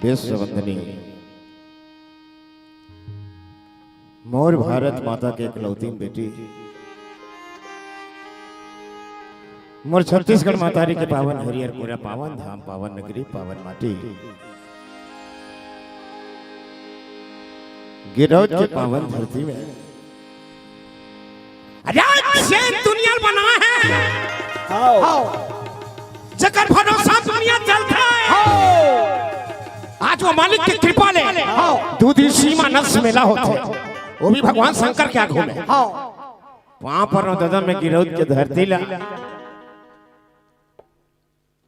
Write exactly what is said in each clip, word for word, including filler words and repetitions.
विश्व वंदनी मोर भारत माता के इकलौती बेटी, मोर छत्तीसगढ़ मातारी के पावन हरियर कुरा, पावन धाम, पावन नगरी, पावन माटी, गिरौद के पावन धरती में, अरे, आज से दुनिया बनाए हे। हाँ। हाँ। जेकर भरोसा दुनिया चलथे। हाँ। आज वो मालिक के कृपा ले। हाँ। दू दिन सीमा नस मेला होथे। वो भी भगवान शंकर के आगू में। हाँ। पाँव परंव ददा मैं गिरौद के धरती ला।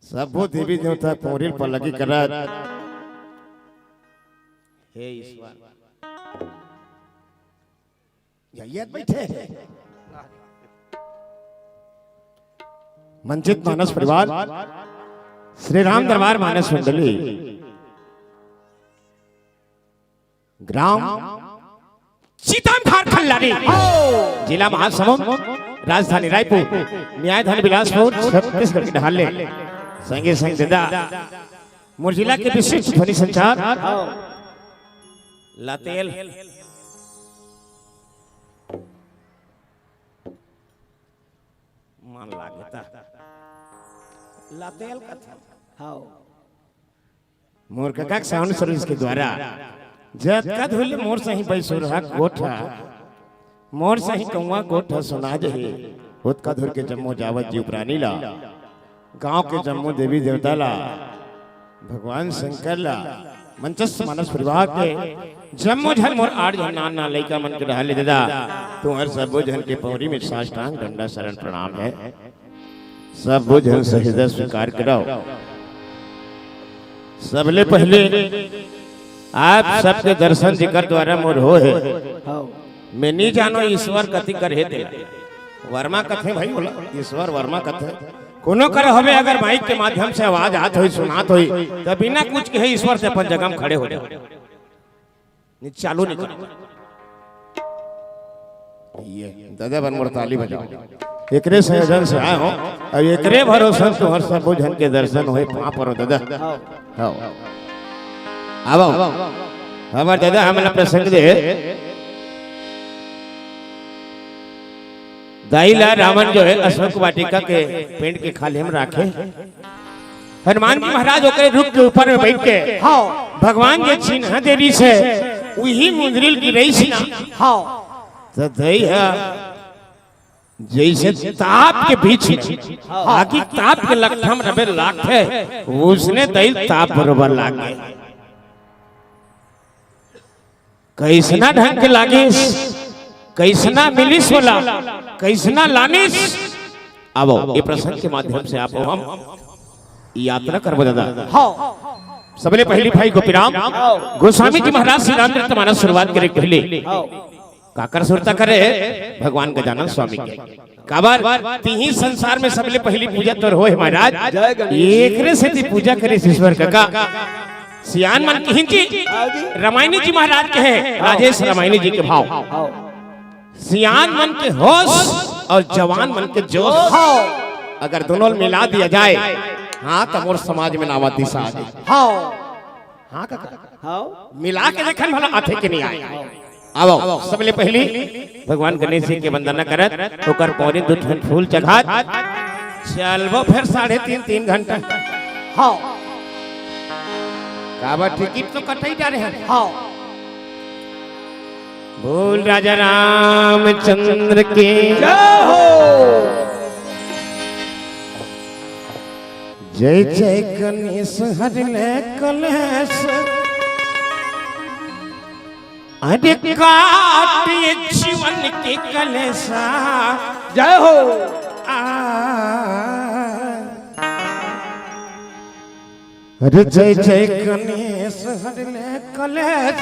सबो देवी देवता पौरी ल पलगी करत। हे ईश्वर। यही बैठे हे। मंचित मानस परिवार, श्री राम दरबार मानस मंडली, ग्राम सीतामधार खल्लारी, जिला महासमुंद, राजधानी रायपुर, न्यायधानी बिलासपुर, छत्तीसगढ़ के डहार ले संगे संग ददा मोर जिला के विशिष्ट ध्वनि संचार लातेल मन लागे ता। लातेल कथा। हाँ। मोर कका के साउंड सर्विस के द्वारा जतका धुर ले मोर सही बैसुरहा गोठ ह, मोर सही कौवा गोठ ह सुना जही, ओतका धुर के जम्मो जावत जीव प्राणी ला, गांव के जम्मो देवी देवता ला, भगवान शंकर ला, मंचस्थ मानस परिवार के जम्मो झन मोर आठ झन नान नान लइका मन के डहार ले ददा, तुंहर सबो झन के पौरी में साष्टांग डंडा शरण प्रणाम हे। सबो झन सहिदा स्वीकार करव। सबले पहिले आप सबके दर्शन जेकर द्वारा मोर होहे। हाँ। मैं नी जानो ईश्वर कति कर हे तेला। वर्मा कथे भाई बोला, ईश्वर वर्मा कथे। कोनो कर हवे अगर माइक के माध्यम से आवाज आत होई, सुनात होई, त बिना कुछ कहे ईश्वर से अपन जगह में खड़े हो जाओ। नहीं, चालू नहीं कर। ये ददा बन मोर ताली बजाओ। एकरे संयोजन से आए हो, अब एकरे भरोसे तुंहर सबो झन के दर्शन होए, पाँव परो ददा। हाँ। आवा, हमर ददा हमला प्रसंग दे। दाई ला रावण जो है अशोक वाटिका के पेड़ के खाल्हे में राखे। हनुमान जी महाराज ओकरे रुख के ऊपर में बैठ के हाँ। भगवान के चिन्ह दे रहिस हे, उही मुंदरी ल गिरइस ना। हाँ। त दई ह जइसे ताप के बीच में हाँ। आगी ताप के लकठम रबे लागथे, उसने दई ल ताप बरोबर लाग गे। कइसना ढंग के लागिस, कइसना मिलिस ओला, कइसना लानिस। आवो, ये प्रसंग के माध्यम से आप हम यात्रा करबो ददा। हाँ। सबले पहली भाई गोपीराम हाँ। गोस्वामी जी महाराज श्री रामचरित मानस शुरुआत करे के पहले हाँ। काकर सुरता करे भगवान गजानन स्वामी के। काबर तिही संसार में सबले पहली पूजा तोर होए महाराज। जय गणेश। एकरे सेती पूजा करे ईश्वर कका। सियान मन किहिन जी, हाँ जी। रामायणी जी महाराज के हे, हाँ। राजेश रामायणी जी के भाव। हाँ। सियान मन के होश और जवान मन के जोश। हाँ। अगर दोनों मिला दिया जाए, हाँ, त मोर समाज में नावा दिशा आ जाए। हाँ। हाँ कका। हाँ। मिला के देखन भला आथे के नहीं आए। आवो, सबले पहली भगवान गणेश जी के वंदना करत, ओकर पौरी दू ठन फूल चघात, चलबो फिर साढ़े तीन, तीन घंटा। हाँ। काबर टिकट तो कटई जा रहे हैं। हाँ। बोल राजा रामचंद्र की जय हो। जय जय गणेश हरि ले कलेश। अरे काट ये जीवन के कलेसा। जय हो। आ। अरे जय जय गणेश हरि ले कलेश।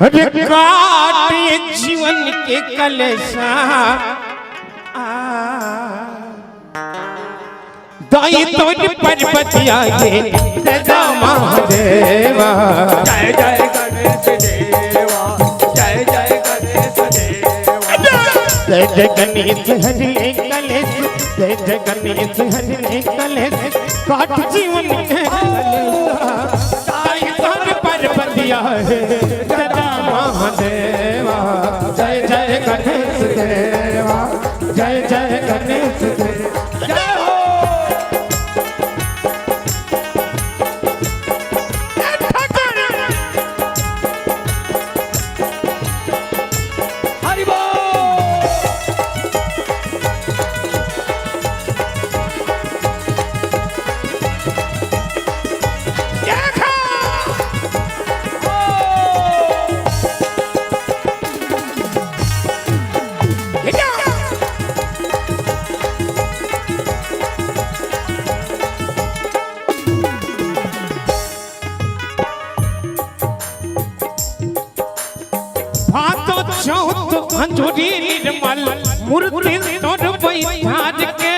अरे काट ये जीवन के कलेसा। आ। दाई तोड़ पर्वतिया ये दादा महादेवा। जय जय गणेश देवा, जय जय गणेश देवा। जय जय गणेश हरि ले कलेश, जय जय गणेश हरि ले कलेश, काट जीवन के कलेश। बतिया हे दादा महादेवा। जय जय गणेश देवा, जय जय गणेश देवा। जय हो। हरि बोल। भादो चौथ अंजोरी निर्मल, मूर्ति तोर बैठार के।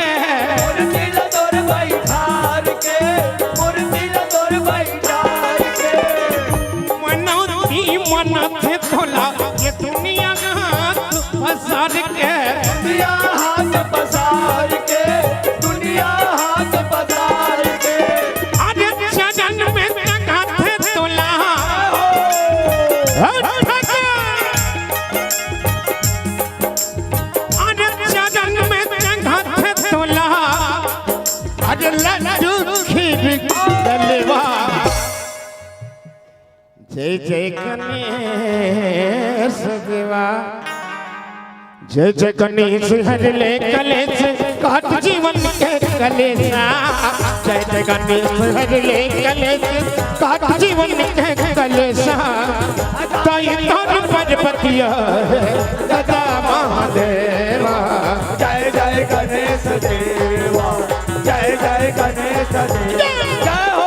मूर्ति तोर बैठार के, मूर्ति तोर बैठार के। मनौती मनत तोला, ये दुनिया हाथ पसार के। दुनिया हाथ पसार के, दुनिया हाथ पसार के। अरे चरण में टंगाथे तोला। हट, हट। अरे चरण में टंगाथे तोला। अरे लड्डू खीर दलवा। जय जय गणेश देवा। जय जय गणेश हर ले कलेश, काट जीवन के कलेशा। जय जय गणेश हर ले कलेश, काट जीवन के कलेशा। ताई धन पर बतिया दादा महादेवा। जय जय गणेश देवा, जय जय गणेश देवा। जय हो।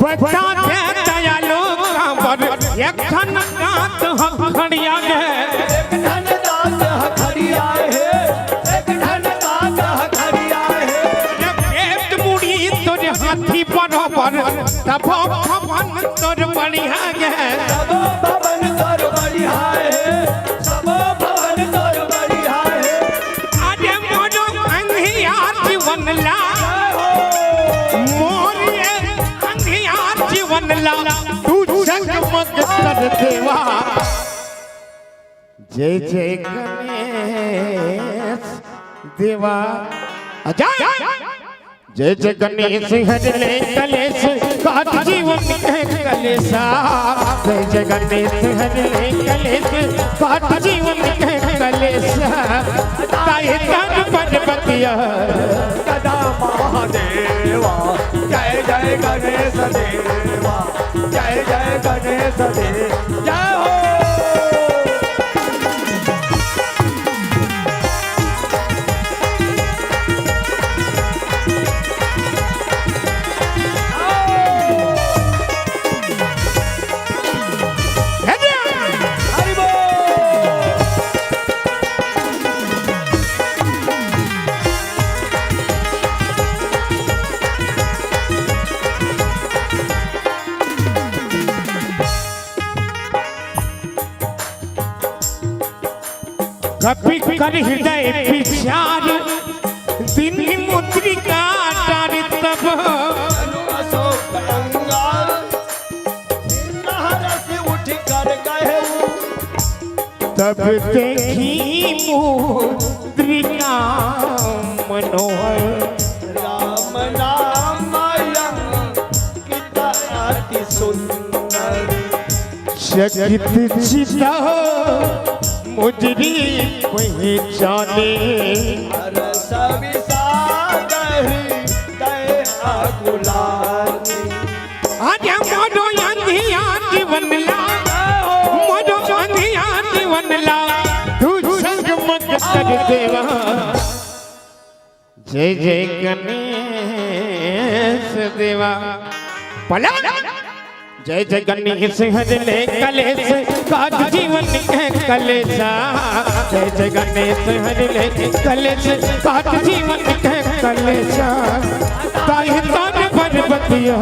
बता दे दयालु काबर एक ठन कांत ह खड़िया गे। एक ठन कांत ह खड़िया हे, एक ठन कांत ह खड़िया हे। एक मुड़ी तोर हाथी बरोबर, तब भवन तोर बढ़िया गे। तब भवन तोर बढ़िया हे, तब भवन तोर बढ़िया हे। अरे मोरो अंधियार जीवन ला, मोर ये अंधियार जीवन ला, तू जगमग कर देवा। जय जय गणेश देवा। अजय। जय जय गणेश हर ले कलेश, काट जीवन के कलेशा। जय जय गणेश हर ले कलेश, काट जीवन के कलेशा। ताई तन पर बतिया। दादा महादेवा, जय जय गणेश देवा, जय जय गणेश देवा, जय हो। कपि कर हृदय विचार, दीन मुद्रिका डार तब। अशोक अंगार, हरष उठ कर कहे। तब देखी मुद्रिका मनोहर। राम नाम अंकित अति सुंदर। चकित चित्त मुजरी पहिचाने। हरष विषाद हृदय अकुलाने। आज मोरो अंधियार जीवन ला, मोरो अंधियार जीवन ला, तू जगमग कर देवा। जय जय गणेश देवा। पलट। जय जय गणेश हर ले कलेश, काज जीवन के कलेशा। जय जय गणेश हर ले कलेश, काज जीवन के कलेशा। ताहि तान पर्वतिया।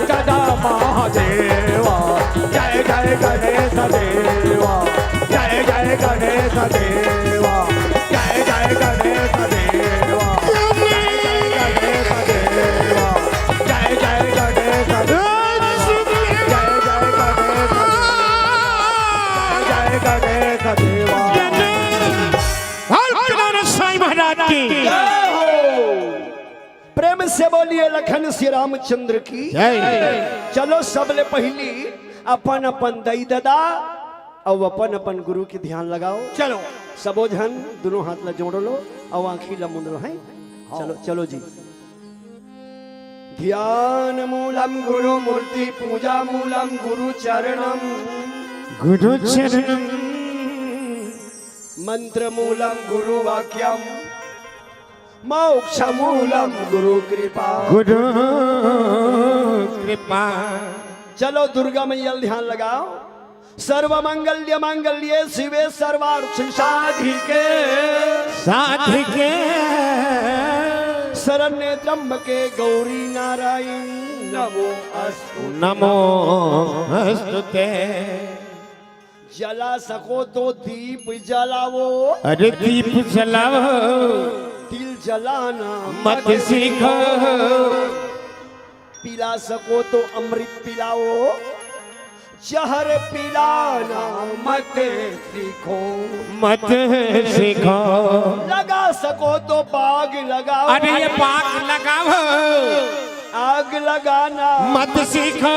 सदा महादेवा। जय जय गणेश देवा। जय जय गणेश देवा। जय जय गणेश देवा। जय जय गणेश देवा। जय जय गणेश देवा। जय जय गणेश देवा। जय जय गणेश देवा। बोल प्रधान साईं महाराज की। जय हो। प्रेम से बोलिए लखन श्री रामचंद्र की। जय। चलो, सबले पहिली अपन अपन दई ददा अउ अपन अपन गुरु के ध्यान लगाओ। चलो। सबो झन दुनों हाथ ला जोड़ लो अउ आँखी ला मूंद लो, हैं? हाँ। चलो, चलो जी। ध्यान मूलम गुरु मूर्ति, पूजा मूलम गुरु चरणम। गुरु चरणम। मंत्र मूलम गुरु वाक्यम। मोक्ष मूलम गुरु कृपा। गुरु कृपा। चलो, दुर्गा मैया ल ध्यान लगाओ। सर्व मंगल्य मांगल्ये शिवे सर्वार्थ साधिके। साधिके। शरण्ये त्र्यंबके गौरी नारायणी नमो अस्तु। नमो अस्तु ते। जला सको तो दीप जलाओ। अरे दीप जलाओ। तिल जलाना मत सीखो। पिला सको तो अमृत पिलाओ। जहर पिलाना मत सीखो। मत सीखो। लगा सको तो बाग लगाओ। अरे ये बाग लगाओ। आग लगाना मत सीखो।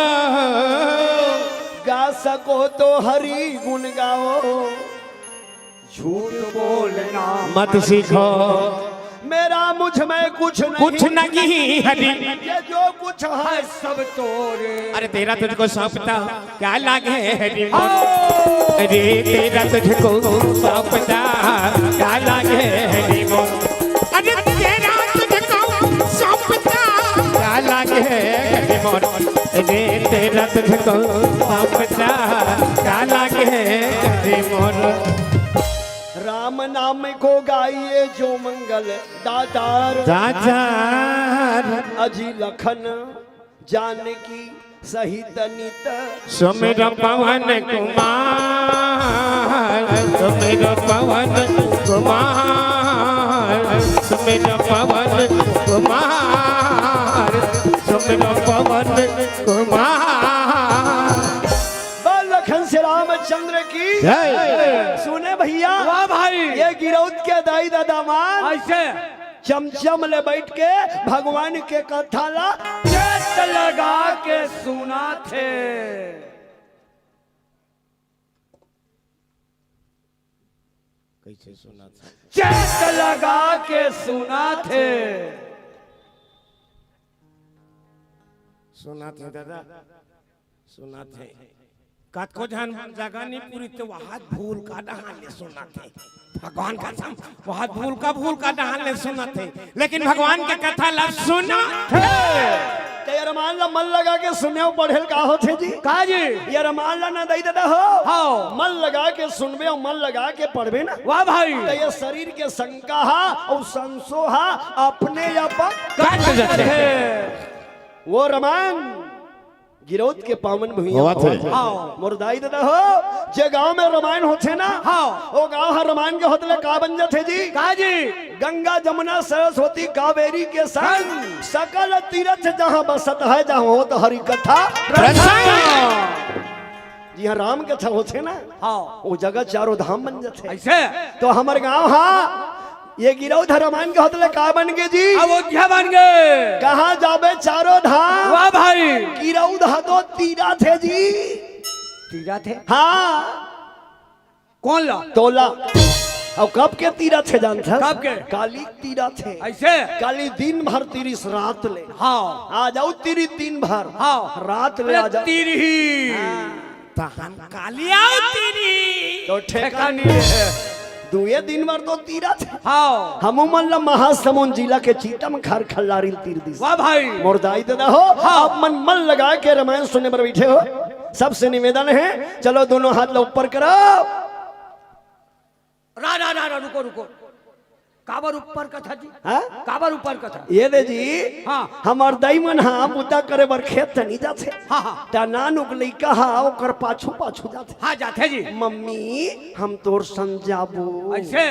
गा सको तो हरि गुण गाओ। झूठ बोलना मत सीखो। मेरा मुझ में कुछ नहीं। कुछ नहीं हरि। ये जो कुछ है सब तोरे। अरे तेरा तुझको सौंपता क्या लागे है रिमोट? अरे तेरा तुझको सौंपता क्या लागे है रिमोट? अरे तेरा तुझको सौंपता क्या लागे है रिमोट? अरे तेरा तुझको सौंपता क्या लागे है रिमोट? राम नाम को गाइए जो मंगल दातार। दातार। अजी लखन जानकी सहित नित सुमिर पवन कुमार, सुमिर पवन कुमार, सुमिर पवन कुमार, सुमिर पवन कुमार। बोल लखन श्री रामचंद्र की जय। सुने भैया। वाह भाई। ये गिरौद के दाई ददा मन ऐसे चमचम ले बैठ के भगवान के कथा ला चेत लगा के सुनाथे। कैसे सुनाथे? चेत लगा के सुनाथे। सुनाथे दादा। सुनाथे। कतको झन जगह नहीं पूरी तो वहाद भूल का डहान ले सुनाथे। भगवान का सम-, वहाद भूल का, भूल का डहान ले सुनाथे। लेकिन भगवान के कथा ला सुनाथे। ते अरमान ला मन लगा के सुनेव पढ़ेल का होथे जी? का जी? ये अरमान ला ना दई ददा हो। हाँ। मन लगा के सुनबे अउ मन लगा के पढ़बे ना। वाह भाई। ते ये शरीर के शंका हा अउ संसो हा अपने आप कट जथे। वो रमान गिरौद के पावन भुइयां होवत हे। हाँ। मोर दाई ददा हो, जे गांव में रमायन होथे ना, हाँ। वो गांव हर रमायन के होत ले का बन जथे जी? का जी? गंगा, जमुना, सरस्वती, कावेरी के संग संग। सकल तीरथ जहाँ बसत है, जहाँ होत हरि कथा प्रसंग। प्रसंग। जिहाँ राम कथा होथे ना, हाँ। वो जगह चारों धाम बन जथे। ऐसे? तो हमर गांव हा, ये गिरौद रमायन के होत ले का बन गे जी? अयोध्या बन गे। कहाँ जाबे चारों धाम? वाह भाई। गिरौद ह तो तीरथ हे जी। तीरथ हे? हाँ। कौन ला? तोला। अउ कब के तीरथ हे जानथस? कब के? काली तीरथ हे। ऐसे? काली दिन भर तीरिस रात ले। हाँ। आज अउ तीरी दिन भर। हाँ। रात ले अरे आज अउ तीरी ही। हाँ। तहन काली अउ तीरी। तो ठेका नहीं हे। दुए दिन बर तो तीरत हे। हाँ। हमू मन ला महासमुंद जिला के चीतम खार खल्लारी तीर दिस। वाह भाई। मोर दाई ददा हो, हाँ। आप मन मन लगा के रामायण सुने बर बइठे हो, सबसे निवेदन हे, चलो दोनों हाथ ला ऊपर करो। रा, रा, रा, रा, रुको, रुको। काबर ऊपर कथा जी? हाँ? काबर ऊपर कथा? ये दे जी, हाँ। हमर दाई मन हा बुता करे बर खेत त नइ जाथे। हाँ, हाँ। त नानुक लइका हा ओकर पाछू पाछू जाथे। हाँ, जाथे जी। मम्मी, हम तोर संग जाबो। अइसे?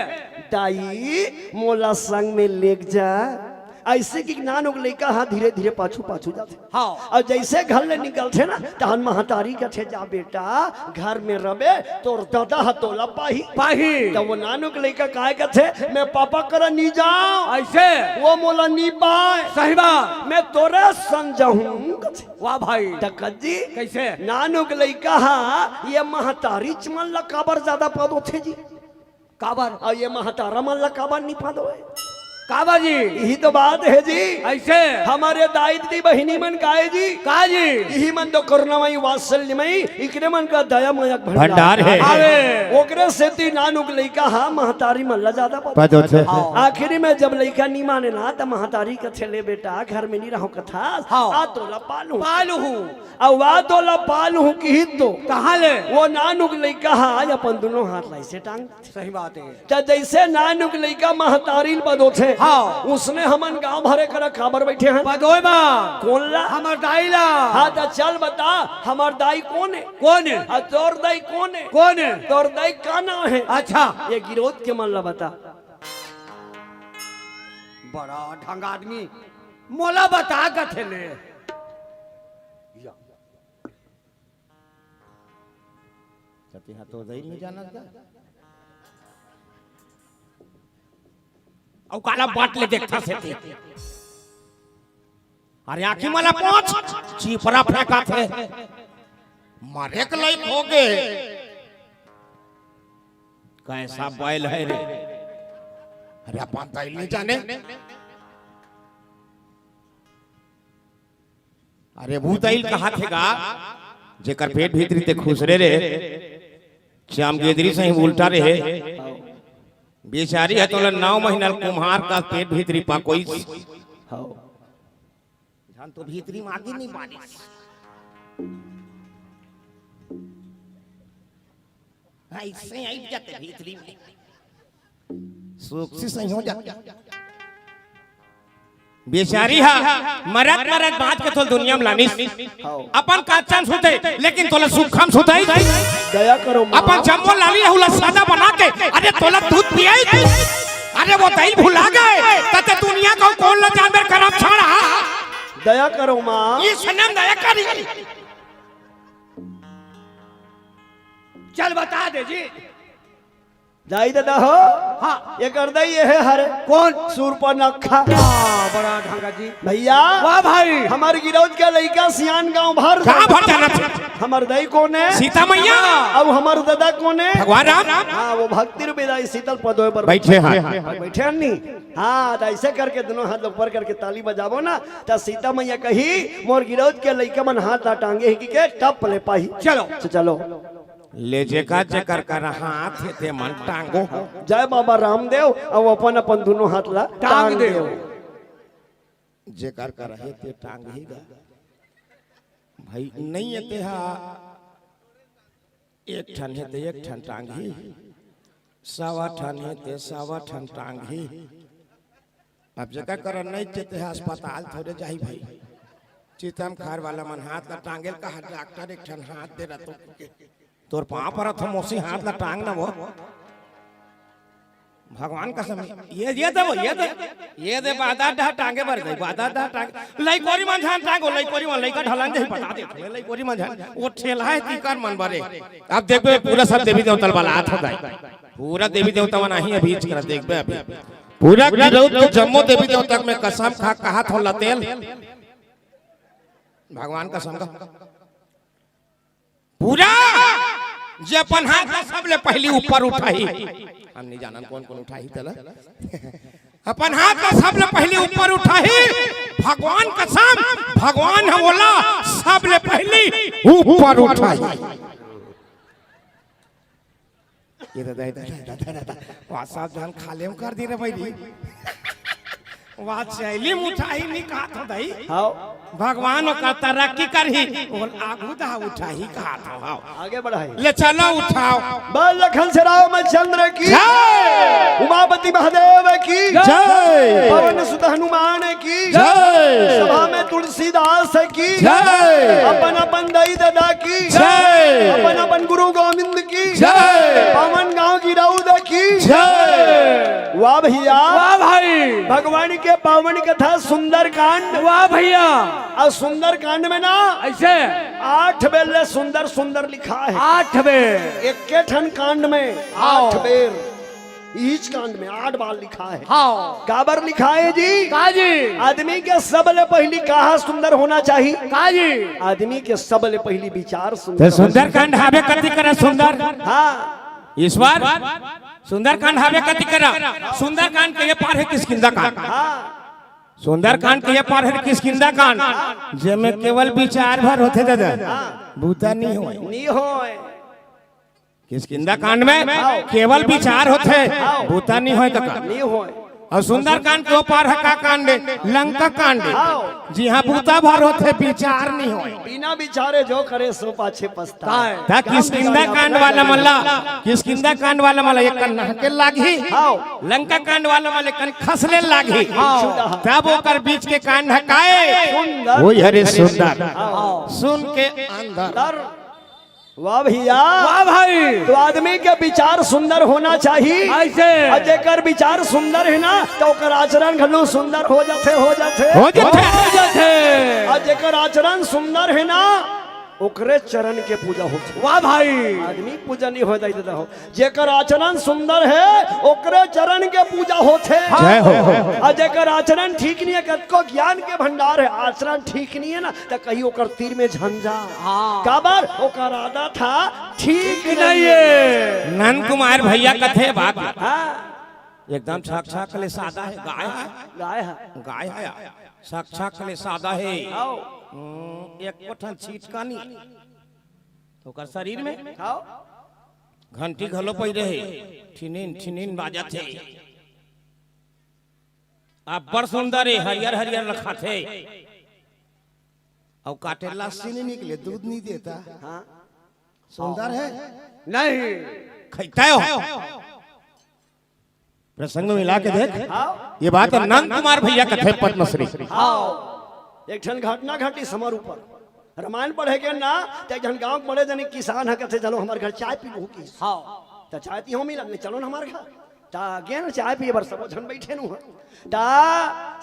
दाई, मोला संग में लेग जा। अइसे कि नानुक लइका हा धीरे धीरे पाछू पाछू जाथे। हाँ। अउ जइसे घर ले निकलथे ना, तहन महतारी कथे, "जा बेटा, घर में रबे, तोर ददा ह तोला पाही।" पाही। त वो नानुक लइका काय कथे, "मैं पापा करा नी जांव।" अइसे? वो मोला नी पाय। सही बात। "मैं तोरे संग जाहूं," कथे। वाह भाई। त कस जी, कइसे? नानुक लइका ह ये महतारीच मन ला काबर जादा पद होथे जी? काबर? अउ ये महतारा मन ला काबर नी पादो हे? काबर जी? इही तो बात हे जी। अइसे? हमर दाई दीदी बहिनी मन काय जी? का जी? इही मन तो करुणामयी वात्सल्यमयी, इकरे मन का दया मया भंडार हे। हावे। ओकरे सेती नानुक लइका हा महतारी मन ला जादा पादो। पादो हे। हाँ। आखिरी में जब लइका नी माने ना, त महतारी कथे, "ले बेटा, घर में नी रहंव कथा, हाँ। आ तोला पालहूं।" पालहूं। अउ आ तोला पालहूं किही तो। कहाँ ले? वो नानुक लइका हा अपन दूनों हाथ ला अइसे टांग सही बात हे। त जइसे नानुक लइका महतारी ल बदोथे, हाँ। उसने हमन गांव भरे करा काबर बइठे हन? बदोय मा। कोन ला? हमर दाई ला। हाँ, त चल बता, हमर दाई कोन हे? कोन हे? अउ तोर दाई कोन हे? कोन हे? तोर दाई का नांव हे? अच्छा। ये गिरोध के मन ला बता। बड़ा ढंग आदमी, मोला बता कथे ले। या। कति हा तो दई नहीं जानत गा। अउ काला बाट ले देखथस एती। अरे आँखी मला पोंछ, चिपरा फेंकत हे। मरे के लायक होगे। कइसा बैल हे रे। अरे अपन दाई ल नहीं जाने। अरे वो दाई ल कहाथे गा, जेकर पेट भीतरी ते खुसरे रे, चामगेदरी सही उल्टा रहे। बेचारी ह तोला नौ महीना ल कुम्हार कस पेट भीतरी पाकोइस। हव। झन तो भीतरी म आगी नहीं बारिस। अइसे अइब जाथे भीतरी में। सुख से सही हो जाथे। बेचारी हा मरत मरत बाँच के तोला दुनिया में लानिस। हव। अपन कच्चा म सुते, लेकिन तोला सुखा म सुताइस। दया करो माँ। अपन जम्मो लाली अहू ला सादा बना के, अरे तोला दूध पियाइस। अरे वो दाई ल भुला गे, त ते दुनिया का कोन ला जानवर करम छाड़ा। दया करो माँ। ये सनम दया करी। चल बता दे जी। दाई ददा हो। हाँ। एकर दाई ये हे हरे। कोन? सूर्पनखा। हाँ, बड़ा ढंगा जी। भइया। वाह भाई। हमर गिरौद के लइका सियान गाँव भर। गाँव भर जानत हे। हमर दाई कोन हे? सीता मइया। अउ हमर ददा कोन हे? भगवान राम। हाँ, वो भक्ति रूपी दाई शीतल पदोय पर बइठे हन। बइठे हन नी? हाँ, त अइसे करके दूनों हाथ ऊपर करके ताली बजाबो ना, त सीता मइया कही, "मोर गिरौद के लइका मन हाथ ला टांगे हे कि के टप ले पाही।" चलो। त चलो। ले जेकर जेकर कर हाथ हे ते मन टांगो। जय बाबा रामदेव, अउ अपन अपन दूनों हाथ ला टांग टांग देव। देव। जेकर कर हे ते टांगही गा। भाई नहीं हे ते हा, एक ठन हे ते एक ठन टांगही, सवा ठन हे ते सवा ठन टांगही। अब जेकर करा नहीं हे ते हा अस्पताल थोरे जाही भाई। चीतम खार वाला मन हाथ ला टांगे ल कहा, डॉक्टर एक ठन हाथ दे रहा तो तोर पाँव परत हों मौसी, हाथ ला टांग ना वो। भगवान कसम, ये, ये दे वो, ये दे, ये दे बादर डहा टांगे बर दे, बादर डहा टांग, लइकोरी मन झन टांगो, लइकोरी मन, लइका ढलन जाही बता दे, लइकोरी मन झन, वो ठेला हे तीकर मन बरे। अब देखबे पूरा सब देवी देवता ल बलात हों दाई, पूरा देवी देवता मन आही अभी इच करा देखबे अभी। पूरा गिरौद के जम्मो देवी देवता के मैं कसम खा के कहत हों लतेल। भगवान कसम का। पूरा जे अपन हाथ ला सबले पहिली ऊपर उठाही। हम नहीं जानन कोन कोन उठाही तेला। अपन हाथ ला सबले पहिली ऊपर उठाही। भगवान कसम, भगवान ह ओला सबले पहिली ऊपर उठाही। ये तो दाई, दाई, दाई, दाई, दाई, दाई। वाह, सब जन खाले में कर दी रे भाई। वाह, चैली में उठाही नहीं कहा था दाई। हाँ। भगवान ओकर तरक्की करही, ओल आगू दा उठाही कहा था। हाँ। आगे बढ़ाई। ले चलो उठाओ। बोल लखन से रामचंद्र की। जय। उमापति महादेव की। जय। पवन सुत हनुमान की। जय। सभा में तुलसीदास की। जय। अपन अपन दाई दादा की। जय। अपन अपन गुरु गोविंद की। जय। पावन गांव गिरौद की। जय। वाह भैया। वाह भाई। भगवान के पावन कथा सुंदरकांड। वाह भैया। और सुंदरकांड में ना ऐसे आठ बेर ले सुंदर सुंदर लिखा है। आठ बेर। एक के ठन कांड में आओ। आठ बेर। इस कांड में आठ बार लिखा है। हाँ। काबर लिखा है जी? का जी? आदमी के सबले पहली कहा सुंदर होना चाहिए? का जी? आदमी के सबले पहली विचार सुंदर तो होना सुंदरकांड चाहिए। हावे कति करा सुंदर? हाँ। ईश्वर, सुंदरकांड हावे कति करा? सुंदरकांड के ये पार है किष्किंधा कांड। हाँ। सुंदरकांड के ये पार है किष्किंधा कांड, जेमे केवल विचार भर होथे दादा, हाँ। बूता नहीं होय। नहीं होय। किष्किंधा कांड में हाँ। केवल विचार होथे, हाँ। बूता नहीं होय तो का? नहीं होय। और सुंदरकांड के ऊपर है का कांड? लंका कांड। हाँ। जी हाँ, बूता भर होथे, विचार नहीं होय। बिना विचारे जो करे सो पाछे पछताए। ता किष्किंधा कांड वाला मन ला, किष्किंधा कांड वाला मन ला एक कन नहके लागही, हाँ। लंका कांड वाला मन ला एक कन खसले लागही। हाँ। तब ओकर बीच के कांड है काय? सुंदर। वही हरे सुंदर। हाँ। सुन के अंदर। अंदर। वाह भैया। वाह भाई। तो आदमी के विचार सुंदर होना चाहिए। ऐसे। और जेकर विचार सुंदर है ना, तो ओकर आचरण घलो सुंदर हो जाथे, हो जाथे। हो जाथे। हो जाथे। और जेकर आचरण सुंदर है ना, ओकरे चरण के पूजा होथे। वाह भाई। आदमी पूजा नहीं हो जाए दादा हो। जेकर आचरण सुंदर है, ओकरे चरण के पूजा होथे। जय हो। और जेकर आचरण ठीक नहीं है, कतको ज्ञान के भंडार है, आचरण ठीक नहीं है ना, त कहीं ओकर तीर में झन जा। हाँ। काबर? ओकर आदत हा ठीक ठीक नहीं नहीं है। है। नंद कुमार भैया कथे बात। हाँ। एकदम छक छक ले सादा है, गाय है। गाय है। गाय है। छक छक ले सादा है। आओ। हम्म, एक कोठन छीट का नहीं। तो ओकर शरीर में आओ। घंटी घलो पै रहे। ठिनिन, ठिनिन बाजत है। अब्बड़ सुंदर है, हरियर हरियर लखाथे। अउ काटे लस्सी नहीं निकले, दूध नहीं देता। हाँ। सुंदर है। नहीं। खैता हो। प्रसंग में मिला के देख। हाँ। ये बात नंद कुमार भैया कथे पद्मश्री। हाँ। एक ठन घटना घटी समर ऊपर। रामायण पढ़े के ना, त एक झन गांव के बड़े जने किसान ह, कथे, "चलो हमर घर चाय पी लूहू" किस। हाँ। त चाय पीहू मिलत नहीं, "चलो ना हमर घर।" त गेन चाय पिए बर सबो झन बैठे नु ह। त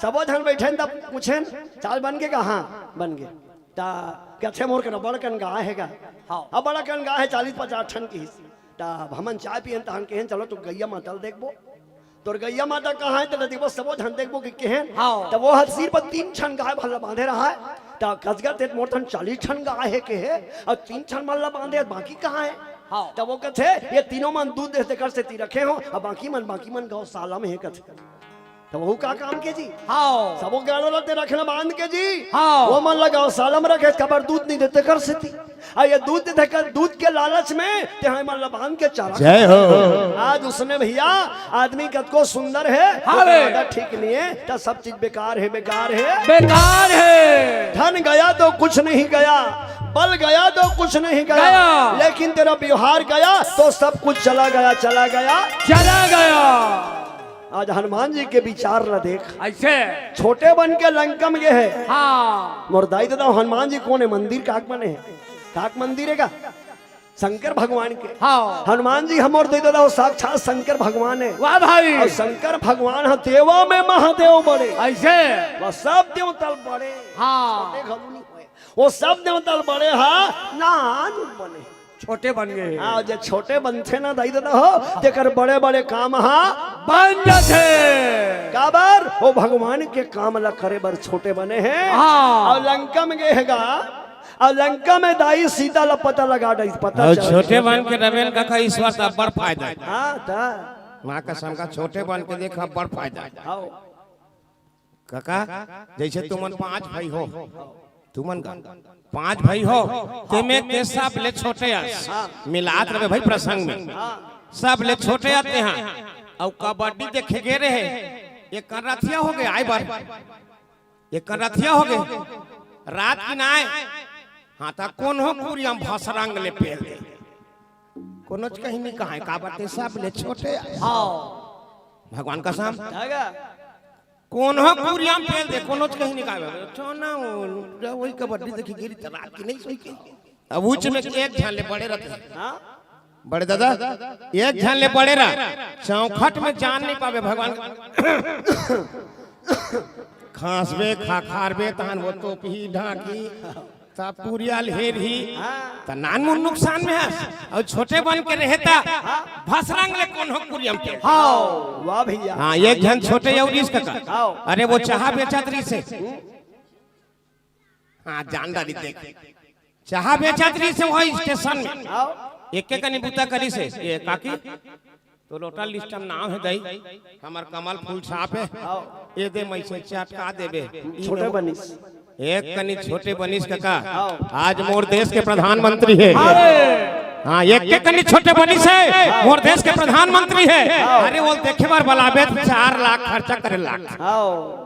सबो झन बैठे न, त पूछेन, "चाय बन गे का?" "हाँ, बन गे।" त कथे, "मोर करा बड़ कन गाय हे गा।" हाँ। अब बड़ कन गाय हे, चालीस पचास ठन किस। त अब हमन चाय पियन, तहन कहेन, "चलो तो गैया माता ल देखबो।" तोर गैया माता कहाँ हे? त देखबो, सबो झन देखबो कि केहेन। हाँ। त वो ह सिर पर तीन ठन गाय भर ला बांधे रहा हे। त कसगत हे, "मोर ठन चालीस ठन गाय हे," केहे, "अउ तीन ठन मन ला बांधे, बाकी कहाँ हे?" हाँ। त वो कथे, "ये तीनों मन दूध देथे तेकर सेती रखे हो, अउ बाकी मन, बाकी मन गौशाला में हे," कथे। त वहू का काम के जी? हाँ। सबो गाय ला ते रखे ना बांध के जी। हाँ। वो मन ला गौशाला में रखे, काबर दूध नहीं देथे तेकर सेती। आ ये दूध देथे कर, दूध के लालच में ते हमन ला बांध के चरा। जय हो। आज उसने भैया, आदमी कतको सुंदर हे, हाँ बे। आदत ठीक नहीं हे, त सब चीज बेकार हे, बेकार हे। बेकार हे। धन गया तो कुछ नहीं गया, बल गया तो कुछ नहीं गया, गया। लेकिन तेरा व्यवहार गया तो सब कुछ चला गया, चला गया। चला गया। आज हनुमान जी के विचार ला देख। ऐसे। छोटे बन के लंका में गे हे। हाँ। मोर दाई ददा हनुमान जी कोन हे? मंदिर काक बने हे? काक मंदिर हे का? शंकर भगवान के। हाँ। हनुमान जी हमर दाई ददा हो, साक्षात शंकर भगवान हे। वाह भाई। अउ शंकर भगवान ह देवा में महादेव बड़े। ऐसे। वो सब देवता ल बड़े। हाँ। छोटे घलो नहीं होय। वो सब देवता ल बड़े ह, नान बने। छोटे बन गे। हाँ, जे छोटे बनथे ना दाई ददा हो, तेकर बड़े-बड़े काम हा बन जाथे। काबर? वो भगवान के काम ला करे बर छोटे बने हे। हाँ। अउ लंका में गे हे गा, अउ लंका में दाई सीता ला पता लगा डारिस, पता अउ चल छोटे बन के रवेन कका ईश्वर त अब्बड़ फायदा हे। हाँ, त। माँ कसम का छोटे बन के देखा, अब्बड़ फायदा हे। हाँ। कका, जैसे तुमन पांच भाई हो, तुमन का पांच भाई हो, तेमे ते सबले छोटे अस। हाँ। मिलात रहे भाई प्रसंग में। हाँ। सबले छोटे आते हैं। अउ कबड्डी देखे गे रहे, एक रथिया हो गए आए बर, एक रथिया हो गए रात की नाय। हाँ, त कोनो कुरिया म भसरंग ले पेल दे, कोनोच कहीं नहीं कहा, काबर ते सबले छोटे आए। हाँ। भगवान कसम। कोनो कुरिया म पेल दे, कोनोच कहीं नहीं कहा। चोना, वही कबड्डी देखी गे रहे, त रात की नहीं सोई के। अब उच में एक झन ले बड़े रथे। हाँ? बड़े दादा, एक झन ले बड़े रह, चौखट में जान नहीं पावे भगवान। खांसबे, खाखारबे, तहन वो तोपही, ढांकी, तब पुरिया ल हेरही, हाँ। त नानमुन नुकसान में हस। अउ छोटे बन के रहे त भसरंग ले कोनो कुरिया म पेल। हाँ, वाह भैया। हाँ, एक झन छोटे अउ रिस कका। हाँ। अरे वो चाहा बेचत रिस हे। हाँ, जान डारी देख। चाहा बेचत रिस हे वही स्टेशन में। हाँ। एक एक कनी बूता करिस हे। ए काकी, तो लोटा लिस्ट म नाम हे दाई, हमर कमल फूल छाप हे। हाँ। ए दे, मैं से चटका देबे। छोटे बनिस। एक कनी छोटे बनिस कका। हाँ। आज मोर देश के प्रधानमंत्री हे। हाँ। हाँ, एक एक कनी छोटे बनिस हे, मोर देश के प्रधानमंत्री हे। हाँ। अरे वो देखे बर बलाबे त चार लाख खर्चा करे लाग। हाँ।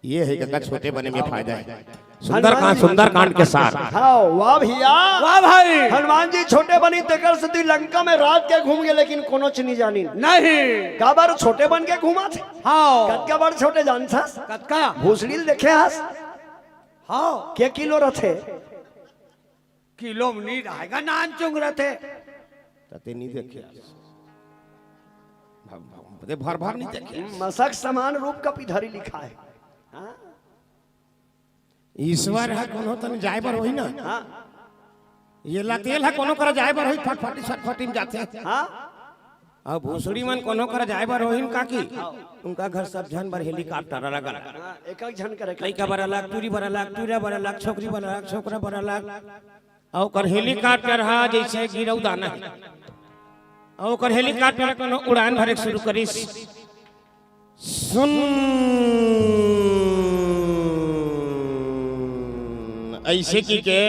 ये हे कका, छोटे बने में फायदा हे। सुंदरकांड, सुंदरकांड के सार। हाँ, वाह भैया। वाह भाई। हनुमान जी छोटे बनिस, तेकर सेती लंका में रात के घूम गे, लेकिन कोनो चीज नहीं जानी। नहीं। काबर छोटे बन के घूमत हे। हाँ। कतका बड़ छोटे जानथस? कतका? भोसड़ी ल देखे हस? हाँ। के किलो रथे? किलो म नहीं रहेगा, नान चुंग रथे। त ते नहीं देखे हस। भर, भर, ते भर, भर नहीं देखे हस। मसक समान रूप कपि धरि लिखा हे। हाँ? ईश्वर ह कोनो तन जाए बर होही ना। हाँ। ये लतेल ह कोनो करा जाए बर होही, फटफटी सटफटी में जाथे। हाँ। अउ भोसड़ी मन कोनो करा जाए बर होही न काकी, उनका घर सब झन बर हेलीकॉप्टर अलग अलग। हाँ, एक एक झन करे। लइका बर अलग, टूरी बर अलग, टूरा बर अलग, छोकरी बर अलग, छोकरा बर अलग। अउ ओकर हेलीकॉप्टर ह जइसे गिरौदाना हे। अउ ओकर हेलीकॉप्टर कोनो उड़ान भरे के शुरू करिस। सुन, अइसे कि के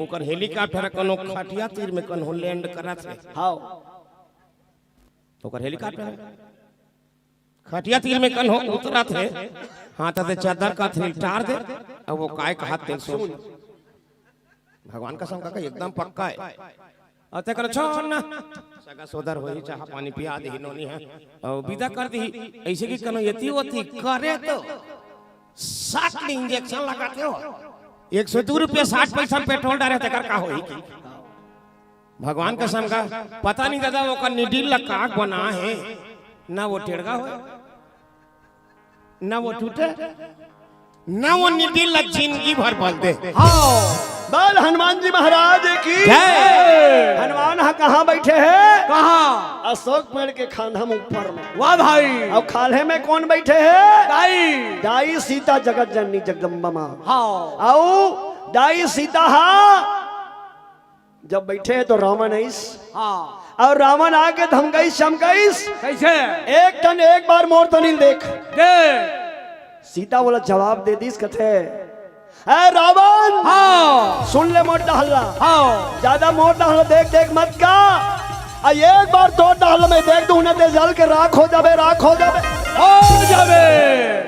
ओकर हेलीकॉप्टर कोनो खटिया तीर में कोनो लैंड करत हे। हाँ। ओकर हेलीकॉप्टर खटिया तीर में कोनो उतरत हे। हाँ, त ते चद्दर का थी टार दे। अब वो काय कहत तेन सुन। भगवान कसम कका एकदम पक्का हे। अउ ते करो छोड़ ना। सगा सोदर होही, चाहा पानी पिया देही नोनी हे। अउ विदा कर देही। अइसे कि कनो यति वति करे तो साठ इंजेक्शन लगाथे हो। एक सौ दू रुपया साठ पैसा में पेट्रोल डारे, तेकर का होही कि? भगवान कसम का पता नहीं दादा, ओकर निडिल ला का बना हे, ना वो टेड़गा होय। ना वो टूटे, ना वो निडिल ला जिंदगी भर बल दे। हाँ। बोल हनुमान जी महाराज की। जय। हनुमान ह कहाँ बैठे हे? कहाँ? अशोक पेड़ के खान्हा में ऊपर में। वाह भाई। अउ खाल्हे में कौन बैठे हे? दाई। दाई सीता जगत जननी जगदम्बा माँ। हाँ। अउ दाई सीता हा जब बैठे हे तो रावण आइस। हाँ। अउ रावण आके धमकाइस चमकाइस। कइसे? एक ठन एक बार मोर तनी ल देख। दे। सीता ओला जवाब दे दिस, कथे, "ए रावण, हाँ। सुन ले मोर डहला। हाँ। जादा मोर डहला देख देख मत का। अउ एक बार तोर डहला में देख दूं ना, ते जल के राख हो जाबे, राख हो जाबे।" हो जाबे।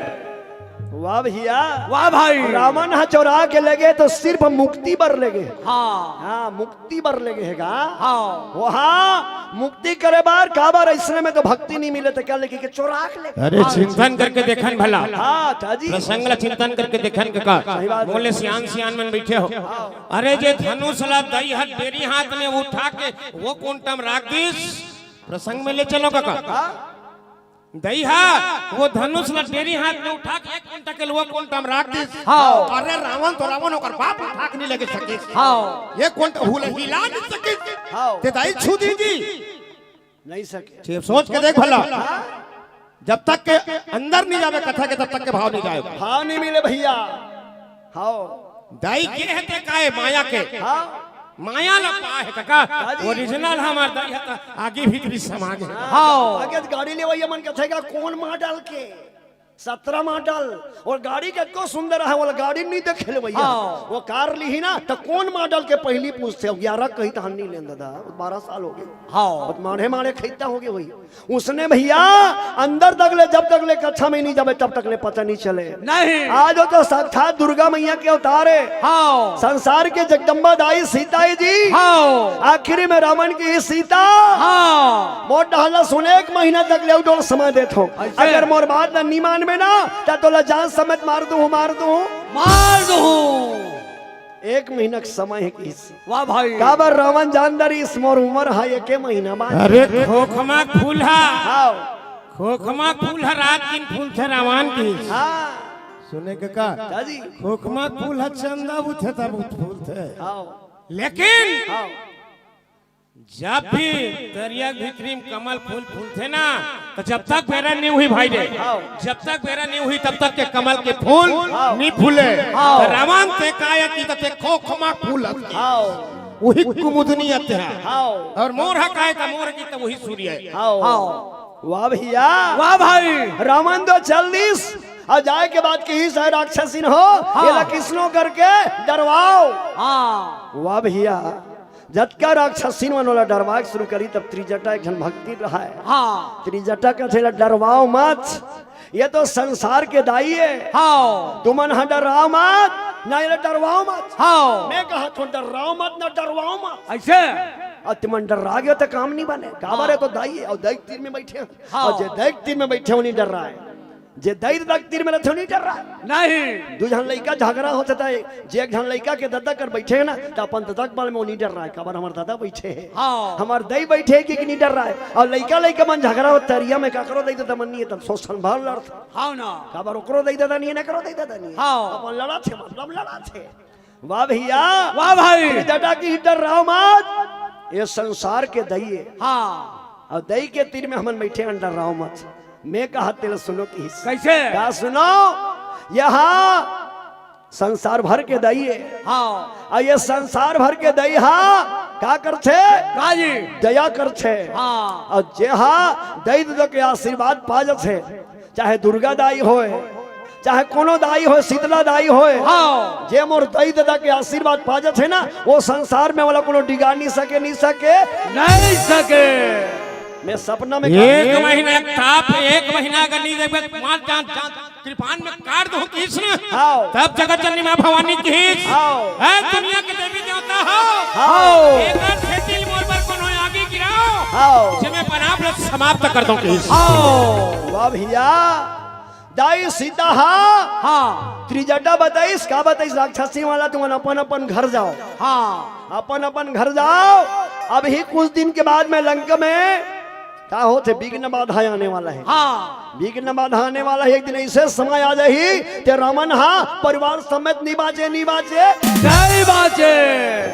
वाह भैया। वाह भाई। रावण ह चोरा के लेगे तो सिर्फ मुक्ति बर लेगे। हाँ। हाँ, मुक्ति बर लेगे हे गा। हाँ। वो हाँ, मुक्ति करे बर, काबर अइसने में तो भक्ति नहीं मिले, त का लेगे के चोरा के लेगे। अरे हाँ। चिंतन करके देखन भला। हाँ, त जी। प्रसंग ला चिंतन करके देखन कका। सही बात हे। मोले सियान सियान मन बैठे हो। हाँ। अरे जे धनुष ला दई ह डेरी हाथ में उठा के वो कोंटा म राख दिस। प्रसंग में ले चलो कका। हाँ। दई हा, वो धनुष ला डेरी हाथ में उठा के एक कोंटा के लुवा कोंटा में राख दिस। हाँ। अरे रावण तो रावण ओकर बाप उठा के नहीं लेगे सकिस। हाँ। एक कोंटा हुल हिला नहीं सकिस। हाँ। ते दाई छू दी जी। नहीं सके। ठीक, सोच के देख भला। हाँ। जब तक के अंदर नहीं जावे कथा के, तब तक के भाव नहीं जावे। भाव नहीं मिले भैया। हाँ। दाई के हे ते काय माया के। हाँ। माया ला पा हे कका। हाँ जी। ओरिजिनल हमार दाई हे त आगे भीतरी समा गे। हाँ। आगे गाड़ी लेवइया मन कथे का कौन मार डाल के। सत्रह मॉडल। अउ गाड़ी कतको सुंदर हे, ओला गाड़ी नइ देखे ले भइया। हाँ। ओ कार लिही ना, त कोन मॉडल के पहिली पूछथे? अउ ग्यारह कही त हम नइ लेन ददा, बारह साल हो गे। हाँ। बहुत माढ़े माढ़े खइता हो गे वही। उसने भइया, अंदर तक ले, जब तक ले कक्षा में नइ जाबे, तब तक ले पता नइ चले। नहीं। आज ओ तो साक्षात दुर्गा मैया के अवतार हे। हाँ। संसार के जगदम्बा दाई सीता हे जी। हाँ। आखिरी में रावण के ही सीता। हाँ। मोर डहला सुन, एक महीना तक ले अउ डोल समय देथों। अइसे? अगर मोर बात ला नइ मानबे ना, त तोला जान समेत मार दूहूं, मार दूहूं। मार दूहूं। एक महीना के समय हे किहिस। वाह भाई। काबर रावण जान डरिस, मोर उमर हे एके महीना बांचे। अरे खोखमा फूल हा। हाँ। खोखमा फूल हा रात दिन फूलथे रावण किहिस। हाँ। सुने के का? का जी? खोखमा फूल हा चंदा बुथे तब फूलथे। हाँ। लेकिन हाँ। जब भी तरिया के भीतरी में कमल फूल फूलथे ना, त जब तक बेरा नइ होही भाई रे, हाँ। जब तक बेरा नइ होही, तब तक के कमल के फूल हाँ। नइ फूले। हाँ। त रावण ते काय किहिस ते खोखमा फूल हस। हाँ। उही कुमुदनी अते हे। हाँ। अउ मोर हा काय त मोर किहिस त उही सूर्य हे। हाँ। हाँ। वाह भइया। वाह भाई। रावण तो चल दिस, अउ जाय के बाद किहिस हे राक्षसिन हो, हाँ। एला किसनो करके डरवाव। हाँ। वाह भइया। जतका राक्षसिन मन ओला डरवाय के शुरू करिस, तब त्रिजटा एक झन भक्तिन रहय। हाँ। त्रिजटा कथे, "एला डरवाव मत, ये तो संसार के दाई हे। हाँ। तुमन हा डर्राव मत, ना एला डरवाव मत।" हाँ। मैं कहत हों, "डर्राव मत, ना डरवाव मत।" अइसे? अउ तुमन डर्रा गेव त काम नइ बने। काबर हाँ। ए तो दाई हे, अउ दाई के तीर में बइठे हे। हाँ। अउ जे दाई के तीर में बइठे हे, ओ नइ डर्राय। जे दाई ददा के तीर में रहिथे, ओ नइ डर्राय। नहीं। दू झन लइका झगरा होथे त, जे एक झन लइका के ददा कर बइठे हे ना, त अपन ददा के बल में ओ नइ डर्राय, काबर हमर ददा बइठे हे। हाँ। हमर दाई बइठे हे कि, कि नइ डर्राय। अउ लइका, लइका मन झगरा होथे तरिया में, काकरो दाई ददा मन नइ हे, त सो संभाल लड़थे। हाँ ना। काबर ओकरो दाई ददा नइ हे, ना एकरो दाई ददा नइ हे। हाँ। अपन लड़थे, मतलब लड़थे। वाह भइया। वाह भाई। त्रिजटा किहिस डर्राव मत, ये संसार के दाई हे। हाँ। अउ दाई के तीर में हमन बइठे हन, डर्राव मत। मैं कहत तेला सुनो किहिस। कइसे? का सुनो? ये हा संसार भर के दाई हे। हाँ। अउ ये संसार भर के दाई हा का करथे? का जी? दया करथे। हाँ। अउ जे हा दाई ददा के आशीर्वाद पा जथे, चाहे दुर्गा दाई होय, चाहे कोनो दाई होय, शीतला दाई होय, हाँ। जे मोर दाई ददा के आशीर्वाद पा जथे ना, ओ संसार में ओला कोनो डिगा नइ सके, नइ सके। नइ सके। मैं सपना में एक महीना एक ताप, एक महीना अगर नइ देखबे, मार जान, जान, कृपान में काट दूहूं किहिस। हाँ। तब जगत जननी माँ भवानी किहिस। हाँ। ए दुनिया के देवी देवता हो। हाँ। एकर सेती मोर बर कोनो आगी गिराव। हाँ। जे मैं पनाप ला समाप्त कर दूं किहिस। हाँ। वाह भइया। दाई सीता हा। हाँ। त्रिजटा बताइस, का बताइस? राक्षसी वाला, तुमन अपन अपन घर जाव। हाँ। अपन अपन घर जाव। अभी कुछ दिन के बाद मैं लंका में, का होथे, विघ्न बाधा आने वाला हे। हाँ। विघ्न बाधा आने वाला हे। एक दिन अइसे समय आ जाही, ते रावण हा परिवार समेत नइ बांचे, नइ बांचे। नइ बांचे।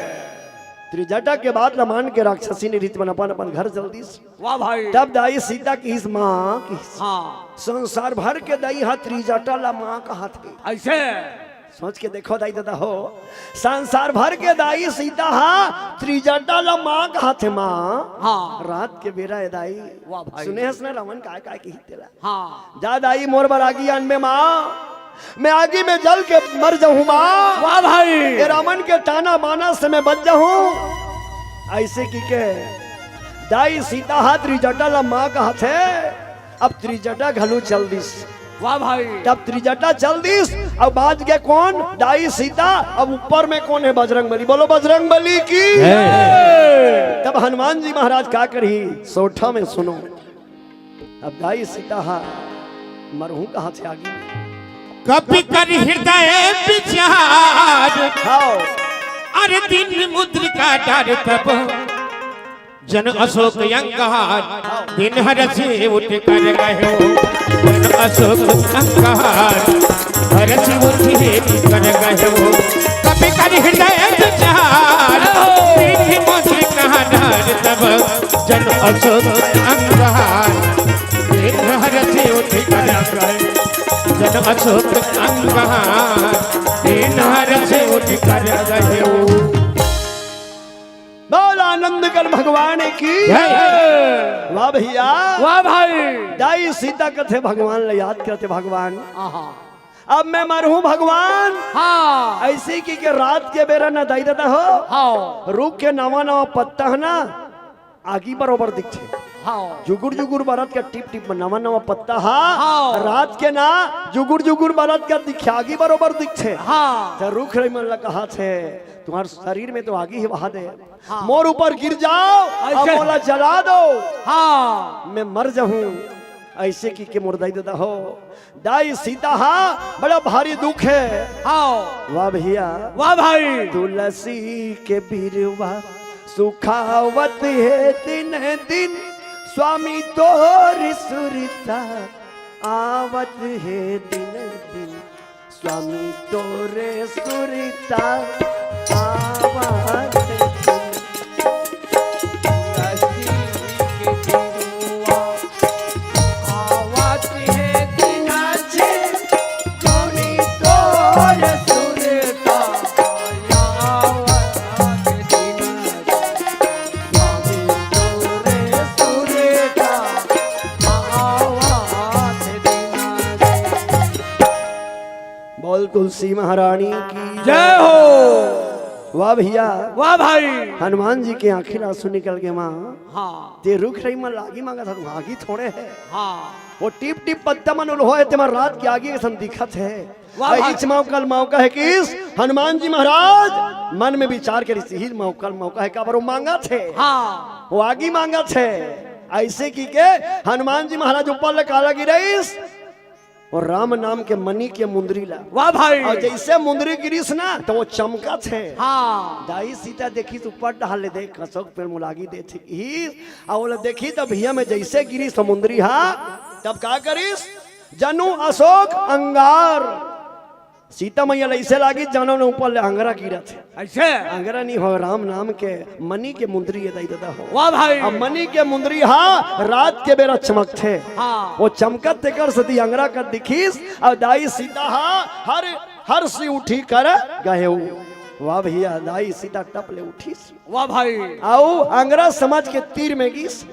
त्रिजटा के बात ल मान के राक्षसी नृत्य मन अपन अपन घर चल दिस। वाह भाई। तब दाई सीता किहिस, माँ किहिस, हाँ। संसार भर के दाई हा त्रिजटा ला माँ कहत हे। अइसे? सोच के देखो दाई ददा हो, संसार भर के दाई सीता हा त्रिजटा ला माँ कहत हे, माँ। हाँ। रात के बेरा हे दाई। वाह भाई। सुने हस ना रावण काय काय किहिस तेला? हाँ। जा दाई मोर बर आगी आनबे माँ, मैं आगी में जल के मर जाहूं माँ। वाह भाई। ए रावण के ताना बाना से मैं बच जाहूं। अइसे कहिके दाई सीता हा त्रिजटा ला माँ कहत हे। अब त्रिजटा घलो चल दिस। वाह भाई। तब त्रिजटा चल दिस, अब बांच गे कोन? दाई सीता। अब ऊपर में कोन हे? बजरंग बली। बोलो बजरंग बली की। जय। तब हनुमान जी महाराज का करही, सोरठा में सुनो। अब दाई सीता हा मरहूं कहत हे आगी। कपि करि हृदय बिचार। हाँ। अरे दीन मुद्रिका डारि तब जन अशोक अंगहार। दीन हरषि उठि कर कहेउ जन अशोक अंगहार। हरषि उठि कर कहेउ कपि करि हृदय बिचार। दीन मुद्रिका डारि तब जन अशोक अंगहार। दीन हरषि उठि कर कहेउ जन अशोक अंगहार। दीन हरषि उठि कर कहेउ। बोला नंदकन भगवान की। जय। वाह भैया। वाह भाई। दाई सीता कथे भगवान ल याद करथे, भगवान, आहा। अब मैं मरहूं भगवान। हाँ। अइसे कहिके रात के बेरा ना दाई ददा हो, हाँ। रूख के नवा नवा पत्ता ह ना आगी बरोबर दिखथे। हाँ। जुगुर जुगुर बरत के टिप टिप म नवा नवा पत्ता ह, हाँ। रात के ना जुगुर जुगुर बरत के दिखे, आगी बरोबर दिखथे। हाँ। त रूख रई मन ला कहथे, तुम्हार शरीर में तो आगी ही बहा दे, हाँ। मोर ऊपर गिर जाओ, अइसे। अब मोला जला दो, हाँ। मैं मर जाहूं। अइसे कहिके मोर दाई ददा हो, दाई सीता हा बड़ा भारी दुख हे। हाँ। वाह भैया। वाह भाई। तुलसी के बिरवा सुखावत हे दिन दिन, स्वामी तोर सुरता आवत हे दिन दिन, स्वामी तोरे सुरता आवत हे दिन। तुलसी के बिरवा आवत हे दिन दिन, स्वामी तोरे सुरता आवत हे दिन दिन, स्वामी तोरे सुरता आवत हे दिन दिन। बोल तुलसी महारानी की जय हो। वाह भैया। वाह भाई। हनुमान जी के आंखी ले आंसू निकल गे माँ। हाँ। ते रूख रई मन ला आगी मांगत हस, आगी थोड़े हे। हाँ। वो टिप टिप पत्ता मन उलहोय हे, तेमा रात के आगी असन दिखत हे। वाह अउ भाई। इच मावका ल मावका हे किस हनुमान जी महाराज मन में विचार करिस, इही मावका ल मावका हे, काबर वो मांगत हे। हाँ। वो आगी मांगत हे। अइसे कहिके हनुमान जी महाराज ऊपर ले काला गिराइस, अउ राम नाम के मनी के मुंदरी ला। वाह भाई। अउ जइसे मुंदरी गिरिस ना, त वो चमकत हे। हाँ। दाई सीता देखिस ऊपर डहर ले, देख, अशोक पेड़ म आगी देथे किहिस, अउ ओला देखिस त भुइयां में जइसे गिरिस त मुंदरी हा, तब का करिस? जनु अशोक अंगार। सीता मैया ल अइसे लागिस, जनु न ऊपर ले अंगरा गिरत हे। अइसे? अंगरा नइ हो, राम नाम के मनी के मुंदरी ए दाई ददा हो। वाह भाई। अब मनी के मुंदरी हा रात के बेरा चमकथे। हाँ। वो चमकत तेकर सेती अंगरा कस दिखिस, अउ दाई सीता हा हर, हरषि उठि कर गहेउ। वाह भैया, दाई सीता टप ले उठिस। वाह भाई। अउ अंगरा समझ के तीर में गिस।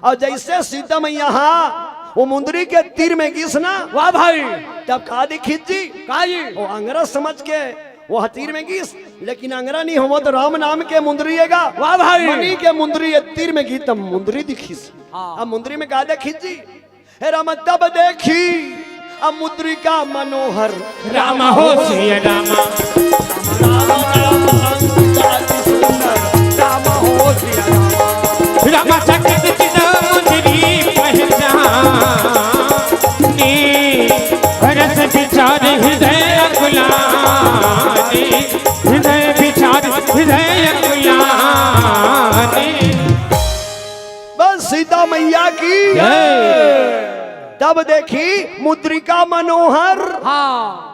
अउ जइसे सीता मैया हा वो मुंदरी के तीर में गिस ना, वाह भाई। तब का दिखिस जी? का जी? वो अंगरा समझ के वो ह तीर में गिस, लेकिन अंगरा नइ हो, वो तो राम नाम के मुंदरी ए गा। वाह भाई। मनी के मुंदरी ए, तीर में गिस त मुंदरी दिखिस। हाँ। अब मुंदरी में का दिखिस जी? हे राम तब देखि अमुद्रिका मनोहर। राम हो सिया राम। राम हो सिया राम। राम सकल चित मुंदरी पहचानी। रस विचार हृदय अकुलानी। हृदय विचार हृदय अकुलानी। बस सीता मैया की जय। तब देखि मुद्रिका मनोहर। हाँ।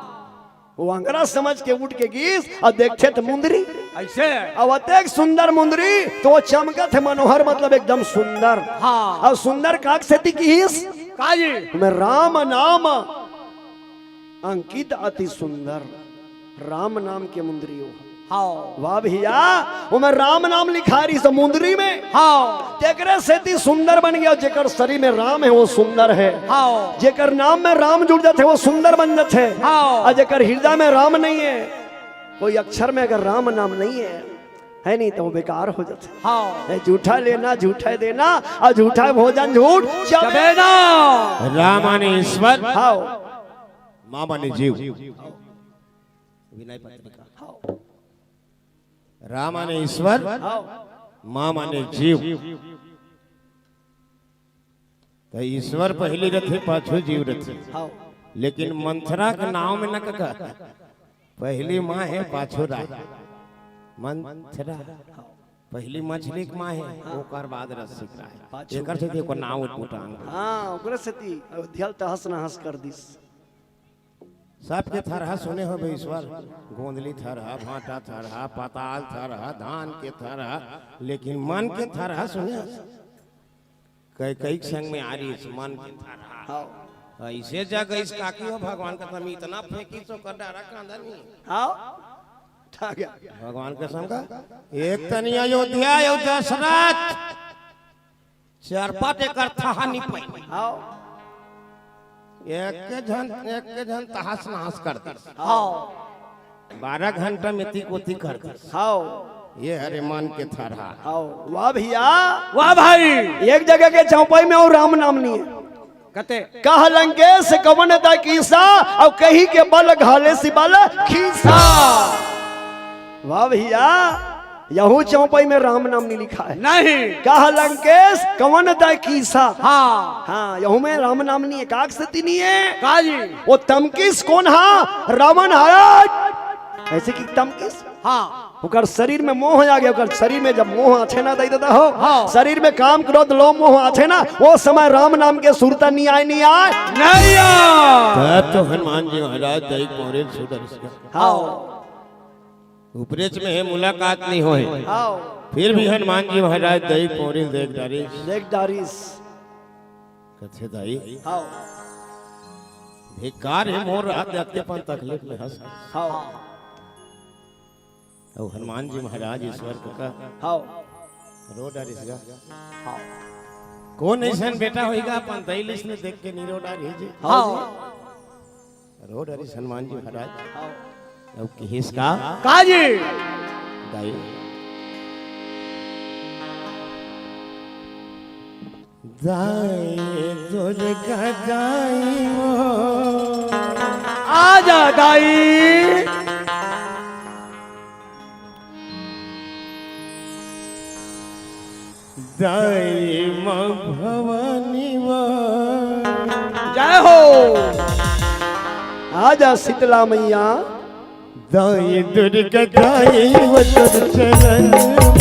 वो अंगरा समझ के उठ के गिस, अब देखथे त मुंदरी। अइसे? अब अतेक सुंदर मुंदरी, त वो चमकत हे मनोहर, मतलब एकदम सुंदर। हाँ। अब सुंदर काकर सेती किहिस? का जी? मैं राम नाम अंकित अति सुंदर, राम नाम के मुंदरी ओ। हाँ। वाह भैया, ओमे राम नाम लिखाय रहिस मुंदरी में। हाँ। तेकरे सेती सुंदर बन गे, जेकर शरीर में राम हे, वो सुंदर हे। हाँ। जेकर नाम में राम जुड़ जाथे, वो सुंदर बन जाथे। हाँ। अउ जेकर हृदय में राम नइ हे, कोई अक्षर में अगर राम नाम नइ हे, हे नहीं, त वो बेकार हो जाथे। हाँ। हे झूठा लेना, झूठा देना, अउ झूठा भोजन, झूठ चबेना। चबेना। राम माने ईश्वर। हाँ। माँ माने जीव। विनय पत्रिका। हाँ। राम माने ईश्वर, हाँ। माँ माने जीव। त ईश्वर पहिली रथे, पाछू जीव रथे। हाँ। लेकिन मंथरा के नाम में न कका, पहिली माँ हे, पाछू राजा। मंथरा, पहिली मछली के माँ हे, हाँ। ओकर बाद रसिक राजा। पाछू। एकर सेती ओकर नाम उटपुटांग। हाँ, ओकरे सेती अयोध्या ल तहस नहस कर दिस। सबके थरहा सुने होबे ईश्वर, गोंदली थरहा, भांटा थरहा, पताल थरहा, धान के थरहा, लेकिन मन के थरहा सुने हस? कई, कई संग में आ रहिस मन के थरहा। हाँ। अइसे जग अइस काकी हो भगवान का तमी इतना फेंकिस ओकर डारा कांदा नहीं। हाँ। आ गया। भगवान कसम का, एक तनी अयोध्या, अयोध्या दशरथ, चार पाँच एकड़ थहा नी पाई। हाव। एक के झन, एक के झन तहस नहस कर दे। हाव। बारह घंटा में ती कोती कर दे। हाव। ये हरे मन के थरहा। हाव। वाह भैया। वाह भाई। एक जगह के चौपाई में अउ राम नाम नहीं है। कते? कह लंकेश कवन तैं कीसा, अउ कहि के बल घालेसि बल खीसा। वाह भैया, यहू चौपाई में राम नाम नहीं लिखा है। नहीं। कह लंकेश कवन तैं कीसा। हाँ। हाँ, यहू में राम नाम नहीं है, काक से ती नहीं है। का जी? वो तमकिस कोन हा? रावण हा। ऐसे कि तमकिस? हाँ। ओकर शरीर में मोह आ गया, ओकर शरीर में जब मोह आथे ना, दई दादा हो, हाँ। शरीर में काम, क्रोध, लोभ, मोह आथे ना, वो समय राम नाम के सुरता नहीं आए, नहीं आए। नहीं आए। तब तो हनुमान जी महाराज दई पौरे सुधर गए। हाँ। उपरेच में है, मुलाकात नहीं होए। हाँ। फिर भी हनुमान जी महाराज दई पौरे देख डारिस। देख डारिस। कथे दाई। हाँ। बेकार है मोर रात जाते अपन तकलीफ में हंस। हाँ। अउ हनुमान जी महाराज ईश्वर का हाँ। रो डारिस गा। हाँ। कोन अइसन बेटा होइगा अपन दई ल अइसने देख के नी रो डारही जी। हाँ। रो डारिस हनुमान जी महाराज। हाँ। अउ किहिस का? का जी? दाई। दाई दुर्गा दाई वो। आजा दाई। दाई माँ भवानी वो। जय हो। आजा शीतला मैया। दाई दुर्गा दाई वो तोर चरण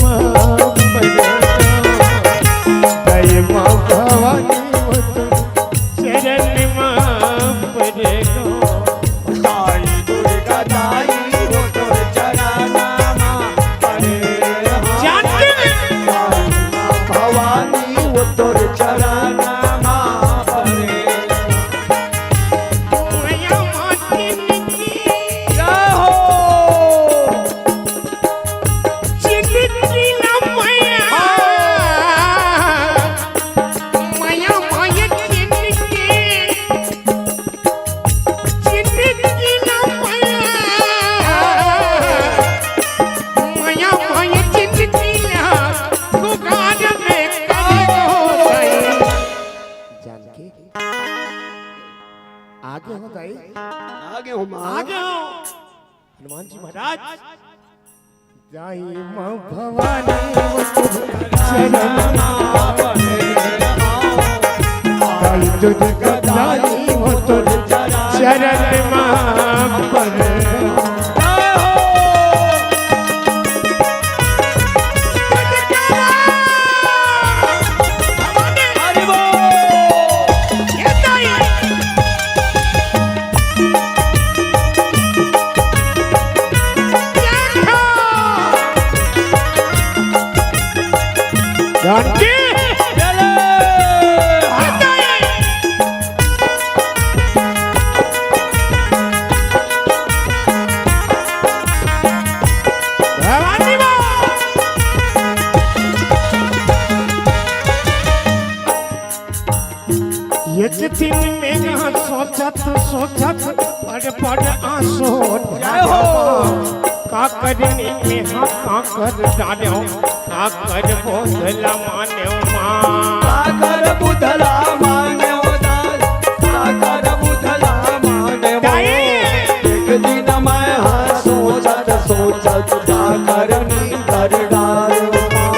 मा परे। दाई माँ भवानी वो तोर चरण मा परे। दाई दुर्गा दाई वो तोर चरण मा परे। जानकी। दाई माँ भवानी वो तोर चरण मा परे। मैया माँ चिन्नकी। जय हो। चिन्नकी ना मैया। हाँ। मैया, मैया चिन्नकी। चिन्नकी ना मैया। मैया, मैया चिन्नकी ना। पुकार में कभी हो गई। जानकी। आगे हो दाई। आगे हो माँ। आगे हो। हनुमान जी महाराज। दाई माँ भवानी वो तोर चरण मा परे। दाई दुर्गा दाई वो तोर चरण मा परे। जानकी। भवानी माँ। एक दिन में ना सोचत सोचत बड़ बड़ आंसू जय हो। का करनी में हाँ का कर डालो, का कर बोधला मान्यो माँ। का कर बोधला मान्यो दाई, का कर बोधला मान्यो। दाई। एक दिन मैं हाँ सोचत सोचत का करनी कर डालो माँ।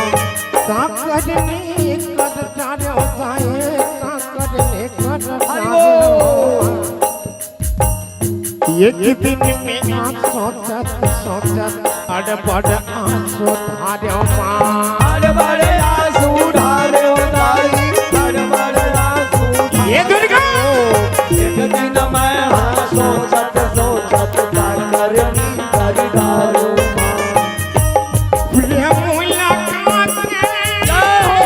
का करनी कर डालो दाई, का करनी कर डालो। एक दिन में ना सोचत सोचत बड़ बड़ आंसू ढारो माँ। बड़ बड़ आंसू ढारो दाई, बड़ बड़ आंसू ढारो। ये दुर्गा। एक दिन मैं हाँ सोचत सोचत का करनी कर डालो माँ। प्रेम मुलाकात। जय हो।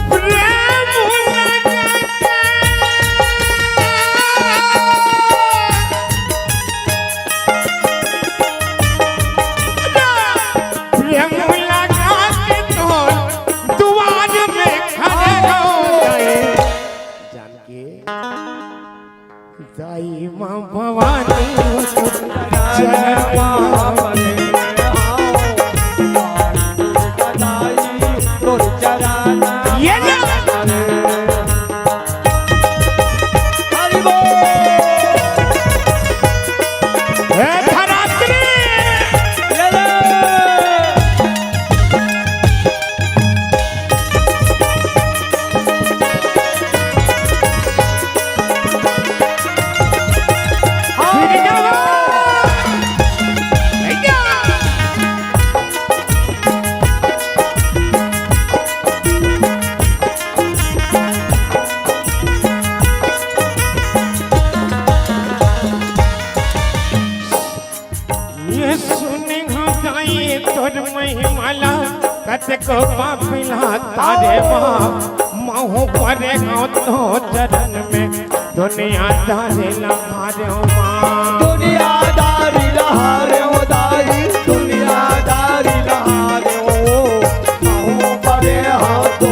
प्रेम मुलाकात। तोर महिमा ला कतको पापी ला तारे माँ, महूँ परे हँव तो चरण में, दुनियादारी ला हारे माँ। दुनियादारी ला हारे ओ दाई, दुनियादारी ला हारे ओ, महूँ परे हँव तो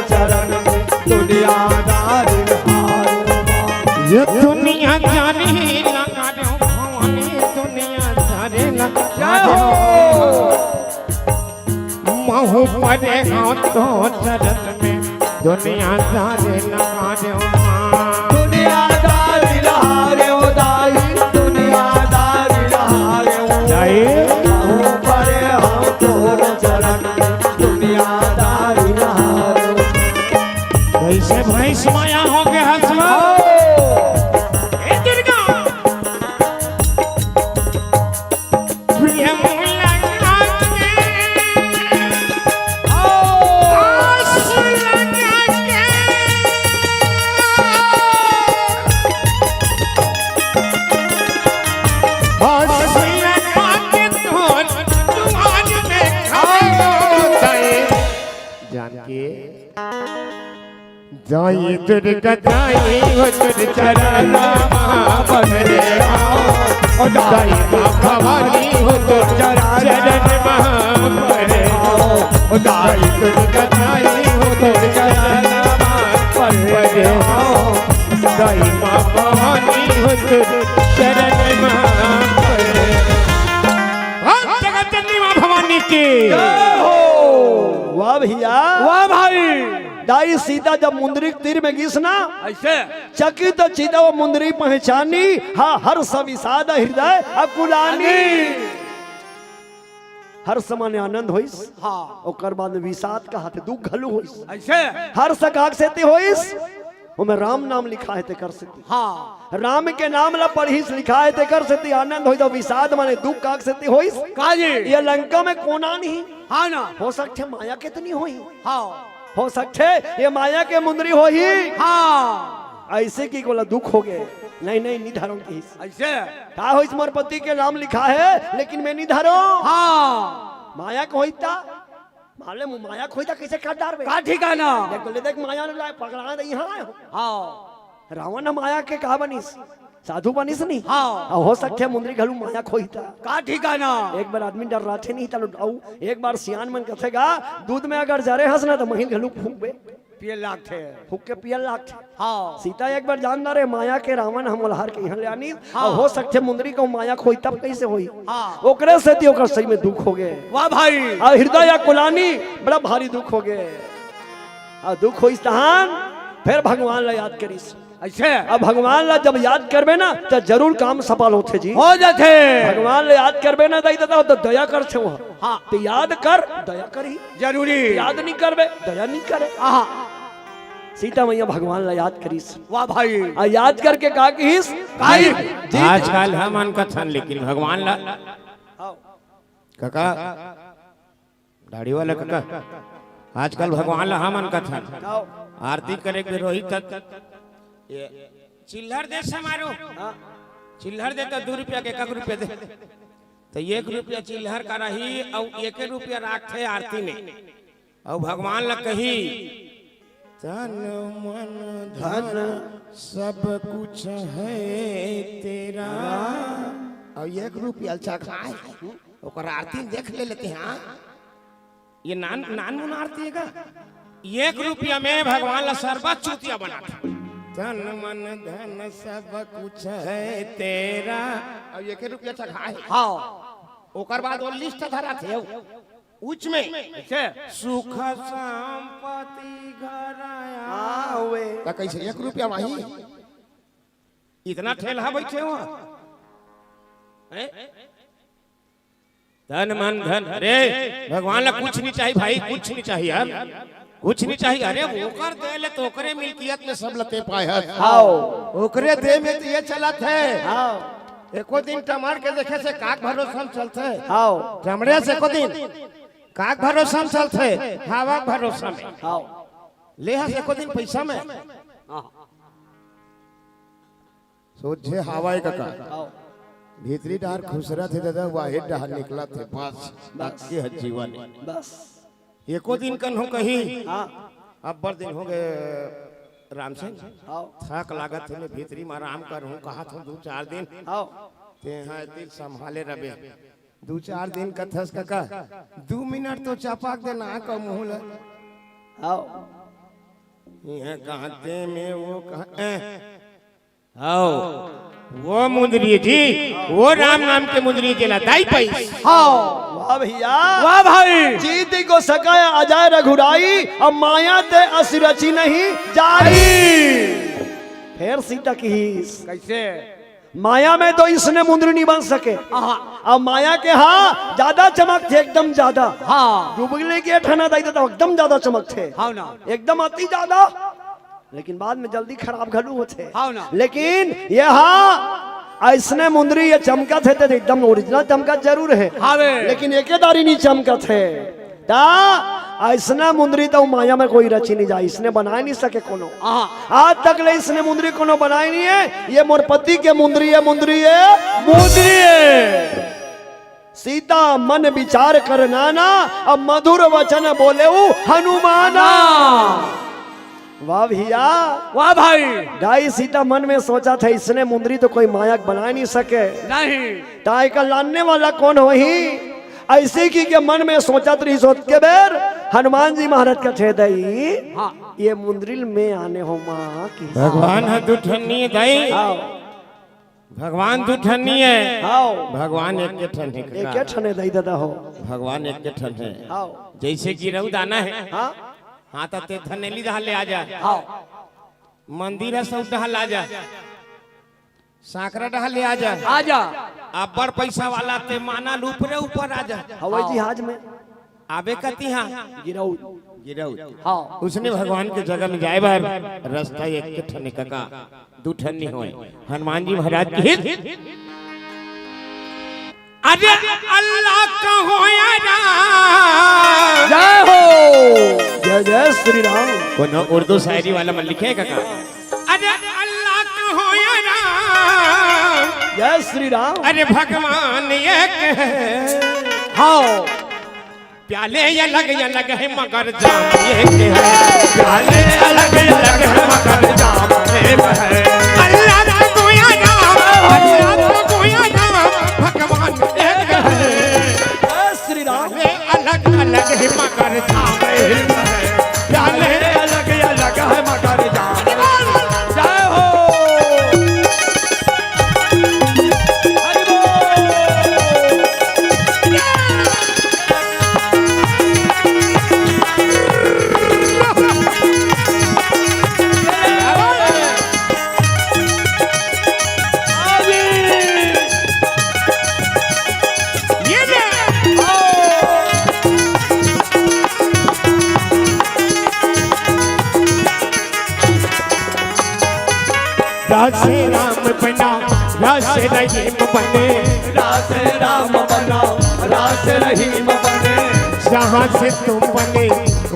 चरण में, दुनियादारी ला हारे ओ माँ। ये दुनियादारी ला हारे ओ भवानी, दुनियादारी ला जय हारे हो। ओ। महूँ परे हँव तो चरण में, दुनियादारी ला हारे ओ माँ। दुनियादारी ला हारे ओ दाई, दुनियादारी ला हारे ओ। दाई। महूँ परे हँव तो चरण में, दुनियादारी ला हारे ओ। कैसे भैंस माया हो गया हसवा? ए दुर्गा। प्रेम लगा के, आस लगा के, आस लगा के तोर दुआर में खड़े हो गए। जानकी। दाई दुर्गा दाई हो तोर चरण मा परे हँव। ओ दाई माँ भवानी हो तोर चरण मा परे हँव। ओ दाई दुर्गा दाई हो तोर चरण मा परे हँव। दाई माँ भवानी हो तोर चरण मा परे हँव। जगत जननी माँ भवानी की। जय हो। वाह भैया। वाह भाई। दाई सीता जब मुंदरी के तीर में गिस ना, ऐसे? चकित चितव मुंदरी पहचानी, हाँ, हर्ष विषाद हृदय अकुलानी। हर्ष माने आनंद होइस, हाँ। ओकर बाद में विषाद कहाथे दुख घलो होइस। ऐसे? हर्ष काकर सेती होइस, ओमे राम नाम लिखा हे तेकर सेती। हाँ। राम के नाम ला पढ़िस लिखा हे तेकर सेती आनंद होइस, अउ विषाद माने दुख काकर सेती होइस। का जी? ये लंका में कोन आन ही? हाँ ना। हो सकथे माया के तो नइ होही। हाँ। हो सकथे ये माया के मुंदरी होही। हाँ। अइसे कि ओला दुख हो गे। नहीं, नहीं, नइ धरँव किहिस। अइसे? का होइस, मोर पति के नाम लिखा हे, लेकिन मैं नइ धरँव। हाँ। माया के होही त, माले मु-, माया के होही त कइसे काट डारबे? का ठिकाना? देख, ले देख, माया ने ला पकड़ा दे, हाँ। हाँ। रावण ह माया के का बनिस? साधु बनिस नहीं? हाँ। अउ हो सकथे मुंदरी घलो माया के होही त। का ठिकाना? एक बार आदमी डर्राथे नहीं त, अउ एक बार सियान मन कथे गा, दूध में अगर जरे हस ना त महीन घलो फूंकबे। पिए लागथे। फूंक के पिए लागथे। हाँ। सीता एक बार जान डारे माया के रावण ह मोला हर के इहाँ ले आनिस। हाँ। अउ हो सकथे मुंदरी के माया के होही तब कइसे होही? हाँ। ओकरे सेती ओकर सही में दुख हो गे। वाह भाई। अउ हृदय अकुलानी, बड़ा भारी दुख हो गे। अउ दुख होइस तहान, फेर भगवान ला याद करिस। अइसे? अब भगवान ला जब याद करबे ना, त जरूर काम सफल होथे जी। हो जाथे। भगवान ला याद करबे ना, दाई ददा, त दया करथे वो। हाँ। त याद कर, दया करही। जरूरी। याद नइ करबे, दया नइ करे। हाँ। सीता मैया भगवान ला याद करिस। वाह भाई। अउ याद करके का किहिस? काई? जी। आजकल हमन कथन, लेकिन भगवान ला। हाँ। कका, दाढ़ी वाला कका, आजकल भगवान ला हमन कथन। हाँ। आरती करे के रोही तक ये चिल्लर दे समारो। हाँ। चिल्लर दे त दू रुपया के एक रुपया दे। त एक रुपया चिल्लर का रही अउ एक रुपया राखथे आरती में। अउ भगवान ला कही, "तन मन धन सब कुछ है तेरा।" अउ एक रुपया चघाए, ओकर आरती देख ले लेते हैं। ये नान, नान मुन आरती हे का? एक रुपया में भगवान ला सरबत चूतिया बना दे। तन मन धन सब कुछ है तेरा। अब एक रुपया चघाए। हाँ। ओकर बाद वो लिस्ट धराथे। उच में। कैसे? सुख संपत्ति घर आवे। त कइसे एक रुपया माही? इतना ठेलहा बइठे हो? हैं? तन मन धन, अरे भगवान ला कुछ नइ चाही भाई, कुछ नइ चाही यार, कुछ नइ चाही। अरे ओकर दे ले त ओकरे मिल्कियत में सब ल तें पाए हस। हाँ। ओकरे दे में त ये चलत हे। हाँ। एको दिन टमड़ के देखे से काक भरोसा में चलथे। हाँ। टमड़े से एको दिन काक भरोसा में चलथे, हवा के भरोसा में। हाँ। ले हस एको दिन पइसा में। हाँ। सोझे हवा हे कका। हाँ। भीतरी डाहर खुसरत हे दादा, बाहिर डाहर निकलत हे। बस, बस। ये ह जीवन हे। बस। एको दिन कन्हू कही, हाँ। अब्बड़ दिन हो गए राम सिंह, हाँ। थक लागत हे, मैं भीतरी म आराम करहूँ, कहत हूँ दू चार दिन। हाँ। तेहा दिल संभाले रबे। दू चार दिन कथस कका, दू मिनट तो चपक दे ना का मुँह ल। हाँ। ये कहते में वो कह, ए, आओ, वो मुंदरी जी, वो राम नाम के मुंदरी जी ला दाई पाई। हाँ। वाह भैया। वाह भाई। जीति को सकाय अजय रघुराई, अब माया ते अस रचि नहीं जाई। फेर सीता कहिस। कैसे? माया में तो इसने मुंदरी नहीं बन सके। हाँ। अब माया के हाँ ज्यादा चमक थे, एकदम ज्यादा। हाँ। डुबले के ठना दाई तो एकदम ज्यादा चमक थे। हाँ ना। एकदम अति ज्यादा। लेकिन बाद में जल्दी खराब घलो होथे। हाँ ना। लेकिन ये हा, अइसने मुंदरी ये चमकत हे, त एकदम original चमकत जरूर हे। हाँ बे। लेकिन एके दारी नहीं चमकत हे। त अइसना मुंदरी त माया में कोई रची नहीं जाय, इसने बनाय नहीं सके कोनो। हाँ। आज तक ले इसने मुंदरी कोनो बनाय नहीं हे। ये मोर पति के मुंदरी हे, मुंदरी हे, मुंदरी हे। सीता मन विचार कर नाना, अब मधुर वचन बोलेउ हनुमाना। वाह भैया। वाह भाई। दाई सीता मन में सोचत हे, इसने मुंदरी तो कोई माया के बनाय नहीं सके। नहीं। त एकर लाने वाला कोन होही? अइसे कहिके मन में सोचत रहिस, ओतके बेर हनुमान जी महाराज कथे, दाई, हाँ। ये मुंदरी ल मैं आने हों माँ की। भगवान ह दू ठन नहीं हे दाई। हाँ। भगवान दू ठन नहीं हे। हाँ। भगवान एके ठन हे कका। एके ठन हे दाई दादा हो। भगवान एके ठन हे। हाँ। जइसे गिरऊ दाना हे। हाँ। हाँ, त ते धनेली डहर ले आ जा। हाँ। मंदिर हे, सब डहर ले आ जा। सांकरा डहर ले आ जा। आ जा। अब्बड़ पइसा वाला ते माना ल ऊपरे ऊपर आ जा। हवाई हाँ। जहाज में। आबे कती हाँ। गिरऊ। गिरऊ। हाँ। उसने भगवान के जगह में जाय बर रस्ता एके ठन हे कका, दू ठन नहीं होय। हनुमान जी महाराज की हित। अरे अल्लाह का होया राम। जय हो। जय जय श्री राम। कोनो उर्दू शायरी वाला मन लिखे हे कका? अरे अल्लाह का होया राम। जय श्री राम। अरे भगवान एक हे। हाँ। प्याले अलग अलग हे मगर जाम एक हे। प्याले अलग अलग हे मगर जाम एक हे। अल्लाह का होया राम, अल्लाह का होया राम, भगवान एक हे। जय श्री राम। प्याले अलग अलग हे मगर जाम एक हे। प्याले अलग अलग हे मगर जाम। जय हो। हरि बोल। रास राम बना, रास रहीम बने। रास राम बना, रास रहीम बने। जहाँ से तुम बने,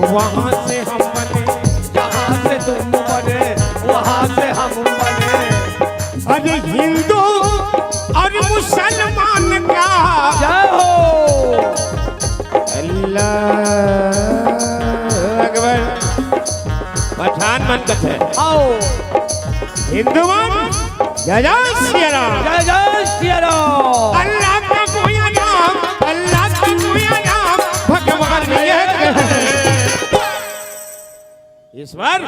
वहाँ से हम बने। जहाँ से तुम बने, वहाँ से हम बने। अरे हिंदू और मुसलमान का। जय हो। अल्लाह अकबर। पठान मन कथे। आओ। हिंदू मन, जय जय सिया राम। जय जय सिया राम। अल्लाह का कोई नाम, अल्लाह का कोई नाम, भगवान एक है। ईश्वर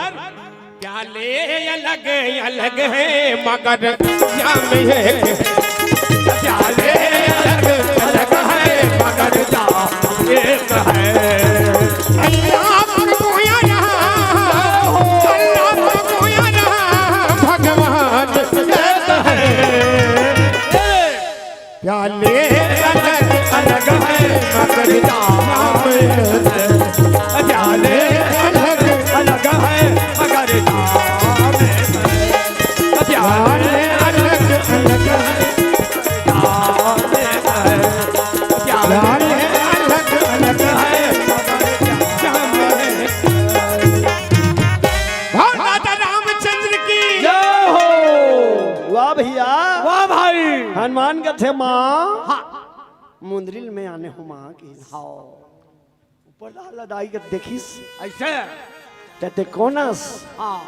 प्याले अलग अलग हे मगर जाम एक हे। प्याले अलग अलग हे मगर जाम एक हे। अल्लाह पर कोई ना, अल्लाह पर कोई ना, भगवान एक हे। प्याले अलग अलग हे मगर जाम एक हे। प्याले अलग अलग हे मगर जाम एक हे। प्याले अलग अलग हे, जाम एक हे। प्याले अलग अलग हे थे माँ। हाँ। मुंदरी ल मैं आने हँव माँ कहिस। हाँ। ऊपर डाहर ल दाई के देखिस। अइसे? त ते कोन अस? हाँ।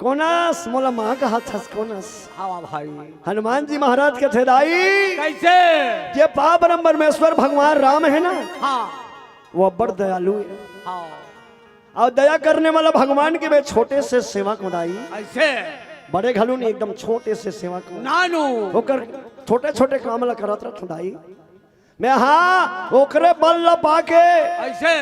कोन अस? मोला माँ कहत हस, कोन अस? हाँ भाई। हनुमान जी महाराज कथे दाई। कइसे? जे पावन परमेश्वर भगवान राम हे ना, हाँ। वो अब्बड़ दयालु हे। हाँ। अउ दया करने वाला भगवान के मैं छोटे से सेवक हँव दाई। अइसे? बड़े घलो नहीं, एकदम छोटे से सेवक हँव। नानू। ओकर छोटे-छोटे काम ल करत रथँव दाई। मैं हाँ, ओकरे बल ल पाके अइसे?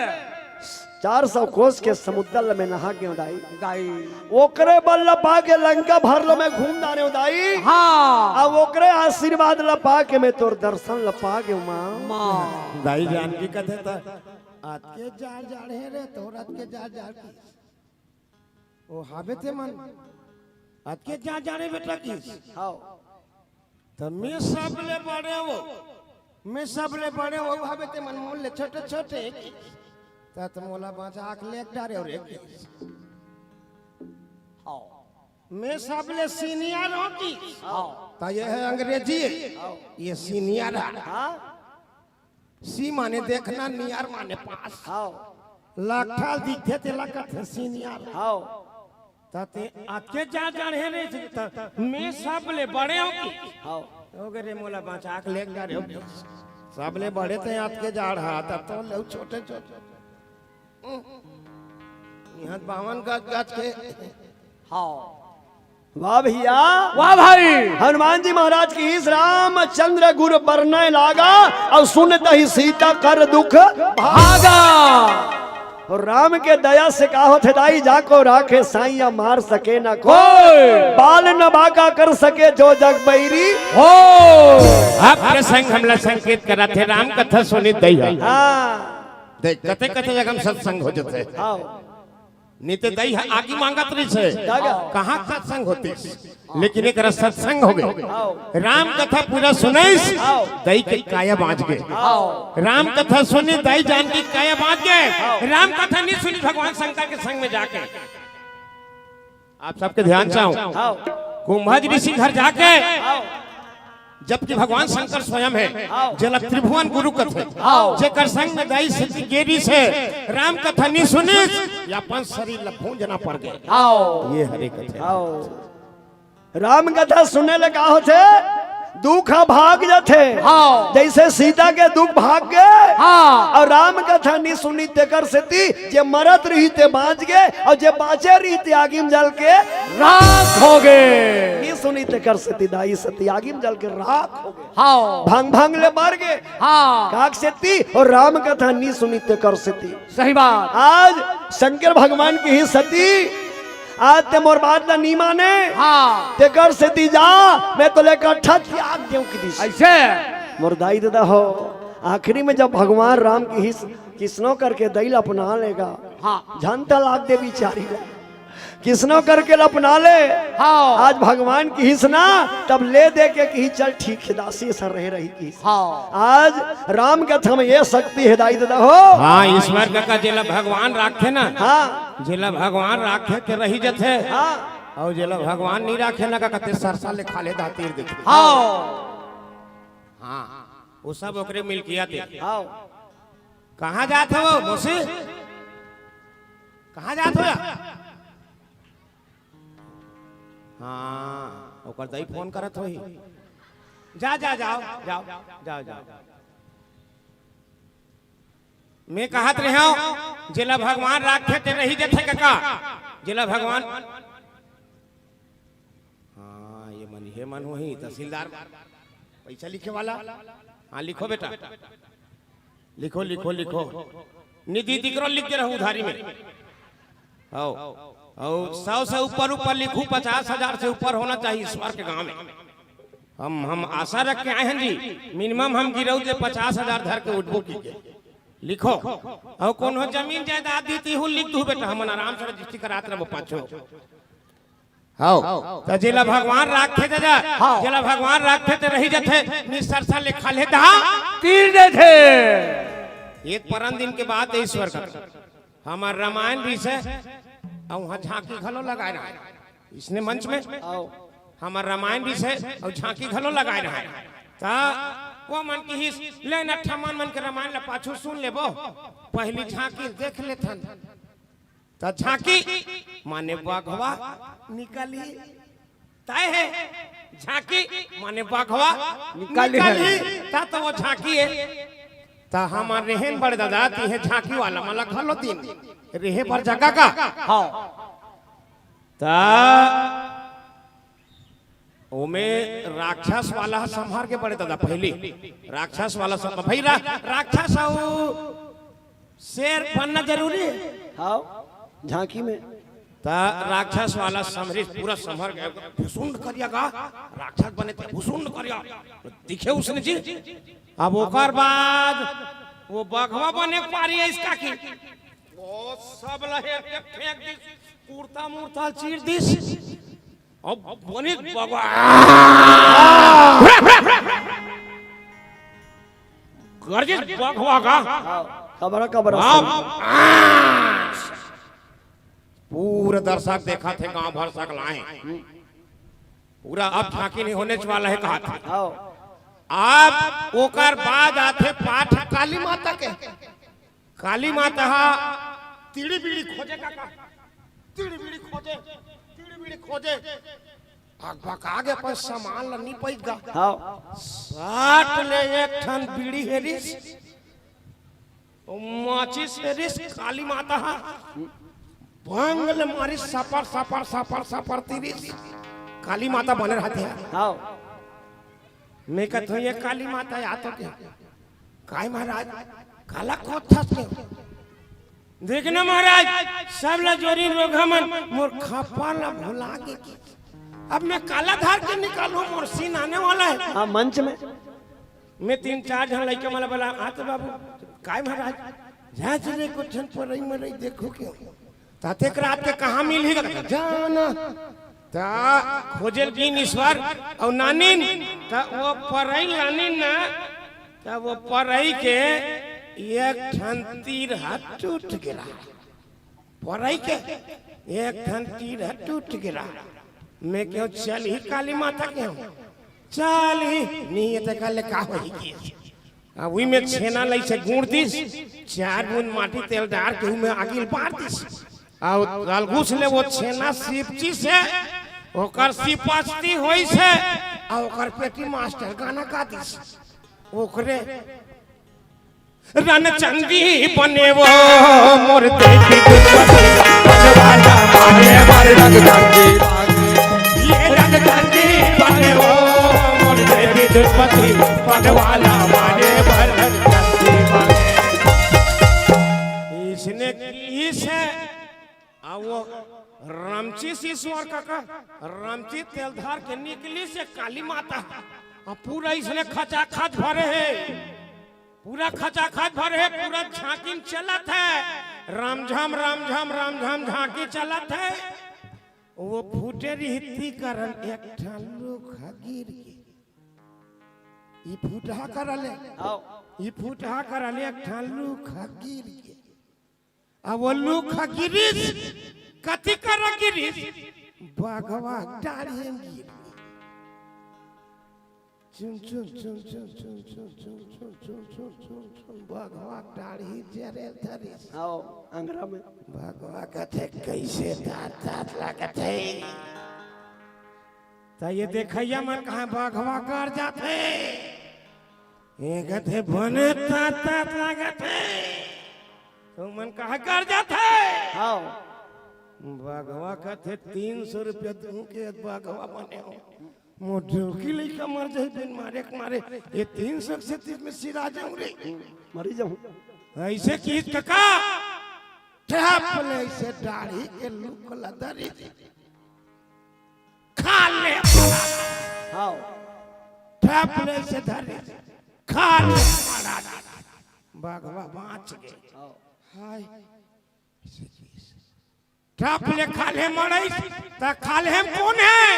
चार सौ कोस के समुद्र ल मैं नहा गेंव दाई। दाई। ओकरे बल ल पाके लंका भर ल मैं घूम डारेंव दाई। हाँ। अउ ओकरे आशीर्वाद ल पाके मैं तोर दर्शन ल पा गेंव माँ। माँ। दाई जानकी कथे त अतके जाड़ जाड़ हे रे, तोर अतके जाड़ जाड़ कहिस। ओ हाबे ते मन, अतके जाड़ जाड़ हे बेटा कहिस। हाँ। त मैं सबले बड़े हँव, मैं सबले बड़े हँव, हाबे ते मन मोर ले छोटे छोटे। त त मोला बचा के लेग डारेव रे। हाँ। मैं सबले senior हँव कहिस। हाँ। त ये हे अंग्रेजी, ये senior हे। हाँ। सी माने देखना, नियर माने पास। हाँ। लकठा ल दिखथे तेला कथे senior। हाँ। त ते अतके जाड़ जाड़ हे रे, त मैं सबले बड़े हँव कहिस। हाँ। ओ गे रे मोला बचा के लेग डारेव। सबले बड़े ते अतके जाड़ हस, त तोर ले छोटे छोटे। इहाँ बावन गज गज के। हाँ। वाह भइया। वाह भाई। हनुमान जी महाराज कहिस रामचंद्र गुर बरनैं लागा, अउ सुनत ही सीता कर दुख भागा। अउ राम के दया से का होथे दाई, जाको राखे साइयाँ मार सके न कोई। कोई। बाल न बाँका कर सके जो जग बैरी। हो। अब प्रसंग हमला संकेत करत हे, राम कथा सुनित दई ह। हाँ। देख, कते कते जगह म सत्संग हो जथे। हाँ। नइ ते दई ह आगी माँगत रहिस हे। दादा। कहाँ सत्संग होतिस? लेकिन एकरा सत्संग होगे। हाँ। राम कथा पूरा सुनिस, हाँ। दई के काया बाँच गे। हाँ। राम कथा सुनिस, दई जानकी काया बाँच गे। हाँ। राम कथा नइ सुनिस भगवान शंकर के संग में जाके। आप सबके ध्यान चाहूँ। हाँ। कुंभज ऋषि घर जाके, हाँ। जबकि भगवान शंकर स्वयं हे, हाँ। जेला त्रिभुवन गुरु कथे, हाँ। जेकर संग में दई सती गे रिहिस हे, राम कथा नइ सुनिस, या अपन शरीर ल भूंजना पड़ गे। हाँ। ये हरे कथे। हाँ। राम कथा सुने ले का होथे? दुख ह भाग जाथे। हाँ। जइसे सीता के दुख भाग गे। हाँ। अउ राम कथा नइ सुनिस तेकर सेती जे मरत रिहिस ते बाँच गे, अउ जे बाँचे रिहिस ते आगी म जल के राख होगे। नइ सुनिस तेकर सेती दाई सती आगी म जल के राख होगे। हाँ। भंग भंग ले बर गे। हाँ। काक सेती? अउ राम कथा नइ सुनिस तेकर सेती। सही बात। आज शंकर भगवान कहिस सती, आज ते मोर बात ला नइ माने। हाँ। तेकर सेती जा, मैं तोला एकट्ठा त्याग देंव कहिस। अइसे? मोर दाई ददा हो, आखिरी में जब भगवान राम कहिस, किसनो करके दई ला अपना ले गा। हाँ। झन त लाग दे बिचारी ला। किसनो करके ल अपना ले। हाँ। आज भगवान कहिस ना, तब ले दे के कहिस, "चल ठीक हे दासी, अइसन रहे रही," कहिस। हाँ। आज राम कथा म ये शक्ति हे दाई ददा हो। हाँ, ईश्वर कका जेला भगवान राखथे ना, हाँ। जेला भगवान राखथे ते रहि जथे। हाँ। अउ जेला भगवान नइ राखे ना कका, ते सरसा ले खा ले दाती ल देखे। हाँ। हाँ, वो सब ओकरे मिलकियत हे। हाँ। कहाँ जात हव मौसी? कहाँ जात हव? हाँ, ओकर दई फोन करत होही। जा, जा, जाव, जाव, जाव, जाव। मैं कहत रहेंव, जेला भगवान राखथे ते रहि जथे कका। जेला भगवान, हाँ, ये मन, ये मन होही, तहसीलदार, पइसा लिखे वाला। हाँ, लिखो बेटा। लिखो, लिखो, लिखो। निधि तिकरो लिख दे रहूं उधारी में। हव। अउ सौ से ऊपर, ऊपर लिखूं, पचास हजार से ऊपर होना चाहिए ईश्वर के गांव में। हम, हम आशा रख के आए हैं जी, minimum हम गिरऊ जे पचास हजार धर के उठबो की के। लिखो। अउ कोनो जमीन जायदाद दी तिहू लिख दू बेटा, हमन आराम से रजिस्ट्री करात रहबो पाछो। हव। त जेला भगवान राखथे दादा, हव। जेला भगवान राखथे ते रहि जथे, निसरसा ले खा ले दहा, तीर देथे। एक परन दिन के बात हे ईश्वर का। हमर रामायण रिहिसे, अउ उहाँ झांकी घलो लगाए रहा। इसने मंच में, हव। हमर रामायण रिहिसे, अउ झांकी घलो लगाए रहा। त वो मन किहिस, "ले न, ठमन मन के रामायण ल पाछू सुन लेबो, पहिली झांकी देख लेथन।" त झांकी माने बघवा निकलही। तय हे, झांकी माने बघवा निकलही। निकलही। त तो वो झांकी हे। त हमर रेहेन बड़े ददा, तिहे झांकी वाला मन ल घलो दिन रेहे बर जगह का। हाँ। त ओमे राक्षस वाला ह संभार के बड़े ददा, पहिली राक्षस वाला संभार। भई रा-, राक्षस अउ शेर बनना जरूरी हे। हाँ, झांकी में। त राक्षस वाला संभरिस, पूरा संभर के भुसुंड करिया गा, राक्षस बने ते भुसुंड करिया, दिखे उसने जी। अब ओकर बाद वो बघवा बने पारी हे इसका की, वो सब ल हेर के फेंक दिस, कुर्ता मुर्ता चीर दिस। अब बने बघवा गरजिस बघवा का। हाँ, कबरा, कबरा। अब पूरा दर्शक देखत हे, गांव भर सकलाय हे। पूरा अब झांकी नहीं होने वाला हे, कहा था। हाँ। अब ओकर बाद आथे पाठ काली माता के। काली माता ह तीड़ी बीड़ी खोजे का, का? तीड़ी बीड़ी खोजे, तीड़ी बीड़ी खोजे। अकबका गे अपन सामान ल नी पइस गा। हाँ। सट ले एक ठन बीड़ी हेरिस, ओ माचिस हेरिस, काली माता ह भंग ले मारिस, सपर, सपर, सपर, सपर तीरिस। काली माता बने रहते हैं। हाँ। मैं कहत हूँ, "ये काली माता या तो क्या?" "काय महाराज, काला खोदथस के?" "देख ना महाराज, सब ला जोरी रोघा मन, मोर खपा ला भुला गे कि। अब मैं काला धार के निकालूं, मोर सीन आने वाला हे।" हाँ, मंच में। मैं तीन चार झन लइका मन ला बोला, "आ तो बाबू।" "काय महाराज?" "जा चले कुछ झन परई मरई देखो के।" ततेक रात के कहाँ मिलही गा? जाना। त खोजे ल गिन ईश्वर अउ नानिन, त वो परई लानिन ना, त वो परई के एक ठन तीर ह टूट गे रहा। परई के एक ठन तीर ह टूट गे रहा। मैं केहेंव चलही काली माता केहेंव, चलही नहीं, ये त काले का होही के। आ, उही में छेना लइसे गूंथ दिस, चार बूंद माटी तेल डार के उही में आगी ल बार दिस। अउ अलगुस ले वो छेना सिपचिस हे, ओकर सिपस्ती होइस हे, अउ ओकर पेटी मास्टर गाना गा दिस। ओकरे रणचंडी बने वो मोर देवी दुर्पति, बनवाला मारे बर रणचंडी। ये रणचंडी बने वो मोर देवी दुर्पति, बनवाला मारे बर रणचंडी। इसने किहिस हे, अउ वो रमचिस ईश्वर काका, रमचिस तेल धार के निकलिस हे काली माता। अउ पूरा इसने खचाखच भरे हे, पूरा खचाखच भरे हे, पूरा झांकी म चलत हे। रमझम, रमझम, रमझम झांकी चलत हे। वो फूटे रिहिस तेकर ले एक ठन लुक ह गिर गे। ई फूटहा करा ले, हाँ। ई फूटहा करा ले एक ठन लुक ह गिर गे। अब वो लुक ह गिरिस, कति करा गिरिस? बघवा डाढ़ी म गिर गे। चुन, चुन, चुन, बघवा डाढ़ी जरे धरिस। हाँ, अंगरा में। बघवा कथे, "कइसे दांत, दांत लागत हे?" त ये देखइया मन कहा, "बघवा कर जाथे।" ये कथे, "बने तात तात लागत हे।" तो मन कहा, "कर जाथे।" हाँ। बघवा कथे, "तीन सौ रुपया दूं के बघवा बने हो। मोर डौकी लइका मर जाही बिन मारे के मारे, ये तीन सौ के सेती में सिरा जाऊं रे। मरी जाऊं।" अइसे किहिस कका, ठप ले अइसे डाढ़ी के लुक ल धरिस। खा ले। हाँ। ठप ले अइसे धरिस। खा ले। बघवा बांच गे। हाँ। हाय। ठप ले खा ले मड़ाइस, त खा ले म कोन हे?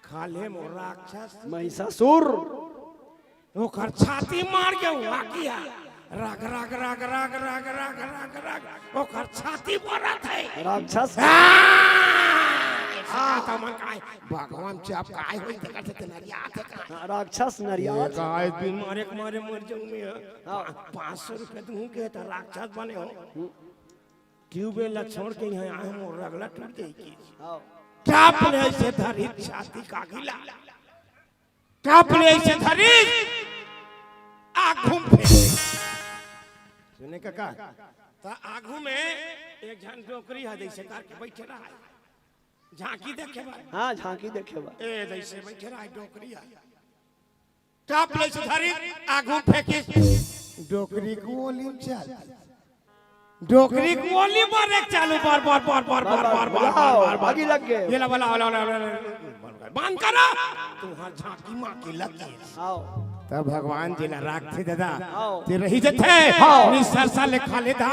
खा ले म वो राक्षस। महिषासुर। ओकर छाती मार के वो आगिया। रग, रग, रग, रग। ओकर छाती बरत हे। राक्षस। आ! हाँ, त मन काय, भगवान चुपकाय होही, तेकर से ते नरियाथे का। हाँ, राक्षस नरियाथे। काय बीमार एक मारे मर जाहूँ मैं। हाँ। पा-, पाँच सौ रुपया दूँ के त राक्षस बने हो। हम्म। ट्यूबवेल ला छोड़ के यहाँ आए, मोर रगला टूट जाही कि। हाँ। टाप ले अइसे धरिस छाती के आगी ला। टाप ले अइसे धरिस, आघू म फेंकिस। सुने कका, त आघू में एक झन डोकरी ह, जइसे करके बइठे रहय, झांकी देखे बर। हाँ, झांकी देखे बर। ए, जइसे बइठे रहय डोकरी ह, टाप ले अइसे धरिस, आघू म फेंकिस, डोकरी के ओली म चल दिस। डोकरी के ओली बरे चालू, बर, बर, बर, बर, बर, बर, बर, बर, बर, बर। आगी लग गे। ये ला, वाला, वाला, वाला, वाला, वाला। बंद करो। तुम्हार झांकी माँ की लगी। आओ। तब भगवान जी ला राखथे दादा। आओ। ते रहि जथे। हाँ। निसरसा ले खा लेथे।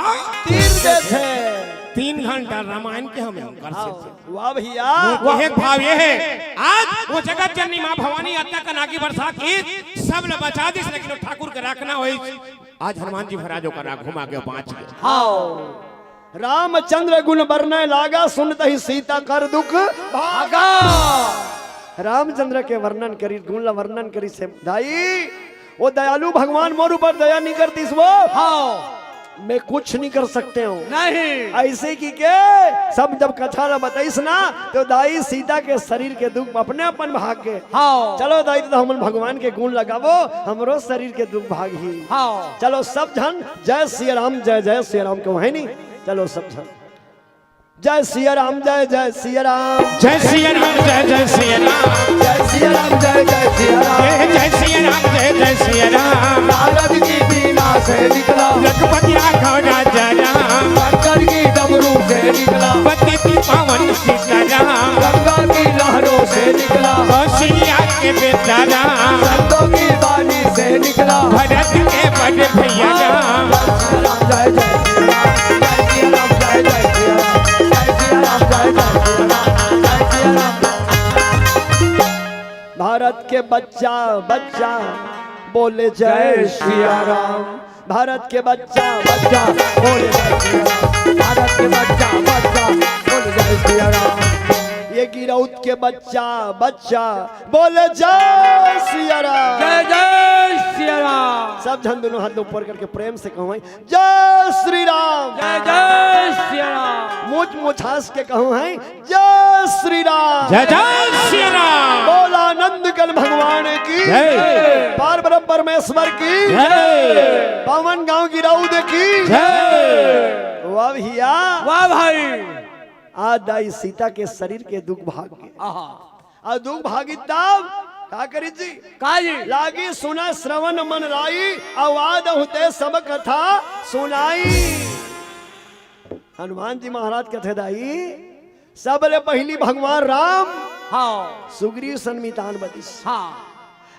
तीर देथे। तीन घंटा रामायण के हमें हम कर आओ। सकते। वाह भैया। वो वाह। एक भाव ये हे, आज वो जगत जननी माँ भवानी अतना कन आगी बरसा के सब ला बचा दिस, लेकिन वो ठाकुर के राखना होइस। आज हनुमान जी महाराज ओकर आघू म आगे बाँच गे। हाँ। रामचंद्र गुण बरनय लागा, सुनतही सीता कर दुख भागा। रामचंद्र के वर्णन करिस, गुण ला वर्णन करिस हे दाई। वो दयालु भगवान मोर ऊपर दया नइ करतिस वो। हाँ। मैं कुछ नहीं कर सकते हूँ। नहीं। अइसे कहिके सब जब कथा ला बताइस ना, त दाई सीता के शरीर के दुख अपने आप मन भाग गे। हाँ। चलो दाई, त हमन भगवान के गुण ला गाबो, हमरो शरीर के दुख भागही। हाँ। चलो सब झन जय सिया राम, जय जय सिया राम कहो, हे नी? चलो सब झन जय सिया राम, जय जय सिया राम। जय सिया राम, जय जय सिया राम। जय सिया राम, जय जय सिया राम। ए, जय सिया राम, जय जय सिया राम। नारद की बीना से निकला। रघुपति राघव राजा राम। शंकर की डमरू से निकला। पति की पावन सीताराम। गंगा की लहरों से निकला। कौशल्या के बेटा राम। संतों की बानी से निकला। भरत के बड़ भैया राम। जय जय सिया राम, जय सिया राम, जय जय सिया राम, जय सिया राम, जय जय सिया राम, जय सिया राम। भारत के बच्चा, बच्चा बोले जय सिया राम। भारत के बच्चा, बच्चा बोले जय सिया राम। भारत के बच्चा, बच्चा बोले जय सिया राम। ये गिरौद के बच्चा, बच्चा बोले जय सिया राम। जय जय सिया राम। सब झन दोनों हाथ ऊपर करके प्रेम से कहो, जय श्री राम। जय जय सिया राम। मुछ मुछास के कहो है, जय श्री राम। जय जय सिया राम। बोल आनंद कंद भगवान की जय। पार ब्रह्म परमेश्वर की जय। पावन गांव गिरौद की जय। वाह भैया। वाह भाई। आज दाई सीता के शरीर के दुख भाग गे। आहा। अउ दुख भागित तब का करिस जी? का जी? लागी सुना श्रवण मन लाई, अउ आदहु ते सब कथा सुनाई। हनुमान जी महाराज कथे दाई, सबले पहिली भगवान राम हाँ। सुग्रीव सन मितान बदिस। हाँ।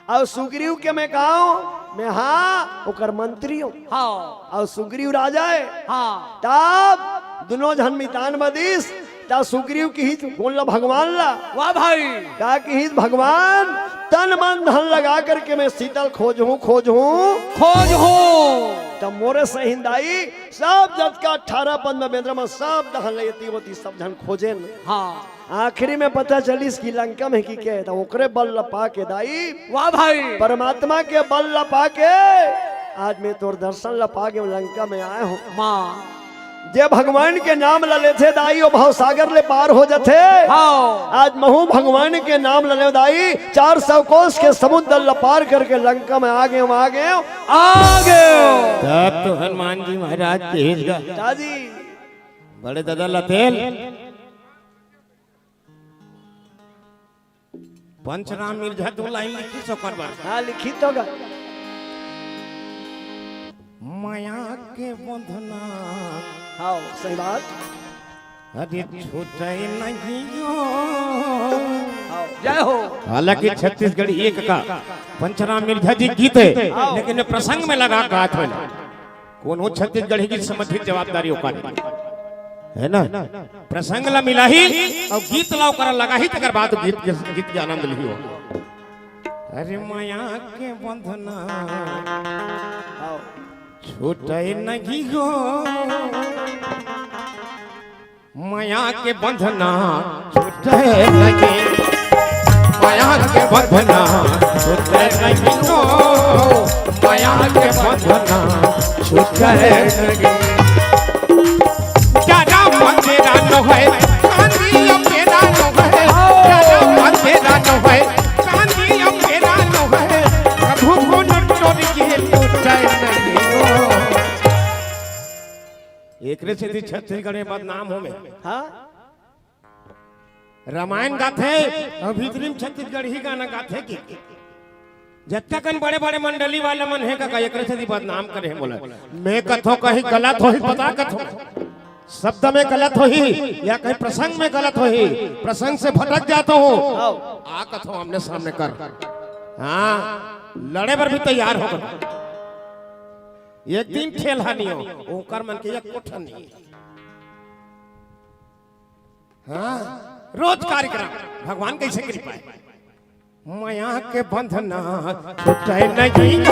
अउ सुग्रीव के मैं का हूँ? मैं हाँ, ओकर मंत्री हूँ। हाँ। अउ सुग्रीव राजा हे। हाँ। तब दुनों झन मितान बदिस, त सुग्रीव किहिस गुण ल भगवान ला। वाह भाई। का किहिस भगवान, तन मन धन लगा करके मैं सीता ल खोजहूँ, खोजहूँ। खोजहूँ। त मोरे सहिन दाई, सब जतका अठारह पद्म बेंदरा मन सब डहन ले एती ओती सब झन खोजेन। हाँ। आखिरी में पता चलिस कि लंका में कि के, त ओकरे बल ल पाके दाई। वाह भाई। परमात्मा के बल ल पाके आज मैं तोर दर्शन ल पाके लंका में आए हूँ। माँ। जे भगवान के नाम ल लेथे दाई, ओ भवसागर ले पार हो जथे। हाँ। आज महू भगवान के नाम ल लेव दाई, चार सौ कोस के समुद्र ल पार करके लंका में आ गेंव, आ गेंव, आ गेंव। तब तो हनुमान जी महाराज के हिस गा। दादी। बड़े दादा लतेल। पंचराम मिर्झा दो लाइन लिखिस ओकर बर। हाँ, लिखिस तो गा। मया के बंधना। हाँ, सही बात। अरे छूटे नहीं हो। हाँ। जय हो। हालांकि छत्तीसगढ़ी एक का पंचराम मिर्झा जी गीत हे, हाँ। लेकिन ये प्रसंग में लगा गात हे। कोनो छत्तीसगढ़ी गीत संबंधित जवाबदारी ओकर हे, है ना? प्रसंग ला मिलाही अउ गीत ला ओकर लगाही, तेकर बाद गीत के, गीत के आनंद लिही हो। अरे मया के बंधना छूटे नहीं हो। मया के बंधना छूट छूटे नहीं, माया के बंधना छूटे नहीं, ओ, माया के बंधना छूटे नहीं। ज्यादा मंदिरा नो है, चांदी अब मेरा नो है। ज्यादा मंदिरा नो है, चांदी अब मेरा नो है। प्रभु को न तोड़ के छूटे नहीं, ओ। एकरे सेती छत्तीसगढ़ में बदनाम हो में। हाँ? रामायण गाथे अउ भीतरी में छत्तीसगढ़ी गाना गाथे कि जतका कन बड़े-बड़े मंडली वाला मन हे कका, एकरे सेती बदनाम करे हे मोला। मैं कथों कहीं गलत होही, बता कथों। शब्द में गलत होही या कहीं प्रसंग में गलत होही, प्रसंग से भटक जाता हूँ। आ कथों आमने सामने कर। हाँ, लड़े बर भी तैयार हो। एक दिन ठेलहा नहीं हो, ओकर मन के एक कोठा नहीं। हाँ, रोज कार्यक्रम। भगवान कैसे कृपा है? माया के बंधना छूटे नहीं गो,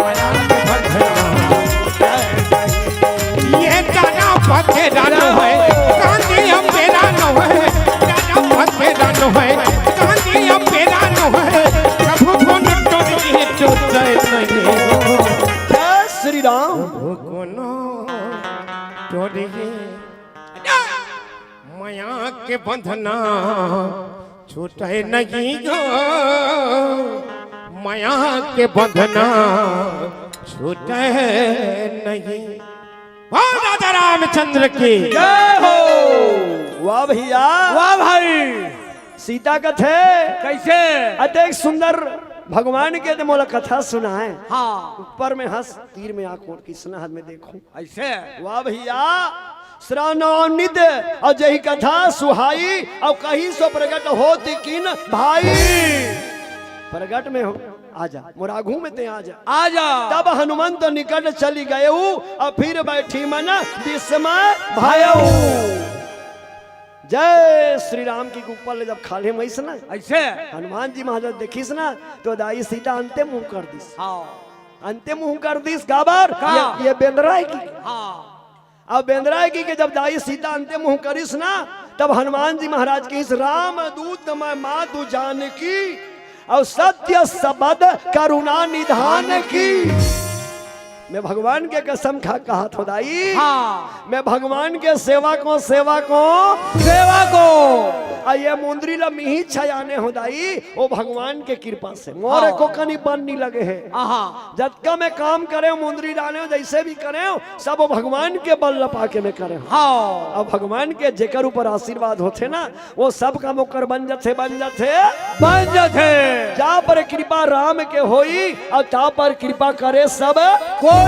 माया के बंधना छूटे नहीं। ये दाना पके दानो है, कांदी हम बेरा नो है। दाना पके दानो है, कांदी हम बेरा नो है। प्रभु को न तोड़ के छूटे नहीं गो। जय श्री राम। प्रभु को न तोड़ के माया के बंधना छूटे नहीं गो, माया के बंधना छूटे नहीं। वाह राजा रामचंद्र की। जय हो। वाह भैया। वाह भाई। सीता कथे। कैसे? अतेक सुंदर भगवान के ते मोला कथा सुनाए। हाँ। ऊपर में हंस, तीर में आंख, ओर किसना हाथ में देखूं। ऐसे? वाह भैया, श्रवण नित अउ जही कथा सुहाई, अउ कहीं सो प्रगट होत किन भाई। प्रगट में हो, आजा, मोर आगू में ते आजा। आजा। तब हनुमंत निकट चली गए, अउ फिर बैठी मन विस्मय भयऊ। जय श्री राम की। ऊपर ले जब खाल्हे मइस ना, ऐसे? हनुमान जी महाराज देखिस ना, तो दाई सीता अंते मुंह कर दिस। हाँ। अंते मुंह कर दिस, काबर? का? ये, ये बेंदरा हे कि? हाँ। अब बेंदरा हे कि, कि जब दाई सीता अंते मुंह करिस ना, तब हनुमान जी महाराज कहिस, "राम दूत मैं मातु जानकी, अउ सत्य सबद करुणा निधान की।" मैं भगवान के कसम खा कहत हों दाई। हाँ। मैं भगवान के सेवक हों, सेवक हों, सेवक हों। अउ ये मुंदरी ला मिही छायाने हों दाई, ओ भगवान के कृपा से। मोर हाँ। एको कनी बन नी लगे हे। आहा। जतका मैं काम करेंव, मुंदरी डालेंव, जइसे भी करेंव, सब ओ भगवान के बल ल पाके मैं करेंव। हाँ। अब भगवान के जेकर ऊपर आशीर्वाद होथे ना, ओ सब काम ओकर बन जथे, बन जथे। बन जथे। जा पर कृपा राम के होई, अउ ता पर कृपा करे सब कोई।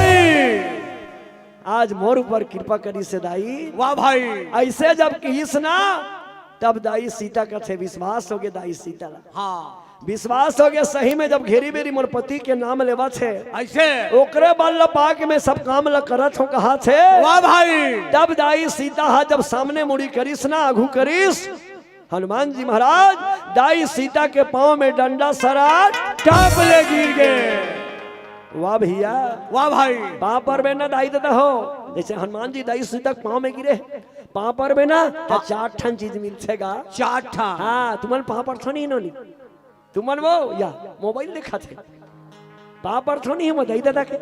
आज मोर ऊपर कृपा करिस हे दाई। वाह भाई। अइसे जब कहिस ना, तब दाई सीता कथे, विश्वास होगे दाई सीता ला। हाँ। विश्वास होगे, सही में जब घेरी बेरी मोर पति के नाम लेवत हे, ऐसे? ओकरे बल ल पाके मैं सब काम ल करत हों, कहत हे। वाह भाई। तब दाई सीता हा जब सामने मुड़ी करिस ना, आगू करिस, हनुमान जी महाराज दाई सीता के पाँव में डंडा सरा टाप ले गिर गे। वाह भैया। वाह भाई। पाँव परबे ना दाई ददा हो, जइसे हनुमान जी दाई सीता के पाँव में गिरे, पाँव परबे ना, त हाँ। चार ठन चीज मिलथे गा। चार ठन। हाँ, तुमन पाँव परथो नहीं नोनी। तुमन वो या मोबाइल देखथे। पाँव परथो नहीं हम दाई ददा के।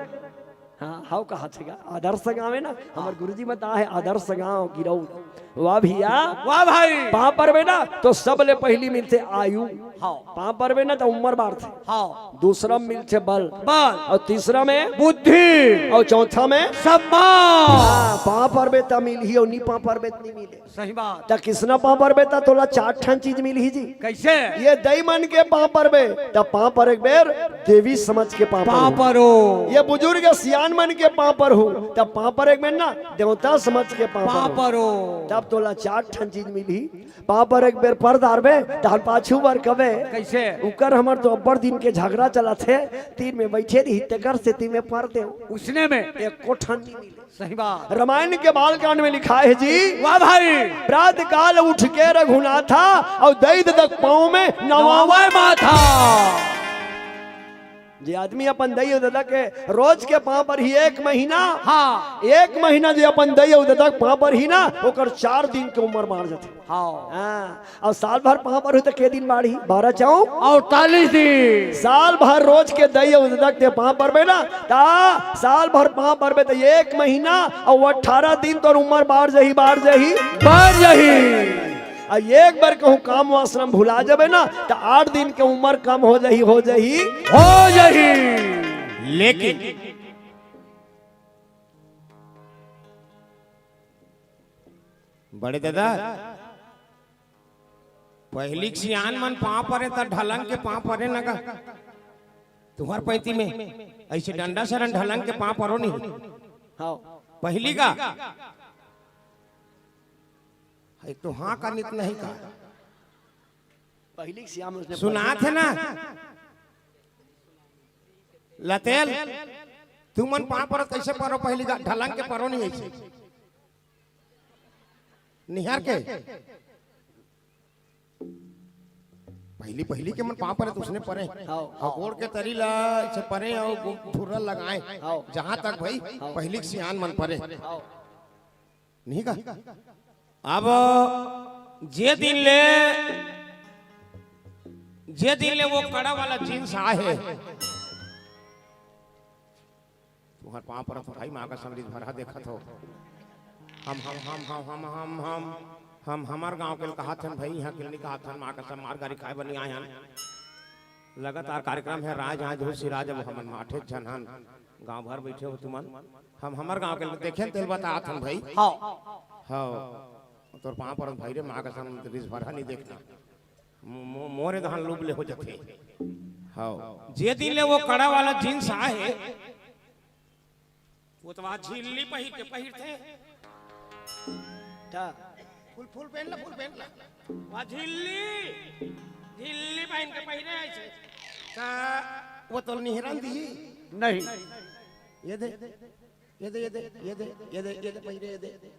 हाँ, हव कहथे गा। आदर्श गाँव हे ना, हमर गुरुजी बताए हे आदर्श गाँव गिरौद। वाह भैया। वाह भाई। पाँव परबे ना, तो सबले पहिली मिलथे आयु। हाँ। पाँव परबे ना, त उमर बाढ़थे। हाँ। दूसरा मिलथे बल। बल। अउ तीसरा में? बुद्धि। अउ चौथा में? सम्मान। हाँ, पाँव परबे त मिलही, अउ नी पाँव परबे त नी मिले। सही बात। त किसना पाँव परबे त तोला चार ठन चीज मिलही जी। कइसे? ये दई मन के पाँव परबे, त पाँव पर एक बेर देवी समझ के पाँव परहू। पाँव परहू। ये बुजुर्ग सियान मन के पाँव परहू, त पाँव पर एक बेर ना देवता समझ के पाँव परहू। पाँव परहू। तब तोला चार ठन चीज मिलही। पाँव पर एक बेर पर डारबे, तहन पाछू बर कबे। कइसे? उकर हमर तो अब्बड़ दिन के झगड़ा चलत हे, तीर में बइठे रही, तेकर सेती में पर देंव। उसने में? एको ठन नी मिले। सही बात। रामायण के बालकांड में लिखाय हे जी। वाह भाई। प्रात काल उठ के रघुनाथा, अउ दई ददा के पाँव में नवावय माथा। जे आदमी अपन दई अउ ददा के रोज के पाँव परही एक महीना, हाँ। एक महीना जे अपन दई अउ ददा के पाँव परही ना, ओकर चार दिन के उमर बाढ़ जाथे। हाँ। हाँ, अउ साल भर पाँव परहू त के दिन बाढ़ही? बारह चौक अड़तालीस दिन। साल भर रोज के दई अउ ददा के पाँव परबे ना, त साल भर पाँव परबे त एक महीना अउ अठारह दिन तोर उमर बाढ़ जाही, बाढ़ जाही। बाढ़ जाही। अउ एक बार कहूँ काम वासना म भुला जाबे ना, त आठ दिन के उमर कम हो जाही, हो जाही। हो जाही। लेकिन बड़े ददा, पहिली के सियान मन पाँव परे त ढलंग के पाँव परे न गा। तुँहर पैती में अइसे डंडा सरन ढलंग के पाँव परो नहीं। हाँ। पहिली का? है तो हाँ का नित नहीं का? पहिली के सियान मन अइसने सुनात हे ना? लतेल, तुमन पाँव परत कइसे परो? पहिली का ढलंग के परो नहीं अइसे। निहार के। पहिली, पहिली के मन पाँव परे त उसने परे। हाँ। अउ गोड़ के तरी ला अइसे परे अउ गो-, ठुर्रा लगाए। हाँ। जहाँ तक भाई, हाँ। पहिली के सियान मन परे। हाँ। नहीं का? अब जे दिन ले, जे दिन ले वो कड़ा वाला जींस आए हे, तुँहर पाँव परत हँव भाई, माँ कसम रिझभरहा देखत हँव। हम, हम, हम, हम, हमार गाँव के ल कहत हन भाई, इहाँ के ल नइ कहत हन, माँ कसम मार गारी खाए बर नइ आए हन। लगातार कार्यक्रम हे, राज आज हो सिराज, अब हमन माठे झन हन, गाँव भर बइठे हो तुमन। हम हमार गाँव के ल देखेन तेल बतात हन भाई। हाँ। हाँ। तोर पाँव परत भाई रे, माँ कसम रिझभरहा नइ देखना। मो-, मो-, मोरे धान लुबले हो जाथे। हाँ। जे दिन ले वो कड़ा वाला जींस आए हे, वो तो वहाँ झिल्ली पहिर के पहिरथे। का? फुल, फुल पहन ला, फुल पहन ला। वहाँ झिल्ली, झिल्ली पहन के पहिरे अइसे। का वो तो निहरन दिही? नहीं। ये दे, ये दे, ये दे, ये दे, ये दे, ये दे, पहिरे, ये दे।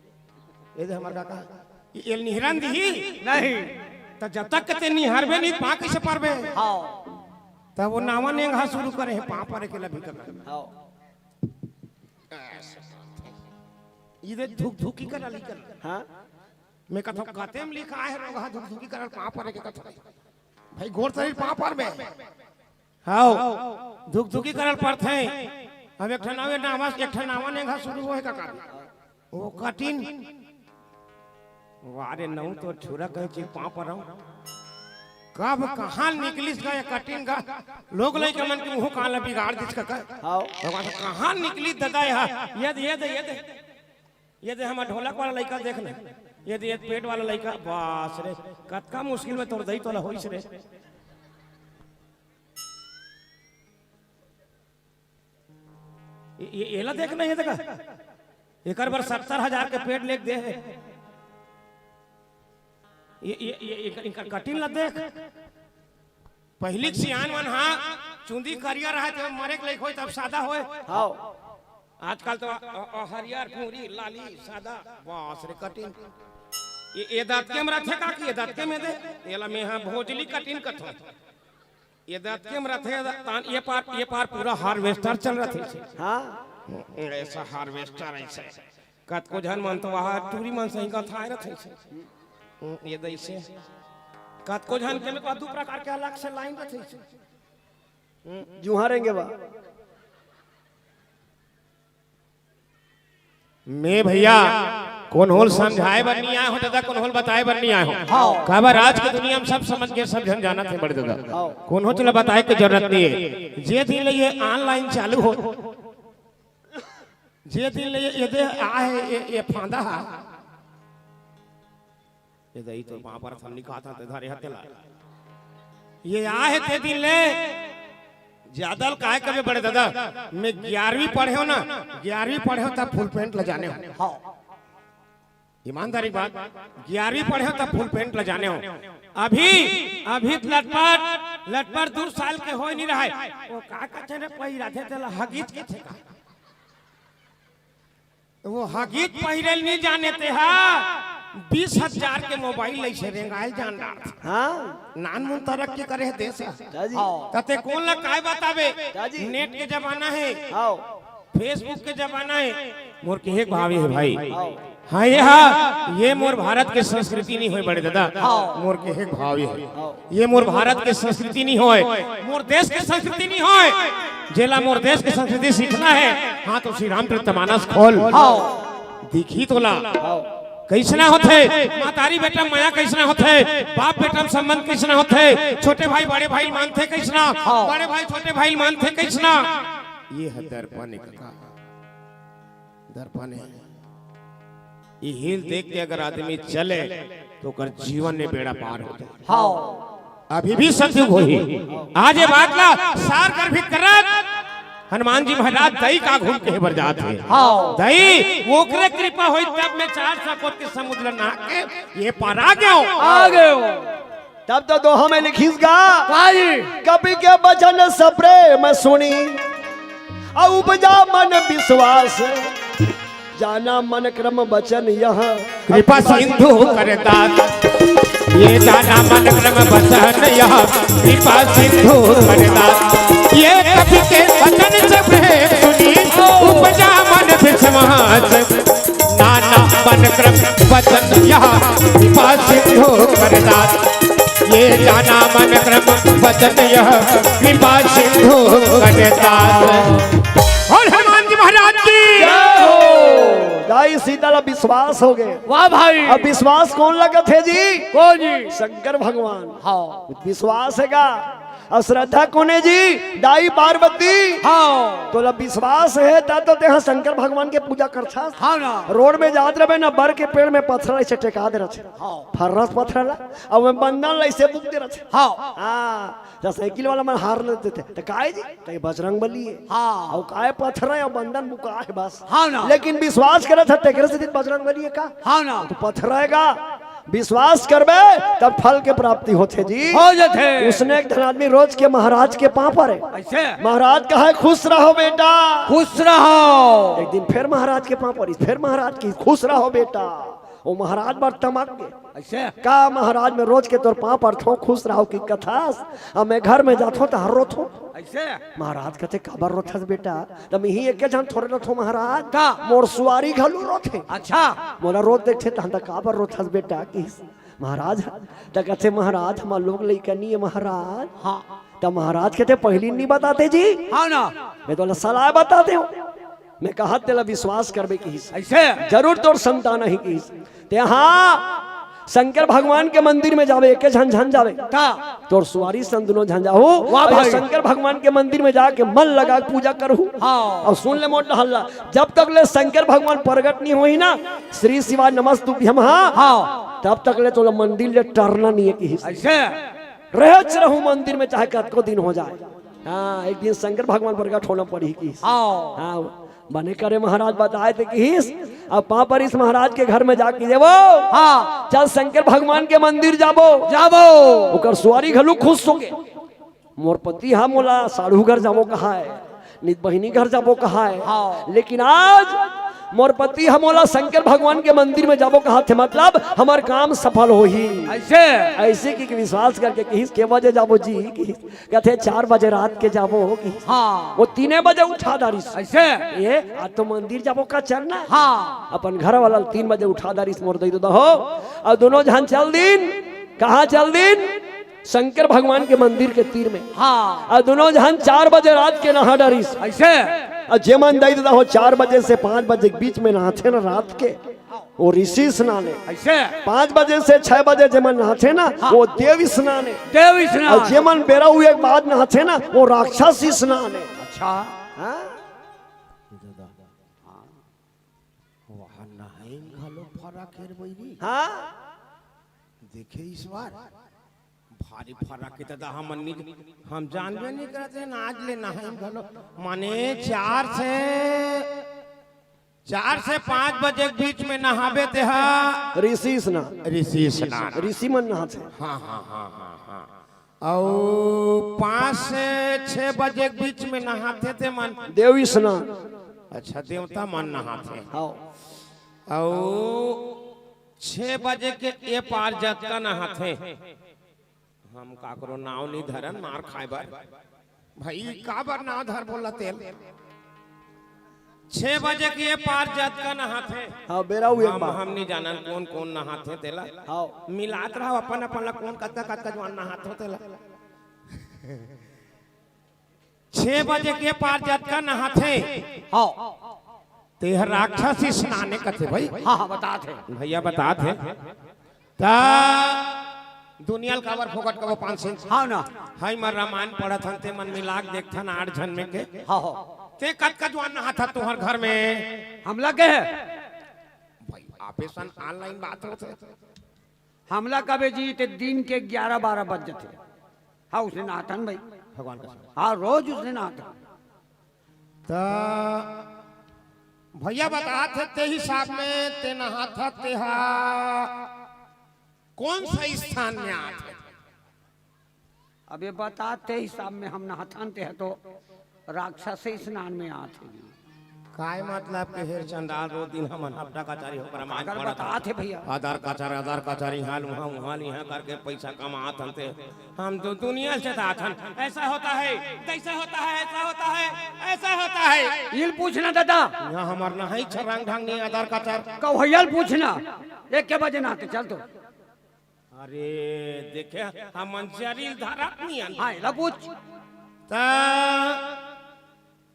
ये दे हमार काका। ये एल निहरन दिही? नहीं। त जब तक के ते निहरबे नहीं, पाँव कइसे परबे? हाँ। तब वो नावा नेंगहा शुरू करे हे, पाँव परे के लभी कका। हाँ। ये दे धुकधुकी कर अली कर। हाँ। मैं कथों कते म लिखाए हे रोगहा धुकधुकी करन पाँव परे के कथों। भाई गोड़ तरी पाँव परबे। हाँ, धुकधुकी करन परथे। अब एक ठन अउ नावा, एक ठन नावा नेंगहा शुरू होहे कका। वो कटिन। वाह रे, नऊ तो छुरा कहे चीज पाँव परँव। कब कहाँ निकलिस गा ये कटिन गा? लोग लइका मन के मुँह कान ला बिगाड़ दिस कका। हाँ। भगवान, कहाँ निकलिस ददा ये? ये दे, ये दे, ये दे। ये दे हमार ढोलक वाला लइका देख ना। ये दे, ये पेट वाला लइका, बास रे, कतका मुश्किल में तोर दई तोला होइस रे। ये, ये, एला देख ना, ये देखा, एकर बर सत्तर हजार के पेट लेके दे हे। ये, ये, ये, एकर, एकर कटिन ला देख। पहिली के सियान मन हा चुंदी करिया रहे, जब मरे के लइक होय, तब सादा होय। हाँ। आजकल तो अ, अ, हरियर, भूरी, लाली, सादा, बास रे कटिन। ये, ये दतके म रथे का कि ये दतके म दे? एला में हा भोजली कटिन कथों। ये दतके म रथे, तान ये पार, ये पार पूरा harvester चल रथे। हाँ। ऐसा harvester ऐसे। कतको झन मन तो वहाँ टूरी मन सही गंथाए रथे। ये दइसे। कतको झन के में तो दू प्रकार के अलग से लाइन रथे। जुहारेंगे बा। मैं भैया, कोन्होल समझाए बर नहीं आए हों, दादा, कोन्होल बताए बर नहीं आए हों। हाँ। काबर आज के दुनिया में सब समझ के सब झन जानत हे बड़े दादा। हाँ। कोन्होच ला बताए के जरूरत नहीं हे। जे दिन ले ये online चालू हो, जे दिन ले ये, ये दे आहे, ये, ये फांदा हा। ये दई तो पाँव परत हँव, निकालत हँव, ते धरे हते ला। ये आहे ते दिन ले, ज्यादा ल काय कबे बड़े दादा, मैं ग्यारहवीं पढ़े हों ना, ग्यारहवीं पढ़े हों तब full pant ला जाने हों। हाँ। ईमानदारी बात, ग्यारहवीं पढ़े हों तब full pant ला जाने हों। अभी, अभी लटपट, लटपट दू साल के होय नहीं रहे। वो का कथे ने पहिराथे तेला हगीज कथे का। वो हगीज पहिरे ल नहीं जाने ते हा। बीस हजार के मोबाइल लइसे रेंगायल जान डारथे। हाँ। नानमुन तरक्की करे हे देश ह। का जी? हाँ। त तें कोन ला काय बताबे? का जी? नेट के जमाना हे। हाँ। Facebook के जमाना हे। मोर कहे के भाव ये हे भाई। हाँ। हाँ, ये हा, ये मोर भारत के संस्कृति नहीं होय बड़े दादा। हाँ। मोर कहे के भाव ये हे। हाँ। ये मोर भारत के संस्कृति नहीं होय, मोर देश के संस्कृति नहीं होय। जेला मोर देश के संस्कृति सीखना हे, हाँ, तो श्री रामचरितमानस खोल। हाँ। दिखही तोला। हाँ। कइसना होथे महतारी बेटा मया, कइसना होथे बाप बेटा म संबंध, कइसना होथे छोटे भाई बड़े भाई ल मानथे कइसना, हाँ। बड़े भाई छोटे भाई ल मानथे कइसना। ये ह दर्पण हे कका, दर्पण हे। इही ल देख के अगर आदमी चले, त ओकर जीवन में बेड़ा पार हो जाय। हाँ। अभी भी सतयुग होही। आज ये बात ला सार कर भी करत हनुमान जी महाराज दई का घूम कहे बर जात हे। हाँ। दई, ओकरे कृपा होई तब मैं चार सौ कोस के समुद्र नहा के ये पार आ गयो। आ गयो। तब तो दोहा में लिखिस गा, का जी? कपि के बचन सप्रेम सुनी, अउ उपजा मन विश्वास। जाना मन क्रम बचन यह कृपा सिंधु कर दास। ये जाना मन क्रम बचन यह कृपा सिंधु कर दास। ये कपि के बचन सप्रेम सुनी, उपजा मन विश्वास। जाना मन क्रम बचन यह कृपा सिंधु कर दास। ये जाना मन क्रम बचन यह कृपा सिंधु कर दास। बोल हनुमान जी महाराज की। जय हो। दाई सीता ला विश्वास हो गे। वाह भाई। अब विश्वास कोन ला कथे जी? कोन जी? शंकर भगवान। हाँ। विश्वास हे गा। अउ श्रद्धा कोन हे जी? दाई पार्वती। हाँ। तोला विश्वास हे, तब तो तेहा शंकर भगवान के पूजा करथस। हाँ ना। रोड में जात रहे ना, बर के पेड़ में पथरा अइसे टेका दे रथे। हाँ। फर्रस पथरा ला, अउ ओमे बंदन ला अइसे बुक दे रथे। हाँ। हाँ, त साइकिल वाला मन हार ले देथे। त काय जी? त ये बजरंग बली हे। हाँ। अउ काय पथरा हे अउ बंदन बुका हे बस। हाँ ना। लेकिन विश्वास करत हे, तेकरे सेती बजरंग बली हे का? हाँ ना। त पथरा हे गा। विश्वास करबे तब फल के प्राप्ति होथे जी। हो जथे। उसने एक धन आदमी रोज के महाराज के पाँव परे। अइसे? महाराज कहे, "खुश रहो बेटा।" खुश रहो। एक दिन फेर महाराज के पाँव परिस, फेर महाराज कहिस, "खुश रहो बेटा।" ओ महाराज बर तमक गे। अइसे? "का महाराज, मैं रोज के तोर पाँव परथों, खुश रहो कहिके कथस, अउ मैं घर में जाथों त हर रोथों।" अइसे? महाराज कथे, "काबर रोथस बेटा?" त मिही एके झन थोरे रोथों महाराज, का? मोर सुवारी घलो रोथे। अच्छा। मोला रोज देखथे तहन त काबर रोथस बेटा कहिस महाराज। त कथे, "महाराज, हमर लोग लइका नइ हे महाराज।" हाँ। त महाराज कथे, "पहिली नइ बताते जी।" हाँ ना। "मैं तोला सलाह बताते हों। मैं कहत तेला विश्वास करबे कहिस।" अइसे? "जरूर तोर संतान आही कहिस।" तेहा शंकर भगवान के मंदिर में जाबे, एके झन झन जाबे। का? तोर सुवारी संग दुनों झन जाहू। वाह अउ भाई। शंकर भगवान के मंदिर में जाके मन लगा के पूजा करहू। हाँ। अउ सुन ले मोर डहर ला, जब तक ले शंकर भगवान प्रगट नइ होही ना, श्री शिवाय नमस्तुभ्यम, हाँ, हाँ। तब तक ले तोला मंदिर ले टरना नइ हे कहिस। अइसे? रहेच रहू मंदिर में, चाहे कतको दिन हो जाए। हाँ, एक दिन शंकर भगवान प्रगट होना पड़ही कहिस। हाँ। हाँ, बने करे महाराज बताए ते कहिस। अब पाँव परिस महाराज के घर में जाके, "देवो, हाँ। चल शंकर भगवान के मंदिर जाबो।" जाबो। ओकर सुवारी घलो खुश हो गे। मोर पति हा मोला साढ़ू घर जाबो कहाय, नित बहिनी घर जाबो कहाय। हाँ। लेकिन आज मोर पति हा मोला शंकर भगवान के मंदिर में जाबो कहाथे, मतलब हमर काम सफल होही। अइसे? अइसे कहिके विश्वास करके कहिस, "के बजे जाबो जी?" कहिस। कथे, "चार बजे रात के जाबो," कहिस। हाँ। ओ तीने बजे उठा डारिस। अइसे? ए, आज तो मंदिर जाबो का चलना? हाँ। अपन घर वाला ल तीन बजे उठा डारिस मोर दई ददा हो। अउ दुनों झन चल दिन। कहाँ चल दिन? शंकर भगवान के मंदिर के तीर में। हाँ। अउ दुनों झन चार बजे रात के नहा डारिस। अइसे? अउ जेमन दई ददा हो चार बजे से पाँच बजे के बीच में नहाथे ना रात के, वो ऋषि स्नान हे। अइसे? पाँच बजे से छह बजे जेमन नहाथे ना, हाँ। वो देव स्नान हे। देव स्नान। अउ जेमन बेरा हुए के बाद नहाथे ना, वो राक्षस स्नान हे। अच्छा। हाँ? वाह, नहाई म घलो फरक हे रे बइरी। हाँ? देखे इस बार भारी फरक हे दादा, हमन नी, हम जानबे नइ करत रहेन, आज ले नहाई म घलो, माने चार से, चार से पाँच बजे के बीच में नहाबे तेहा ऋषि स्नान। ऋषि स्नान। ऋषि मन नहाथे। हाँ, हाँ, हाँ, हाँ, हाँ। अउ पाँच से छह बजे के बीच में नहाथे ते मन। देव स्नान। अच्छा, देवता मन नहाथे। हाँ। अउ छह बजे के ए पार जतका नहाथे, हम काकरो नाव नहीं धरन मार खाए बर। भाई, काबर नाव धर बोला तेल? छह बजे के ए पार जतका नहाथे। हाँ, बेरा हुए हम, बा। हम नहीं जानन कौन कौन नहाथे तेला। हाँ। मिलात रहो अपन अपन ला, कौन कतका कतका जवान नहाथो तेला। छह बजे के पार जतका नहाथे, हाँ। तेहर राक्षस स्नाने कथे भाई। हाँ, हाँ, बतात हे। भैया बतात हे। ता दुनिया ल काबर फोकट कबो पान सिंह। हाँ ना। हाय, मैं रामायण पढ़त हन, ते मन मिला के देखथन आठ झन में के। हाँ, हाँ। ते कतका जवान नहाथा तुहर घर में? हमला के हे? भाई, आपे सन online बात होथे। हमला कबे जी, ते दिन के ग्यारह बारह बज जथे। हाँ, उसने नहाथन भाई। भगवान का। हाँ, रोज उसने नहाथन। त भैया बतात हे, ते हिसाब में ते नहाथा, तेहा कौन सा स्थान में आथे? अब ये बतात हे, हिसाब में हम नहाथन, तेहा तो राक्षस स्नान में आथे जी। काय मतलब के हेर चंडाल, रोज दिन हमन हफ्ता कचहरी होकर रामायण अगर पढ़त बतात हे भैया। अदर कचहरी, अदर कचहरी, हाल उहाँ, उहाँ, इहाँ करके पैसा कमात हन ते। हम तो दुनिया से दाथन। ऐसा होता है, तैसा होता है, ऐसा होता है, ऐसा होता है। इल पूछना दादा। यहाँ हमार नहाई छरंग ढंग नहीं, अदर कचहर। कौहैया ल पूछना। एक के बजे नहाथे, चल तो। अरे, देखे, हमन जरील धरत नियन। हाँ, एला पूछ। त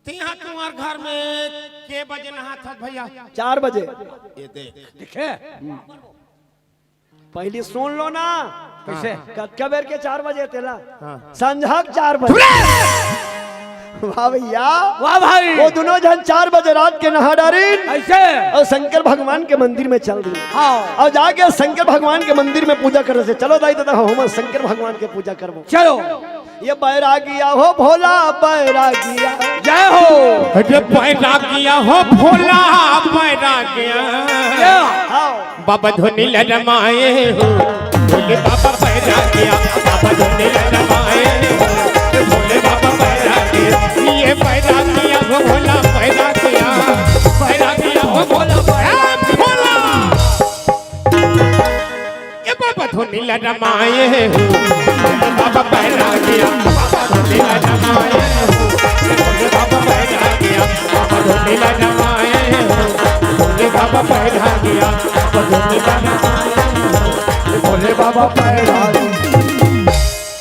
तेहा तुम्हार घर में के बजे नहाथस भैया? चार बजे। ये देख। देखे? पहली सुन लो ना। कैसे? कतका बेर के चार बजे तेला? हाँ। संझा के चार बजे। वाह भैया। वाह भाई। वो दुनों झन चार बजे रात के नहा डारिन। ऐसे? अउ शंकर भगवान के मंदिर में चल दिस। हाँ। अउ जाके शंकर भगवान के मंदिर में पूजा करे से, चलो दाई ददा, हमन शंकर भगवान के पूजा करबो। चलो। ये बैरागिया हो भोला बैरागिया। जय हो। अरे बैरागिया हो भोला बैरागिया। जय हो। हाँ। बाबा धुनी लरमाए हो, भोले बाबा पैदा किया। बाबा धुनी लरमाए हो, भोले बाबा पैदा किया। ये पैदा किया वो भोला पैदा किया, पैदा किया वो भोला पैदा किया। भोला। ये बाबा धुनी लरमाए हो, भोले बाबा पैदा किया। बाबा धुनी लरमाए हो, भोले बाबा पैदा किया। बाबा धुनी लरमाए हो, भोले बाबा पैदा किया। भोले बाबा पैदा।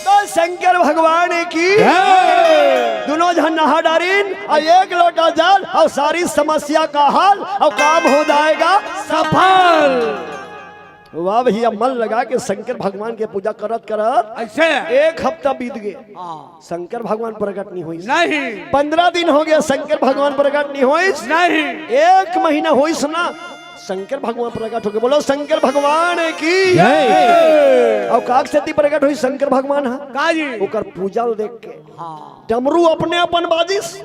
तो शंकर भगवान की। जय। दुनों झन नहा डारिन अउ एक लोटा जल अउ सारी समस्या का हल अउ काम हो जाएगा सफल। वाह भैया, मन लगा के शंकर भगवान के पूजा करत करत ऐसे? एक हफ्ता बीत गे। हाँ। शंकर भगवान प्रकट नहीं होइस। नहीं। पन्द्रह दिन हो गया शंकर भगवान प्रकट नहीं होइस। नहीं। एक महीना होइस ना, शंकर भगवान प्रकट हो गए। बोलो शंकर भगवान की। जय। अउ काक सेती प्रकट होइस शंकर भगवान ह? का जी? ओकर पूजा ल देख के। हाँ। डमरू अपने अपन बाजिस।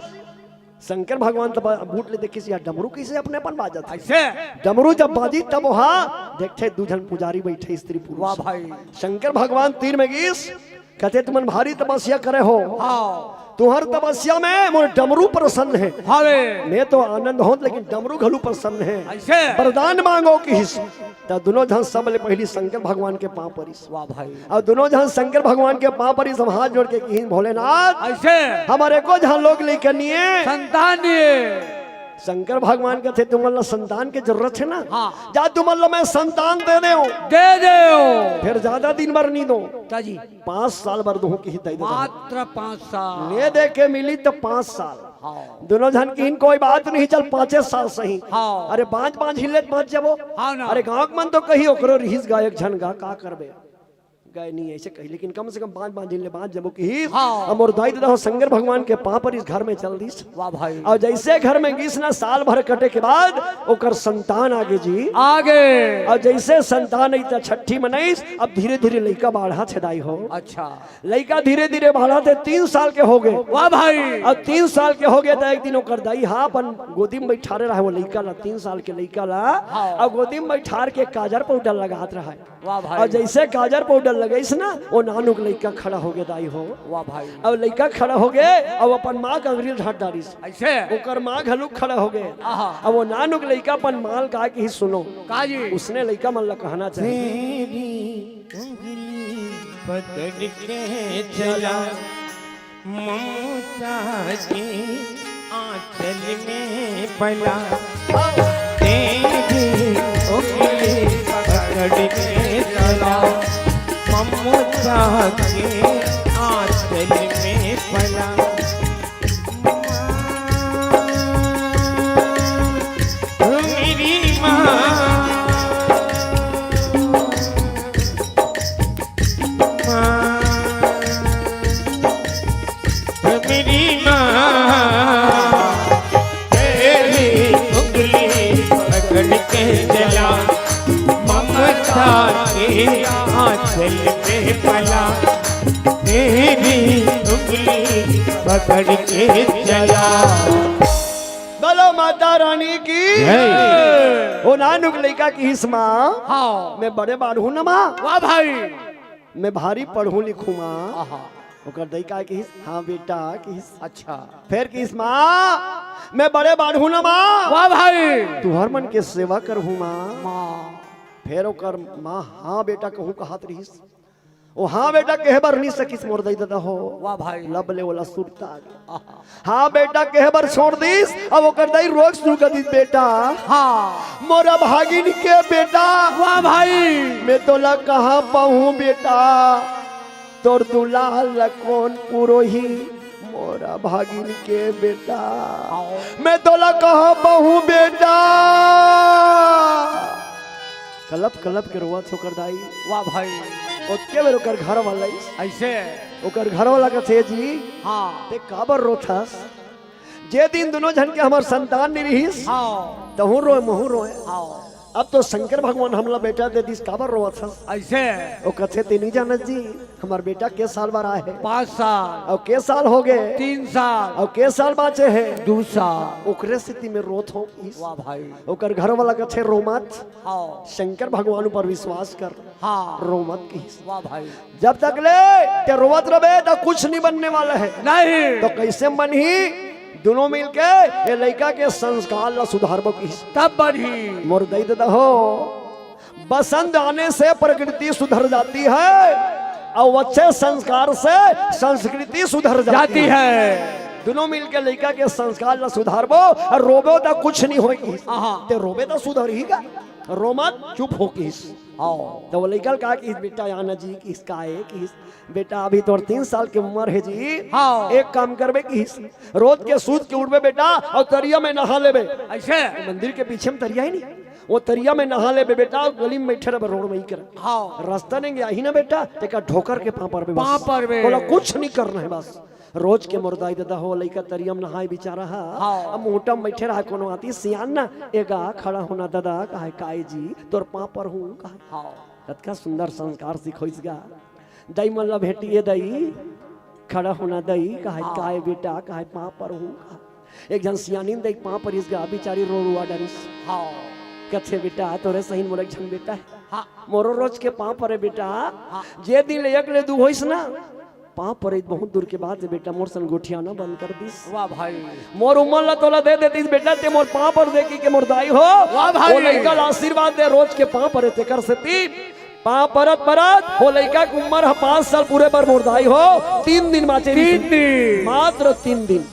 शंकर भगवान त बा-, बूट ले देखिस, यार डमरू कैसे अपने अपन बाजत हे? ऐसे? डमरू जब बाजी तब वहाँ देखथे दू झन पुजारी बैठे स्त्री पुरुष। वाह भाई। शंकर भगवान तीर में गिस, कथे तुमन भारी तपस्या करे हो। हाँ। तुहर तपस्या में मोर डमरू प्रसन्न हे। हावे। मैं तो आनंद होत लेकिन डमरू घलू प्रसन्न हे। ऐसे? वरदान मांगो किहिस। त दुनों झन सब ले पहिली शंकर भगवान के पांव परिस। वाह भाई। अउ दुनों झन शंकर भगवान के पांव परिस, हम हाथ जोड़ के किहिन भोलेनाथ। ऐसे? हमर एको झन लोग लइका निये। संतान निये। शंकर भगवान कथे तुमन ला संतान के जरूरत हे ना? हाँ। जा तुमन ला मैं संतान दे देंव। दे देंव। फेर जादा दिन बर नी दों। का जी? पांच साल बर दूं किहिस दाई ददा। मात्र पांच साल। ले दे के मिली त पांच साल। हाँ। दुनों झन किहिन कोई बात नहीं, चल पांचे साल सही। हाँ। अरे बांच बांच हिले त बांच जाबो। हाँ ना। अरे गांव के मन तो कही ओकरो रिहिस गा एक झन गा का करबे। गए नहीं ऐसे कही, लेकिन कम से कम बांच बांच हिले बांच जाबो किहिस। हाँ। अउ मोर दाई ददा हो शंकर भगवान के पांव परिस घर में चल दिस। वाह भाई। अउ जैसे घर में गिस ना, साल भर कटे के बाद ओकर संतान आगे जी। आगे। अउ जैसे संतान आई त छट्ठी मनाइस, अब धीरे धीरे लइका बाढ़त हे दाई हो। अच्छा। लइका धीरे धीरे बाढ़त हे, तीन साल के हो गए। वाह भाई। अब तीन साल के हो गए त एक दिन ओकर दाई हा अपन गोदी में बैठारे रहे वो लइका ला, तीन साल के लइका ला। हाँ। अउ गोदी में बैठार के काजर पाउडर लगात रहे। वाह भाई। अउ जैसे काजर पाउडर लगाइस ना, वो नानुक लइका खड़ा होगे दाई हो। वाह भाई। अब लइका खड़ा होगे, अब अपन माँ के अंगरी ल ढांट डारिस। ऐसे? ओकर माँ घलुक खड़ा होगे। आहा। अब वो नानुक लइका अपन माँ ल का किहिस सुनो। का जी? उसने लइका मन ला कहना चाहिए। तेरी उंगली पकड़ के चला, ममता के आंचल में पला, तेरी उंगली पकड़ के चला, ममता के आंचल में पला। माँ, मेरी माँ, माँ, मेरी माँ, तेरी उंगली पकड़ के चला, ममता के आंचल में पला, तेरी उंगली पकड़ के चला। बोलो माता रानी की। जय। ओ नानुक लइका किहिस माँ, हाँ। मैं बड़े बाढ़हूँ न माँ। वाह भाई। मैं भारी पढ़हूँ लिखहूँ माँ। आहा। ओकर दई का किहिस, हाँ बेटा किहिस। अच्छा। फेर किहिस माँ, मैं बड़े बाढ़हूँ न माँ। वाह भाई। तुहर मन के सेवा करहूँ माँ। माँ। फेर ओकर माँ हाँ बेटा कहूँ कहत रिहिस। ओ हाँ बेटा कहे बर नइ सकिस मोर दई ददा हो। वाह भाई। लब ले ओला सुरता आ गे। आहा। हाँ बेटा कहे बर छोड़ दिस, अब ओकर दई रोक सुरू कर दिस बेटा। हाँ। मोर अभागिन के बेटा। वाह भाई। मैं तोला कहाँ पाहूँ बेटा, तोर दुलार ला कोन पुरोही, मोर अभागिन के बेटा। हाँ। मैं तोला कहाँ पाहूँ बेटा। कलप कलप के रोवत हे ओकर दाई। वाह भाई। ओतके बेर ओकर घर वाला आइस। ऐसे? ओकर घर वाला कथे, "जी, हाँ। ते काबर रोथस? जे दिन दुनों झन के हमर संतान नइ रिहिस, हाँ। तहूँ रोए, महूँ रोए। हाँ। अब तो शंकर भगवान हमला बेटा दे दिस, काबर रोवत हस?" ऐसे? ओ कथे, "ते नइ जानस जी, हमर बेटा के साल बर आए हे?" पाँच साल। अउ के साल होगे? तीन साल। अउ के साल बाँचे हे? दू साल। ओकरे सेती मैं रोत हँव किहिस। वाह भाई। ओकर घर वाला कथे, "रो मत, हाँ। शंकर भगवान ऊपर विश्वास कर, हाँ। रो मत" किहिस। वाह भाई। "जब तक ले ते रोवत रबे त कुछ नइ बनने वाला हे।" नहीं। तो कइसे बनही? दुनों मिलके ए लइका के संस्कार ला सुधारबो किहिस। तब बनही। मोर दई ददा हो, बसंत आने से प्रकृति सुधर जाती है और अच्छे संस्कार से संस्कृति सुधर जाती जाती है। है। दुनों मिलके लइका के संस्कार ला सुधारबो अउ रोबो त कुछ नइ होय किहिस। आहा। ते रोबे त सुधरही गा, रो मत, चुप हो किहिस। हाँ। त ओ लइका ल का किहिस, "बेटा, आना जी" किहिस, "का ए?" किहिस, "बेटा, अभी तोर तीन साल के उमर हे जी। हाँ। एक काम करबे" किहिस, "रोज के सूत के उठबे बेटा अउ तरिया में नहा लेबे।" ऐसे? मंदिर के पीछे में तरिया हे नी, ओ तरिया में नहा लेबे बेटा, गली में बइठे रहिबे, रोड में ही कर। हाँ। रस्ता नइ आही ना बेटा, तेकर ढोकर के पाँव परबे बस। पाँव परबे। तोला कुछ नइ करना हे बस। रोज के मोर दई ददा हो, लइका तरिया में नहाय बिचारा हा। हाँ। अब मुहूँटा में बइठे रहय, कोनो आतिस सियान ना, "ए गा, खड़ा हो ना ददा," कहय, "काय जी?" "तोर पाँव परहूँ," कहय। हाँ। कतका सुंदर संस्कार सिखोइस गा। दई मन ला भेंटिस, "ए दई, खड़ा हो ना दई," कहय, हाँ। "काय बेटा?" कहय, "पाँव परहूँ," कहय। एक झन सियानिन दई पाँव परिस गा, बिचारी रो रुआ डरिस। हाँ। कथे, "बेटा, तोरे सही मोर एक झन बेटा हे। हाँ। मोरो रोज के पाँव परे बेटा। हाँ। जे दिन ले एक ले दू होइस ना, पाँव परे बहुत दूर के बात हे बेटा, मोर संग गोठियाना बंद कर दिस।" वाह भाई। "मोर उमर ला तोला दे देतिस बेटा, ते मोर पाँव पर दे" कहिके मोर दाई हो। वाह भाई। ओ लइका ला आशीर्वाद दे, रोज के पाँव परे तेकर सेती। पाँव परत परत ओ लइका के उमर ह पाँच साल पूरे बर मोर दाई हो, तीन दिन बाँचे रिहिस। तीन दिन। मात्र तीन दिन।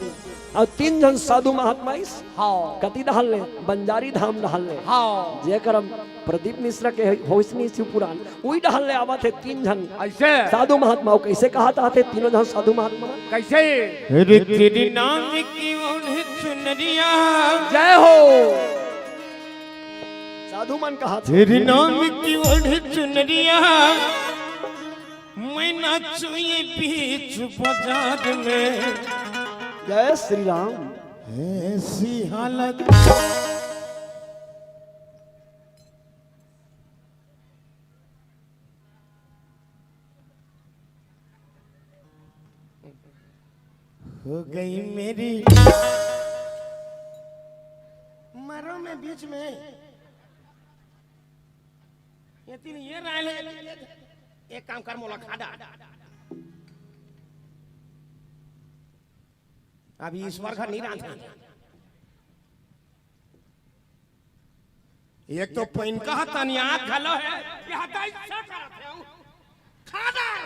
अउ तीन झन साधु महात्मा आइस। हाँ। कति डहर ले? बंजारी धाम डहर ले। हाँ। जेकर प्रदीप मिश्रा के होइस नी शिव पुराण, उही डहर ले आवत हे तीन झन। ऐसे? साधु महात्मा। अउ कइसे कहत आथे तीनों झन साधु महात्मा? कइसे? अरे तेरे नाम की ओढ़ चुनरिया। जय हो। साधु मन कहत हे। तेरे नाम की ओढ़ चुनरिया, मैं नाचूं ये बीच बाजार में। जय श्री राम। ऐसी हालत। हो गई मेरी। मरो मैं बीच में। ये तीन ये राय ले, ले, ले। एक काम कर, मोला खा डार। अभी ईश्वर घर नहीं रांधे। एक तो पैन का तनियात घलो है, ये हटा इससे करत है। खा डार।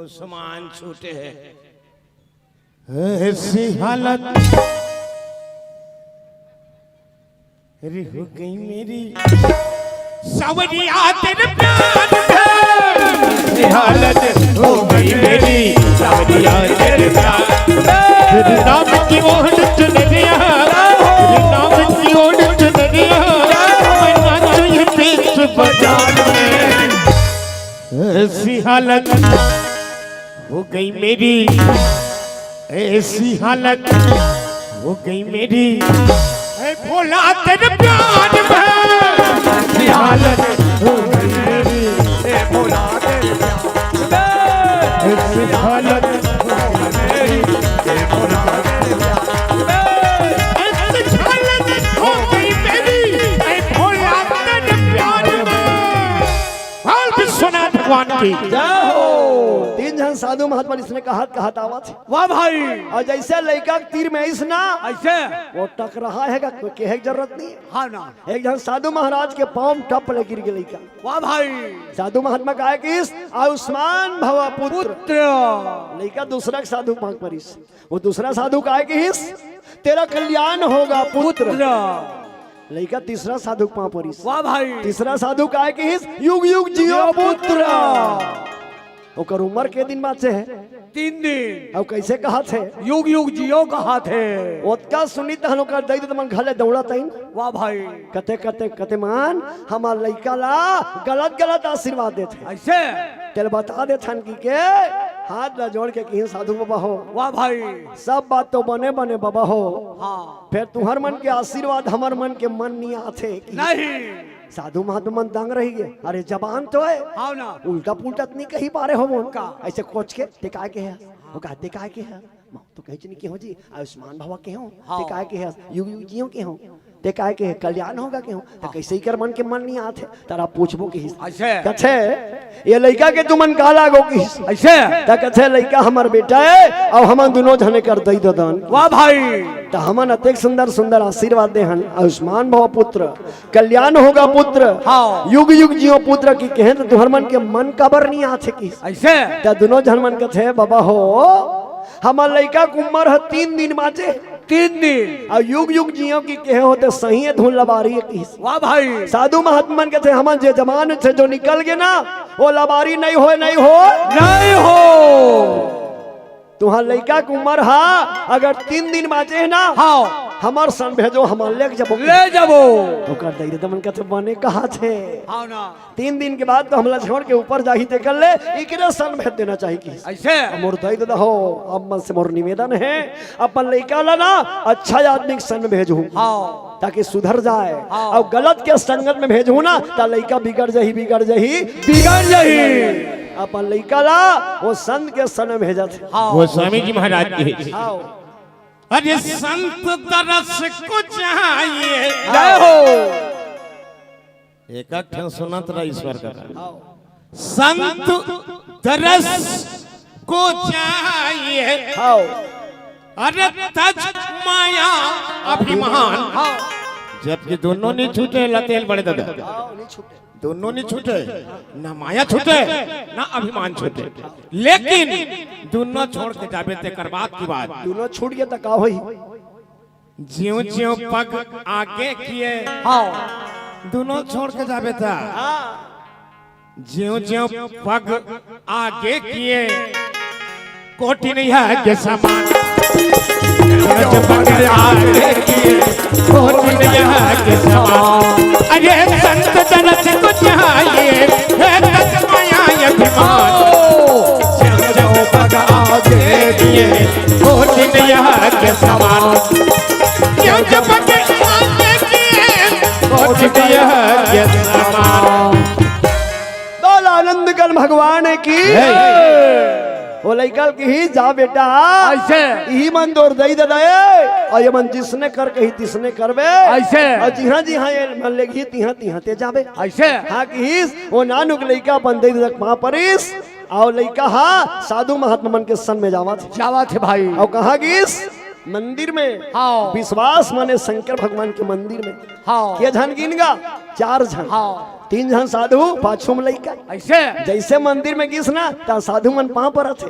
उस्मान छूटे है। ऐसी हालत अरे हो गई मेरी सावरिया तेरे प्यार में। ऐसी हालत हो गई मेरी सावरिया तेरे प्यार में। तेरे नाम की ओढ़ चुनरिया, तेरे नाम की ओढ़ चुनरिया, मैं नाचूं ये बीच बाजार में। ऐसी हालत हो गई मेरी, ऐसी हालत हो गई मेरी। ऐ भोला तेरे प्यार में ऐसी हालत हो गई मेरी। ऐ भोला तेरे प्यार में ऐसी हालत हो गई मेरी। ऐ भोला तेरे प्यार में। ऐसी हालत हो गई मेरी। ऐ भोला तेरे प्यार में। बोल विश्वनाथ भगवान की। जय हो। तीन झन साधु महात्मा इसने कहत कहत आवत हे। वाह भाई। अउ जइसे लइका के तीर में अइस ना, अइसे वो टकराहा हे गा, कोई केहे के जरूरत नहीं हे। हाँ ना। एक झन साधु महाराज के पाँव में टप ले गिर गे लइका। वाह भाई। साधु महात्मा कहे किहिस, आयुष्मान भव पुत्र। पुत्र। लइका दूसरा के साधु पाँव परिस। वो दूसरा साधु कहे किहिस, तेरा कल्याण होगा पुत्र। पुत्र। लइका तीसरा साधु के पाँव परिस। वाह भाई। तीसरा साधु कहे किहिस, युग युग जियो पुत्र। ओकर उमर के दिन बाँचे हे? तीन दिन। अउ कइसे कहत हे? युग युग जियो कहत हे। ओतका सुनिस तहन ओकर दई ददा मन घर ले दउड़त आइन। वाह भाई। कथे कथे कथे मन हमर लइका ला गलत गलत आशीर्वाद देथे। अइसे? तेला बता देथन कहिके हाथ ला जोड़ के किहिन साधु बाबा हो। वाह भाई। सब बात तो बने बने बाबा हो। हाँ। फेर तुँहर मन के आशीर्वाद हमर मन के मन नइ आथे। नहीं। साधु महात्मा मन दंग रहि गे। अरे जबान तो हे। हाँ ना। उल्टा पुल्टा तो नइ कहि पारे हो मन। का? अइसे कोच के, ते काय केहे? वो कहा, ते काय केहे? मैं तो कहेंव नइ केहों जी, आयुष्मान भवा केहों। हाँ। ते काय केहे? युग युग जियो केहों। ते काय केहे? कल्याण होगा केहों। त हाँ। कइसे इकर मन के मन नइ आथे? तरा पूछबो किहिस। अइसे? कथे, ये लइका के तुमन का लागो किहिस। अइसे? त कथे, लइका हमर बेटा हे, अउ हमन दूनों झन एकर दई ददा अन। वाह भाई। त हमन अतेक सुंदर सुंदर आशीर्वाद दे हन, आयुष्मान भव पुत्र, कल्याण होगा पुत्र, हाँ। युग युग जियो पुत्र कहिके, त तुँहर मन के मन काबर नइ आथे किहिस। अइसे? त दूनों झन मन कथे, बाबा हो, हमर लइका के उमर हे तीन दिन बाँचे। तीन दिन। अउ युग युग जियो कहिके हो त सही ए धुन लबारी ए किहिस। वाह भाई। साधु महात्मा मन कथे, हमन जे जबान से जो निकल गे ना, वो लबारी नइ होय, नइ होय। नइ होय। तुँहर लइका के उमर हे, अगर तीन दिन बाँचे हे ना, हाँ। हमर सन भेजो, हमन ले जबो। ले जबो। ओकर दई ददा मन कथे, बने कहत हे। हाँ ना। तीन दिन के बाद तो हमला छोड़ के ऊपर जाही, तेकर ले इकरे सन भेज देना चाही किहिस। अइसे? मोर दई ददा हो, अब मन से मोर निवेदन हे, अपन लइका ला ना अच्छा आदमी के सन भेजहू। हाँ। ताकि सुधर जाय। हाँ। अउ गलत के संगत में भेजहू ना, त लइका बिगड़ जाही, बिगड़ जाही, बिगड़ जाही। अपन लइका ला वो संत के सन में भेजत हे। हाँ। वो स्वामी जी महाराज के। हाँ। अरे संत दरस को चाहिए। जय हो। एक एक ठन सुनत रहा ईश्वर का। हाँ। संत दरस को चाहिए। हाँ। अरे तज माया अभिमान। हाँ। जबकि दूनों नइ छूटे, लतेल बड़े ददा। हाँ, नइ छूटे। दूनों नइ छूटे, ना माया छूटे, ना अभिमान छूटे। लेकिन दूनों छोड़ के जाबे तेकर बाद की बात। दूनों छूट गे त का होही? ज्यों ज्यों पग आगे किए। हाँ। दूनों छोड़ के जाबे त। हाँ। ज्यों ज्यों पग आगे किए, कोटि नैया के समान। ज्यों ज्यों पग आगे किए, कोटि नैया के समान। अरे संत दरस को चाहिए, हे तज माया अभिमान। ज्यों ज्यों पग आगे किए, कोटि नैया के समान। ज्यों ज्यों पग आगे किए, कोटि नैया के समान। बोल आनंद कंठ भगवान की। जय। वो लइका ल किहिस, जाबे बेटा, अइसे। इही मन तोर दई ददा ए, अउ ये मन जिसने कर कही तिसने करबे। अइसे। अउ जिहाँ जिहाँ ये मन लेगही तिहाँ तिहाँ ते जाबे। अइसे। हाँ किहिस, ओ नानुक लइका अपन दई ददा के पाँव परिस, अउ लइका हा साधु महात्मा मन के संग में जावत हे। जावत हे भाई। अउ कहाँ गिस? मंदिर में। हाँ। विश्वास माने शंकर भगवान के मंदिर में। हाँ। के झन गिन गा? चार झन। हाँ। तीन झन साधु, पाछू में लइका। अइसे। जइसे मंदिर में गिस ना, त साधु मन पाँव परत हे।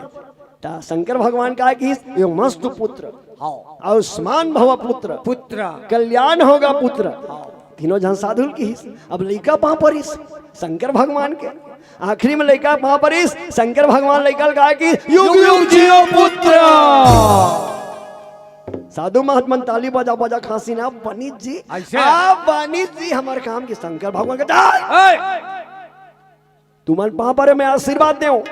त शंकर भगवान का किहिस, "यो मस्तु पुत्र, हाँ। आयुष्मान भव पुत्र, पुत्र। कल्याण होगा पुत्र।" हाँ। तीनों झन साधु ल किहिस। अब लइका पाँव परिस शंकर भगवान के। आखिरी में लइका पाँव परिस, शंकर भगवान लइका ल कहा कि "युग युग जियो पुत्र।" साधु महात्मन ताली बजा बजा खासी ना, "पंडित जी, अइसे। आप पंडित जी हमर काम के।" शंकर भगवान के, "जय।" ए! तुमन पाँव परे में आशीर्वाद देव।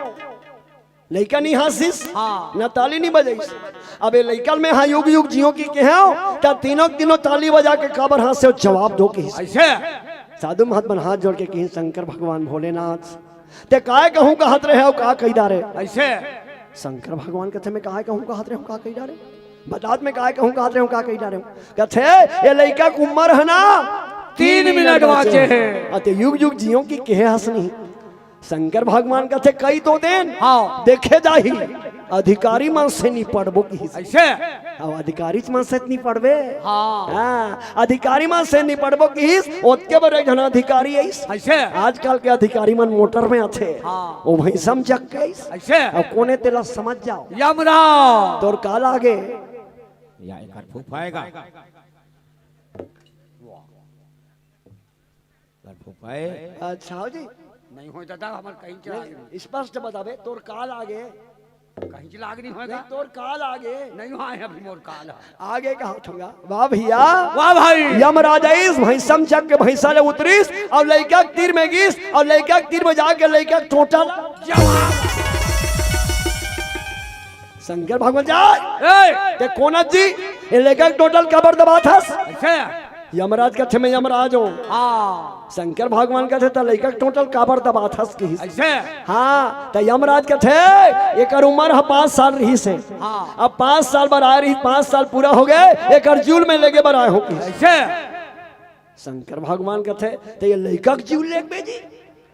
लइका नहीं हांसिस, हाँ। न ताली नहीं बजाइस। अब ये लइका ल में हा युग युग जियो कि केहेंव, त तीनों तीनों ताली बजा के काबर हांसे हो, जवाब दो किहिस। अइसे। साधु महात्मन हाथ जोड़ के किहिस, "शंकर भगवान भोलेनाथ, ते काय कहूँ कहत रहे हो, का कही डारे?" अइसे। शंकर भगवान कथे, "मैं काय कहूँ कहत रहे हो, का कही डारे? बतात मैं काय कहूँ कहत रहे हो, का कही डारे हो?" कथे, "ये लइका के उम्र हे ना, तीन तीन मिनट मिनट बाँचे बाँचे हे। हे। अते युग युग जियो कि केहे हस नहीं।" शंकर भगवान कथे, "कई तो देन, हाँ। देखे जाही, अधिकारी मन से निपटबो किहिस।" अइसे? अब अधिकारी मन से निपटबे? हाँ। हाँ, अधिकारी मन से निपटबो किहिस, ओतके बर एक झन अधिकारी आइस। अइसे? आजकल के अधिकारी मन मोटर में आथे। हाँ। ओ भैंसा में चघ के आइस। अइसे? अब कोने तेला समझ जाव। यमराज। तोर का लागे? या एकर फूफा हे गा। कर फूफाए। अच्छा हो जी। नहीं होय दादा, हमर कहीं चला नहीं, स्पष्ट बताबे, तोर का लागे? कहीं चला आगे नहीं होय नहीं, गा? तोर का लागे? नहीं होय अभी मोर काल। आगे का हाथ होगा। वाह भैया। वाह भाई। यमराज आइस, भैंसा में चघ के भैंसा ले उतरिस, अउ लइका के तीर में गिस, अउ लइका के तीर में जाके लइका के टोंटा ला। जवाब। शंकर भगवान जाय। ए! ते कोन हस जी? ये लइका के टोंटा ल काबर दबात हस? अइसे? यमराज कथे, "मैं यमराज हूँ।" हाँ। शंकर भगवान कथे, "त लइका के टोंटा ल काबर दबात हस?" किहिस। अइसे? हाँ, त यमराज कथे, "एकर उम्र ह पाँच साल रिहिस हे। हाँ। अब पाँच साल बर आय रिहिस, पाँच साल पूरा हो गे, एकर जीव ल मैं लेगे बर आय हूँ।" किहिस। अइसे? शंकर भगवान कथे, "त ये लइका के जीव लेगबे जी?"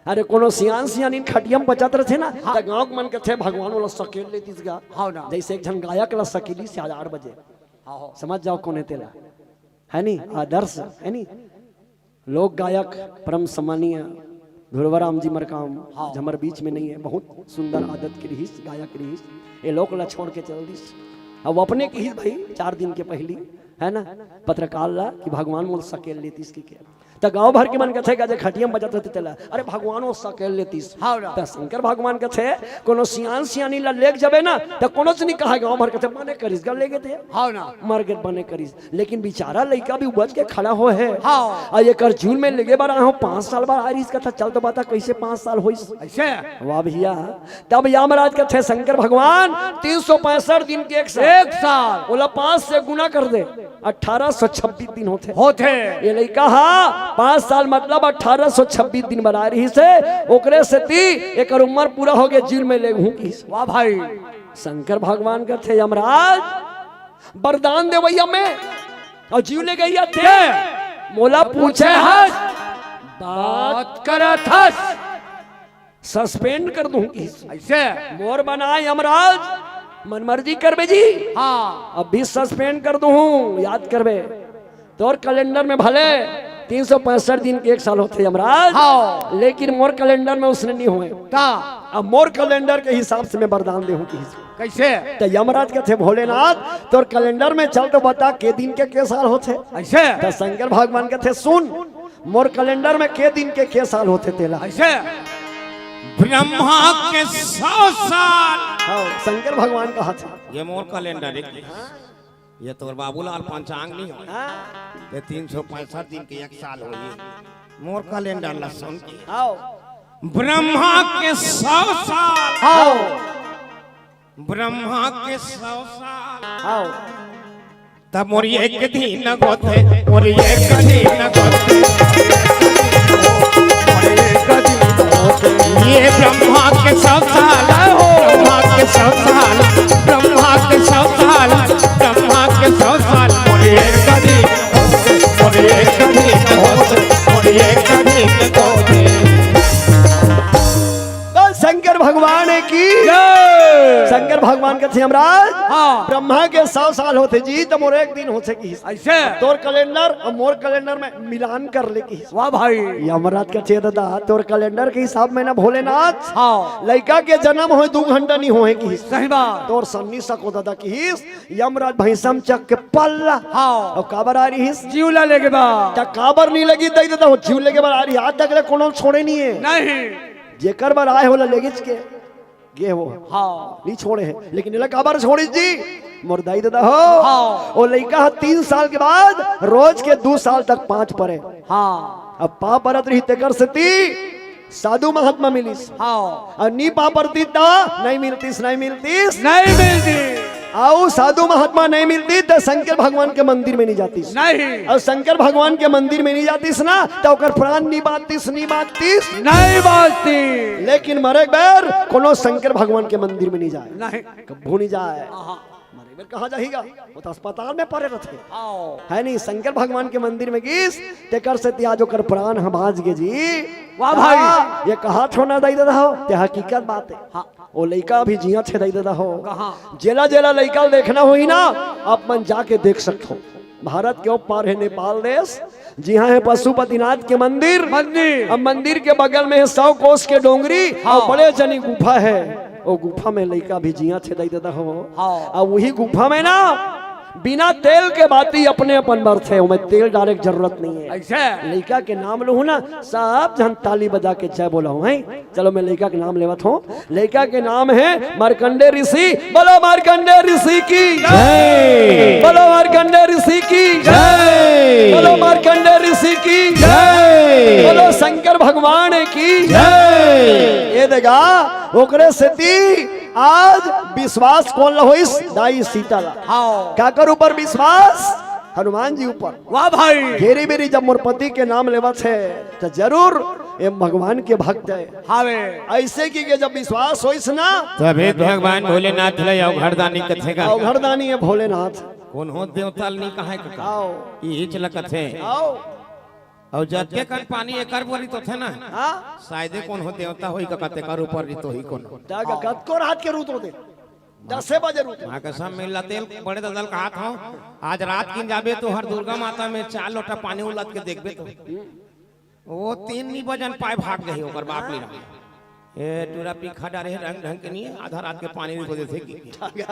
अरे कोनो सियान सियानिन खटिया में बचत रथे ना, हाँ। त गाँव के मन कथे, "भगवान ओला सकेल लेतिस गा।" हाँ ना। जइसे एक झन गायक ला सकेलिस हे आज आठ बजे। हाँ, हाँ। समझ जाव कोन हे तेला। हे नी? आदर्श, हे नी? लोक गायक परम सम्मानीय ध्रुवराम जी मरकाम, हाँ। आज हमर बीच में नहीं हे। बहुत सुंदर आदत के रिहिस, गायक रिहिस। ये लोक ला छोड़ के चल दिस। अब अपने किहिस भाई, चार दिन के पहिली, हे ना? पत्रकार ला कि भगवान मोला सकेल लेतिस कहिके। त गाँव भर के मन कथे गा जे खटिया में बचत रथे तेला, "अरे भगवान ओ सकेल लेतिस।" हाँ ना। त शंकर भगवान कथे, "कोनो सियान सियानी ला लेग जाबे ना, त कोनो से नहीं कहा।" गाँव भर कथे, "बने करिस गा लेगे ते।" हाँ ना। मर गे बने करिस। लेकिन बेचारा लइका भी उपज के खड़ा होय हे। हाँ। अउ एकर जीव ल मैं लेगे बर आय हूँ, पाँच साल बर आय रिहिस कथे, चल तो बता कइसे पाँच साल होइस। अइसे? वाह भैया। तब यमराज कथे, "शंकर भगवान, तीन सौ पैंसठ दिन के एक साल। एक साल। ओला पाँच से गुना कर दे।" अठारह सौ छब्बीस दिन होथे। होथे। ये लइका हा पाँच साल मतलब अठारह सौ छब्बीस दिन बर आय रिहिस हे, ओकरे सेती एकर उम्र पूरा हो गे, जीव ल मैं लेगहूँ किहिस। वाह भाई। शंकर भगवान कथे, "यमराज, वरदान देवइया मैं अउ जीव लेगइया तें, मोला पूछे हस, बात करत हस।" सस्पेंड कर दूं किहिस। अइसे? मोर बनाय यमराज, मन मर्जी करबे जी। हाँ। अभी सस्पेंड कर दूं, याद करबे। तोर कैलेंडर में भले तीन सौ पैंसठ दिन के एक साल होथे यमराज, हाँ। लेकिन मोर कैलेंडर में उसने नहीं होय। का? अब मोर कैलेंडर के हिसाब से मैं वरदान देहूं किहिस। कइसे? त यमराज कथे, "भोलेनाथ, तोर कैलेंडर में चल तो बता, के दिन के के साल होथे?" अइसे? त शंकर भगवान कथे, "सुन, मोर कैलेंडर में के दिन के के साल होथे तेला।" अइसे? ब्रह्मा के सौ साल। हाँ, शंकर भगवान कहथे। ये मोर कैलेंडर हे। ये तोर बाबूलाल पंचांग नहीं हो। हाँ। ये तीन सौ पैंसठ दिन के एक साल होही। मोर कैलेंडर ला सुन के। आओ। ब्रह्मा के सौ साल। आओ। ब्रह्मा के सौ साल। आओ। तब मोर एक दिन गोते, मोर एक दिन गोते। ये ब्रह्मा के सौ साल हो, ब्रह्मा के सौ साल, ब्रह्मा के सौ साल, ब्रह्मा के सौ साल, मोरे कभी, मोरे कभी, मोरे कभी। तो शंकर भगवान की जय। शंकर भगवान कथे, "यमराज, हाँ। ब्रह्मा के सौ साल होथे जी, त मोर एक दिन होथे किहिस। अइसे? तोर कैलेंडर अउ मोर कैलेंडर में मिलान कर ले किहिस।" वाह भाई। यमराज कथे, "दादा, तोर कैलेंडर के हिसाब में ना भोलेनाथ, हाँ। लइका के जन्म होय दू घंटा नहीं होय किहिस। सही बात। तोर सन्नी सको दादा किहिस।" यमराज भैंसम चक के पल्ला। हाँ। अउ काबर आ रिहिस? जीव ला लेगे बर। त काबर नहीं लगी दई दादा, हो जीव लेगे बर आ रिहिस। आज तक ले कोनो छोड़े नहीं हे। नहीं। जेकर बर आए हो ला लेगिच के गे हो। हाँ। नहीं छोड़े हे। लेकिन एला काबर छोड़िस जी? मोर दाई दादा हो। हाँ। ओ लइका ह तीन साल के बाद रोज के दू साल तक पाँच परे। हाँ। अब पाँव परत रही तेकर सेती साधु महात्मा मिलिस। हाँ। अउ नी पाँव परतिस त नहीं मिलतिस, नहीं मिलतिस। नहीं मिलतिस। अउ साधु महात्मा नहीं मिलतिस त शंकर भगवान के मंदिर में नहीं जातिस। नहीं। अउ शंकर भगवान के मंदिर में नहीं जातिस ना त ओकर प्राण नी बाचतिस, नी बाचतिस। नहीं बाचतिस। लेकिन मरे के बेर कोनो शंकर भगवान के मंदिर में नहीं जाए। नहीं। कभू नहीं जाए। आहा। मरे बेर कहाँ जाही गा? वो तो अस्पताल में परे रथे। आओ। है नहीं, शंकर भगवान के मंदिर में गिस, तेकर सेती आज ओकर प्राण ह बाच गे जी। वाह भाई। हाँ, ये कहा थो ना दाई दादा हो, ते हकीकत बात हे। हाँ। वो लइका अभी जियत हे दाई दादा हो। कहाँ? जेला जेला लइका ल देखना होही ना, आप मन जाके देख सकथो। भारत के ओ पार हे नेपाल देश, जिहाँ हे पशुपतिनाथ के मंदिर। मंदिर। अब मंदिर के बगल में हे सौ कोस के डोंगरी, हाँ। अउ बड़े जनी गुफा हे। ओ गुफा में लइका भी जियत हे दाई दादा हो। हाँ। अब वही गुफा में ना बिना तेल के बाती अपने अपन बरथे, ओमे तेल डारे के जरूरत नहीं हे। अइसे? लइका के नाम लूहूँ ना, सब झन ताली बजा के जय बोला हो, हैं? चलो मैं लइका के नाम लेवत हों। लइका के नाम हे मार्कंडे ऋषि। बोलो मार्कंडे ऋषि की जय। बोलो मार्कंडे ऋषि की जय। बोलो मार्कंडे ऋषि की जय। बोलो शंकर भगवान की जय। ये देखा, ओकरे सेती आज विश्वास कोन ला होइस? दाई सीता ला। हाँ। काकर ऊपर विश्वास? हनुमान जी ऊपर। वाह भाई। घेरी बेरी जब मोर पति के नाम लेवत हे, त जरूर ये भगवान के भक्त हे। हावे। अइसे कि के जब विश्वास होइस ना, तभे भगवान भोलेनाथ ल अवघड़दानी कथे का। अवघड़दानी हे भोलेनाथ। कोनो देवता ल नी कहे का। आओ। इही चला कथे। आओ। अउ जतके कन पानी एकर ऊपर रितोथे ना, हाँ? शायदे कोनो देवता होही का, तेकर ऊपर रितोही कोनो। त गा, कतको रात के रुत होथे, दसे बजे रुत। माँ कसम, मिला तेल बड़े ददल कहात हों, आज रात किन जाबे तो हर दुर्गा माता में चार लोटा पानी उलद के देखबे तो। वो तीन नी बजन पाए भाग जाही ओकर बाप नी रहे। ए, टूरा पीखा डारे हे, रंग ढंग के नहीं हे, आधा रात के पानी रितो देथे कि।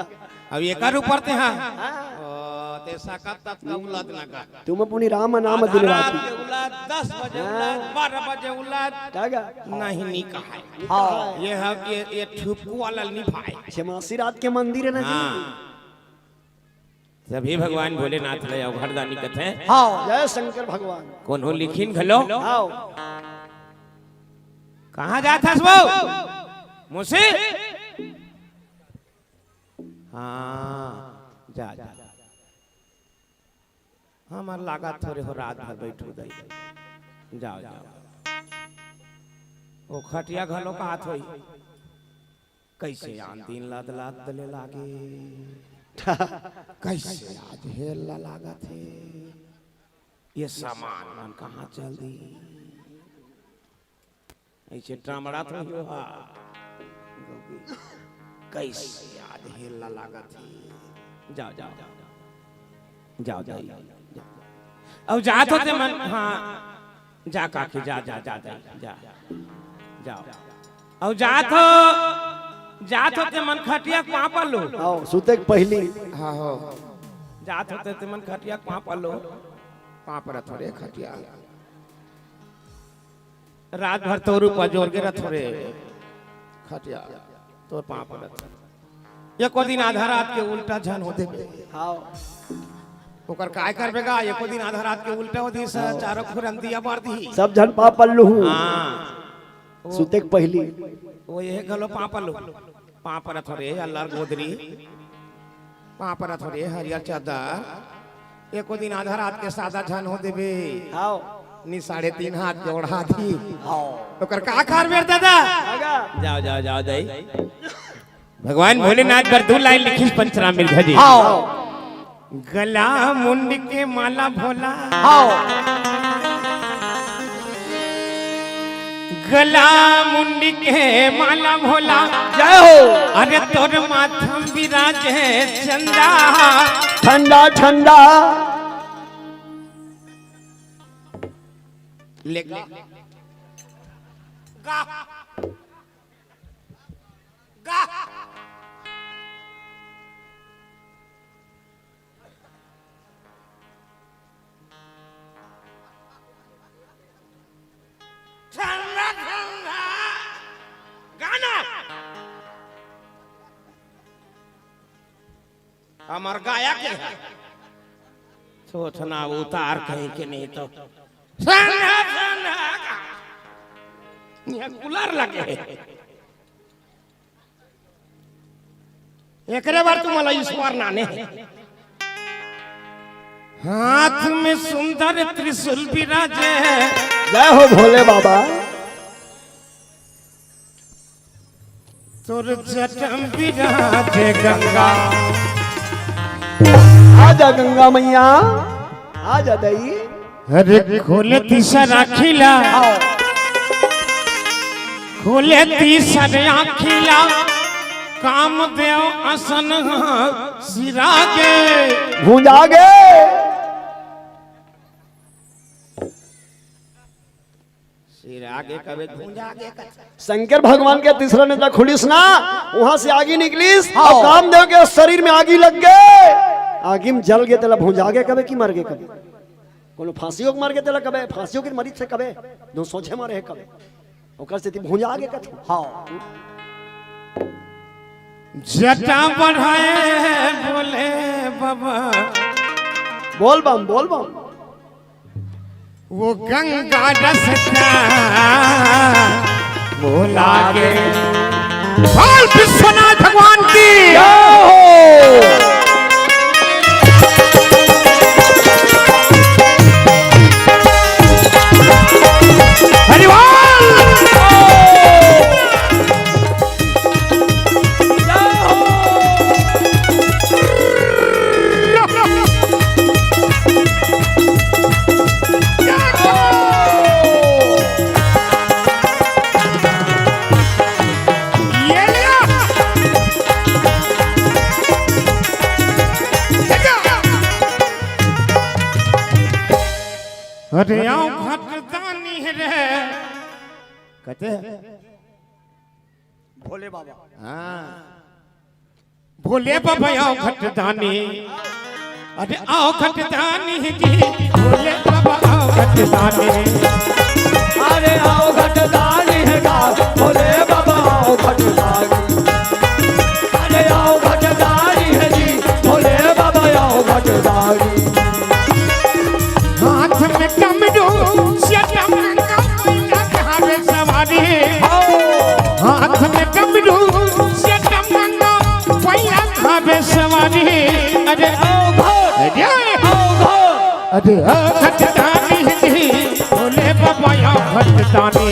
अब एकर ऊपर ते, हाँ। हाँ। ओ, ते सकत तत का उलद ना का। तुम अपनी राम नाम आधा दिन रात रात। के उलद, दस बजे हाँ। उलद, बारह बजे उलद। का गा? नहीं, नी कहाय। हाँ। ये ह, ये, ये ठुपकू वाला नी भाई। छमासी रात के मंदिर हे ना जी। हाँ। तभे भगवान भोलेनाथ ल अवघड़दानी कथे। हाँ। जय शंकर भगवान। कोनो लिखिन घलो। हाँ। कहाँ जात हस वो? मुसी? हाँ, जा, जा। हमर लागत थोरे हो रात भर बैठू दाई। जाओ, जाओ। ओ खटिया घलो कहात होही। कइसे आन दिन लद लद ले लागे। कइसे आज हेल ला लागत हे। ये सामान मन कहाँ चल दी। अइसे टमड़ा तो हो हा। कइसे आज हेल ला लागत हे। जाओ, जाओ, जाओ। जाओ, जाओ, जाओ। अब जात होते मन, हाँ। जा काकी, जा, जा, जा, जा, जा। जाओ। अउ जात हो, जात हो ते मन खटिया के पाँव पर लो। आओ, सुते के पहिली। हाँ हो। जात हो ते, ते मन खटिया के पाँव पर लो। पाँव पर थोरे खटिया। रात भर तोर ऊपर जोर के रथो रे। खटिया, तोर पाँव पर रथो। एको दिन आधा रात के उल्टा झन हो देबे। हाँ। ओकर काय करबे गा? एको दिन आधा रात के उल्टा हो दिस, हाँ। चारों खुरन दिया बार दी। सब झन पाँव पर लूहू। हाँ। सुते के पहिली। वो ये घलो पाँव पर लूहू। पाँव पर थोरे अल्लर गोदरी। पाँव पर थोरे हरियर चादर। एको दिन आधा रात के सादा झन हो देबे। हाँ। नी साढ़े तीन हाथ के ओढ़ा दी। हाँ। ओकर का करबे दादा? आगा। जाओ, जाओ, जाओ दाई। भगवान भोलेनाथ बर दू लाइन लिखिस पंचराम मिर्घा जी। हाँ। गला मुंडी के माला भोला। हाँ। गला मुंडी के माला भोला। जय हो। अरे तोर माथम विराजे चंदा। ठंडा ठंडा। ले गा। गा। गा। ठंडा ठंडा गाना। हमर गायक हे। सोचना उतार कहीं के नहीं तो। ठंडा ठंडा गा। ये कूलर लगे हे। एकरे बर तुमला ईश्वर नाने हे। हाथ में सुंदर त्रिशूल विराजे। जय हो भोले बाबा। तोर जटम विराजे गंगा। आजा गंगा मैया, आजा दई। अरे खोले तीसर आँखी ला। आओ। खोले तीसर आँखी ला। कामदेव असन सिरागे। भुंजागे। सिरागे कबे भुंजागे कथे। शंकर भगवान के तीसरा नेत्र खुलिस ना, वहां से आगी निकलिस, हाँ। अउ कामदेव के शरीर में आगी लग गे, आगी में जल गे, तेला भुंजागे कबे कि मरगे कबे? कोनो फांसी होके मरगे तेला कबे, फांसी होके मरिस हे कबे, दू सोझे मरे हे कबे, ओकर सेती भुंजागे कथे। हाँ। जटा बढ़ाए भोले बाबा। बोल बम, बोल बम। वो गंगा रसता वो लागे। बोल विश्वनाथ भगवान की। जय हो। हरि बोल। अरे आओ घटदानी रे। कथे? भोले बाबा। हाँ। भोले बाबा आओ घटदानी। अरे आओ घटदानी जी, भोले बाबा आओ घटदानी। अरे आओ घटदानी है गा, भोले बाबा आओ घटदानी। अरे आओ घटदानी है जी, भोले बाबा आओ घटदानी। हाथ में डमरू, से डमरू, कहावे सवारी। हाथ में डमरू, से डमरू, पैया खावे सवारी। अरे आओ घर, अरे आओ घर। अरे आओ घटदानी जी, भोले बाबा आओ घटदानी।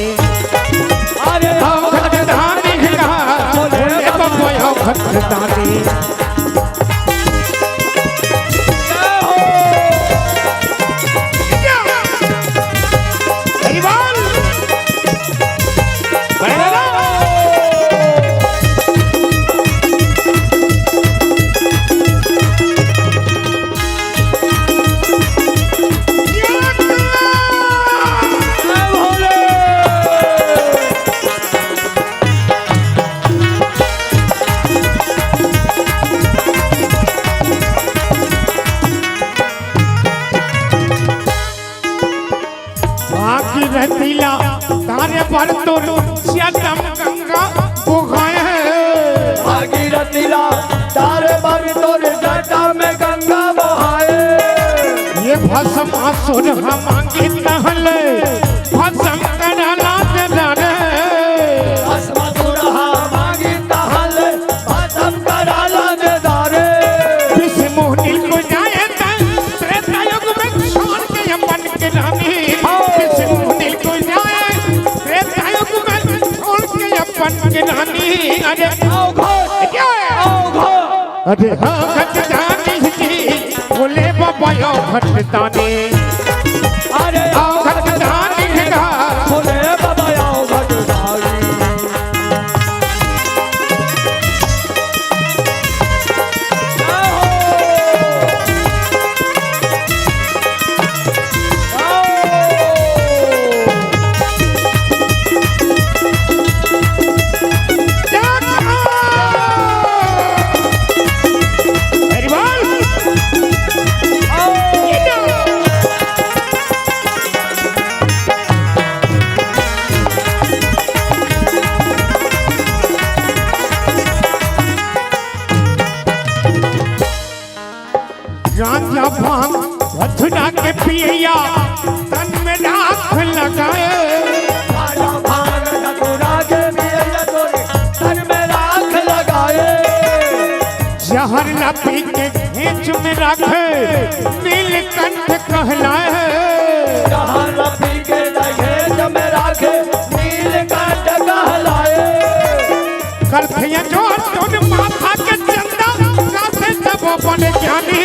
अरे आओ घटदानी जी, भोले बाबा आओ घटदानी। भागीरथी ला तारे बर तोर जटा में गंगा बोहाए। भागीरथी ला तारे बर तोर जटा में गंगा बोहाए। ये भस्मासुर हा मांगी तहले भस्म करा ला दे दारे। भस्मासुर हा मांगी तहले भस्म करा ला दे दारे। विष मोह नील को जाए तन त्रेता युग में छोड़ के अपन के रानी। विष मोह नील को जाए त्रेता युग में छोड़ के अपन के रानी। अरे आओ घर। अरे हाँ, घटदानी जी, भोले बाबा यो घटदानी। अरे आओ घटदानी जी का। भोले बाबा यो घटदानी। गांजा भांग धतूरा के पियैया, तन में राख लगाए। गांजा भांग धतूरा के पियैया तोरे, तन में राख लगाए। जहर न पी के घेंच में राखे, नीलकंठ कहलाए। जहर न पी के घेंच में राखे, नीलकंठ कहलाए। करथैया जोर तोर माथा के चंदा, कासे जब बन ज्ञानी।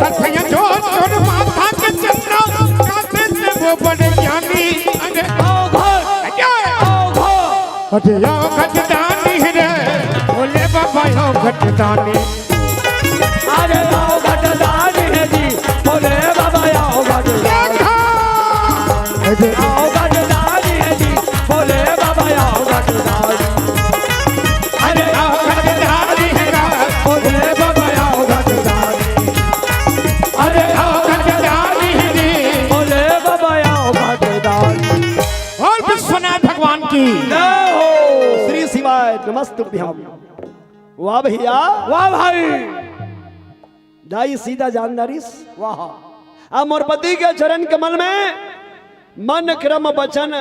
करथैया जोर तोर माथा के चंदा, कासे जब बन ज्ञानी। अरे आओ घर, अरे आओ घर। अरे आओ घटदानी रे, भोले बाबा आओ घटदानी। अरे आओ घटदानी है जी, भोले बाबा आओ घटदानी। देखो। अरे आओ घटदानी है जी, भोले बाबा आओ घटदानी। अरे आओ घटदानी है ना, भोले बाबा आओ घटदानी। अरे आओ घटदानी है जी, भोले बाबा आओ घटदानी। और विश्वनाथ भगवान की जय हो। श्री शिवाय नमस्तुभ्यम। वाह भैया, वाह भाई। दाई सीता जानदारिस। वाह। अब मोर पति के चरण कमल में मन क्रम वचन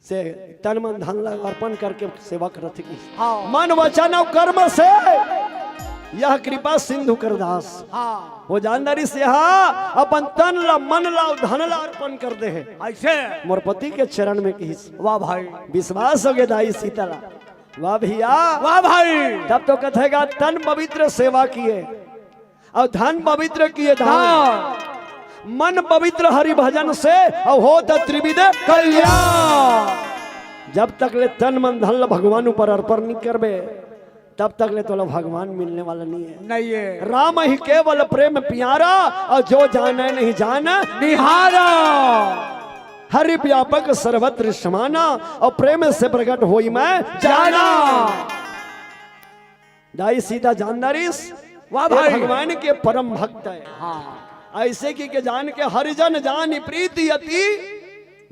से तन मन धन ला अर्पण करके सेवा करत की। हाँ। मन वचन और कर्म से यह कृपा सिंधु करदास। हाँ। वो जानदारिस यहाँ अपन तन ला, मन ला और धन ला अर्पण कर दे है। ऐसे। मोर पति के चरण में किस। वाह भाई। विश्वास हो गया दाई सीता ला। वाह भैया। वाह भाई। तब तो कथेगा तन पवित्र सेवा किए और धन पवित्र किए दान। हाँ। मन पवित्र हरि भजन से और होत त्रिविध कल्याण। जब तक ले तन मन धन ला भगवान ऊपर अर्पण नहीं करबे, तब तक ले तोला भगवान मिलने वाला नहीं है। नहीं है। राम ही केवल प्रेम प्यारा और जो जाने नहीं जान निहारा। हरि व्यापक सर्वत्र समाना और प्रेम से प्रकट होई मैं जाना। दाई सीता जानदारिस। वाह ये भाई। भगवान के परम भक्त है। हाँ। ऐसे की के जान के हरिजन जानी प्रीति अति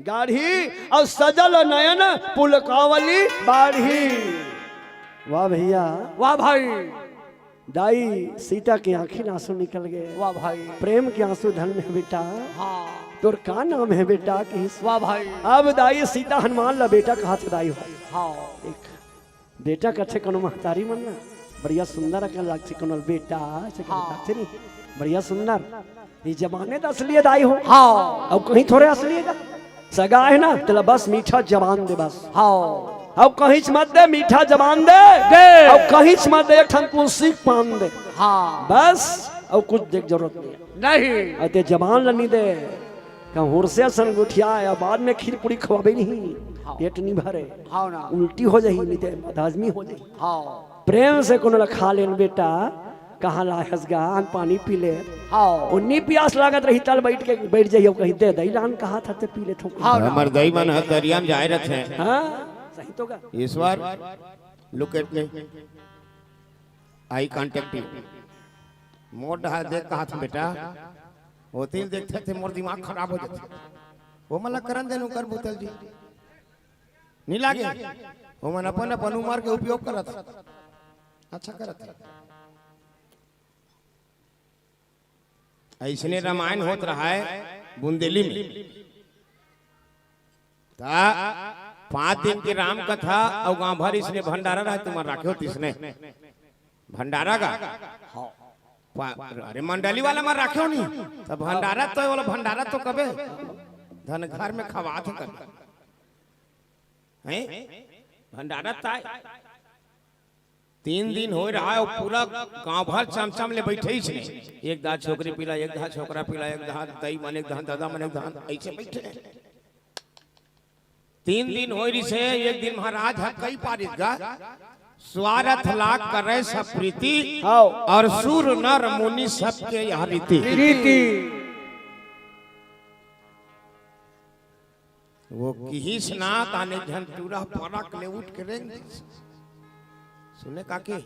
गाढ़ी और सजल नयन पुलकावली बाढ़ी। वाह भैया। वाह भाई। दाई सीता के आंखी आंसू निकल गए। वाह भाई। प्रेम के आंसू धन में बेटा। हाँ। तोर का नाम है बेटा की? वाह भाई। अब दाई सीता हनुमान ला बेटा कहा थे दाई हो। हाँ। एक बेटा कथे कोनो महतारी मन ना, बढ़िया सुंदर अकन लागथे कोनो बेटा, ऐसे हाँ। लागथे नहीं, बढ़िया सुंदर। ये जबाने तो असली दाई हो। हाँ। अब कहीं थोड़े असली है का? सगा है ना, तेला बस मीठा जबान दे बस। हाँ। अब कहीं मत दे, मीठा जबान दे। दे। अब कहीं मत दे, एक ठन कुछ सीख पान दे। हाँ। बस, अब कुछ देख जरूरत नहीं है। नहीं। अते जबान ला नहीं दे। कहूँ हुरसे असन गोठिया या बाद में खीर पूरी खवाबे नहीं। हाँ। पेट नहीं भरे। हाँ ना। उल्टी हो जाही, नहीं ते बदहजमी हो जाही। हाँ। प्रेम से कोनो ला खा लेन बेटा, कहाँ लायस गा, अन पानी पी ले। हाँ। उन्नी प्यास लागत रही तल बैठ के, बैठ जाइए, कहीं दे दई लान कहा था ते पी ले थोक। हाँ ना। हमर दई मन ह दरिया में जाए रथे। हाँ, सही तो का। ईश्वर, look at me। Eye contact। मोर डहा देख कहा था बेटा, ओती ल देखथे ते मोर दिमाग खराब हो जाथे। वो मन ला करन देन उकर बोतल जी। नहीं लागे। वो मन अपन अपन उमर के उपयोग करत। अच्छा करत। ऐसने रामायण होत रहा है बुंदेली में। ता पाँच दिन के राम कथा अउ गांव भर इसने भंडारा रहे, तुमन राखे हो तिसने भंडारा का। पा-, अरे मंडली वाला मन राखे हो नहीं, तो भंडारा तो वाला भंडारा तो कबे धन घर में खवात हो कबे, हैं? भंडारा ताय तीन दिन होय रहा है, पूरा गांव भर चमचम ले बैठे ही छे। एक दांत छोकरी पीला, एक दांत छोकरा पीला, एक दांत दाई मन, एक दांत दादा मन, एक दांत ऐसे बैठे हैं। तीन दिन होय रिसे, एक दिन महाराज ह कई पारिस गा, स्वारथ लाग करे सब प्रीति, हाँ। और सुर नर मुनि सबके यह रीति। रीति। वो किहिस ना ताने झन टूरा परक ले उठ के रेंग दिस। सुने काकी,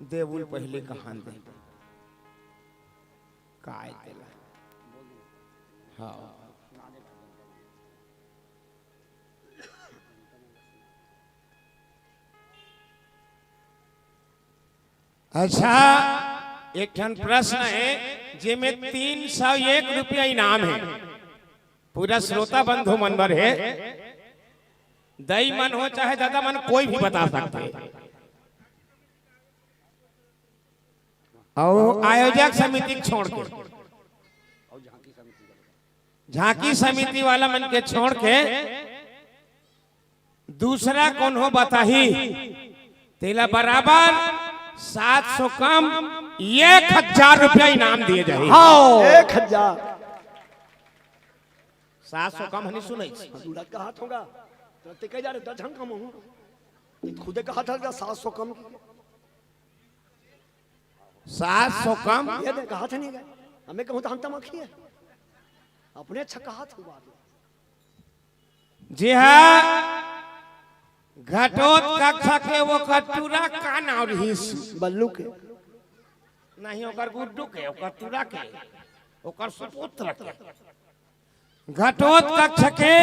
देवुल पहले कहान दे। काय तेला? हाँ। अच्छा, एक ठन प्रश्न है, जेमे तीन सौ एक रुपया इनाम है, पूरा श्रोता बंधु मन बर है। दई मन हो चाहे दादा मन, कोई भी बता सकते हैं। अउ आयोजक समिति के छोड़ के, झांकी समिति वाला मन के छोड़ के, दूसरा कोनो बताही, तेला बराबर सात सौ कम एक हजार रुपया इनाम दिए जाही। हाँ। एक हजार। सात सौ कम हनी सुनई। दूरा कहा थोगा, तो ते कह जा रहे, दस झन कम हूँ। ते खुदे कहा था, सात सौ कम। सात सौ कम। ये दे, कहा था नहीं गए। हमें कहूँ तो हम तमाखी है। अपने अच्छा कहा था बात। जे हा घटोत कक्षा के, ओकर टूरा का नाव रिहिस? बल्लू के। नहीं, ओकर गुड्डू के, ओकर टूरा के, ओकर सुपुत्र के। घटोत कक्षा के,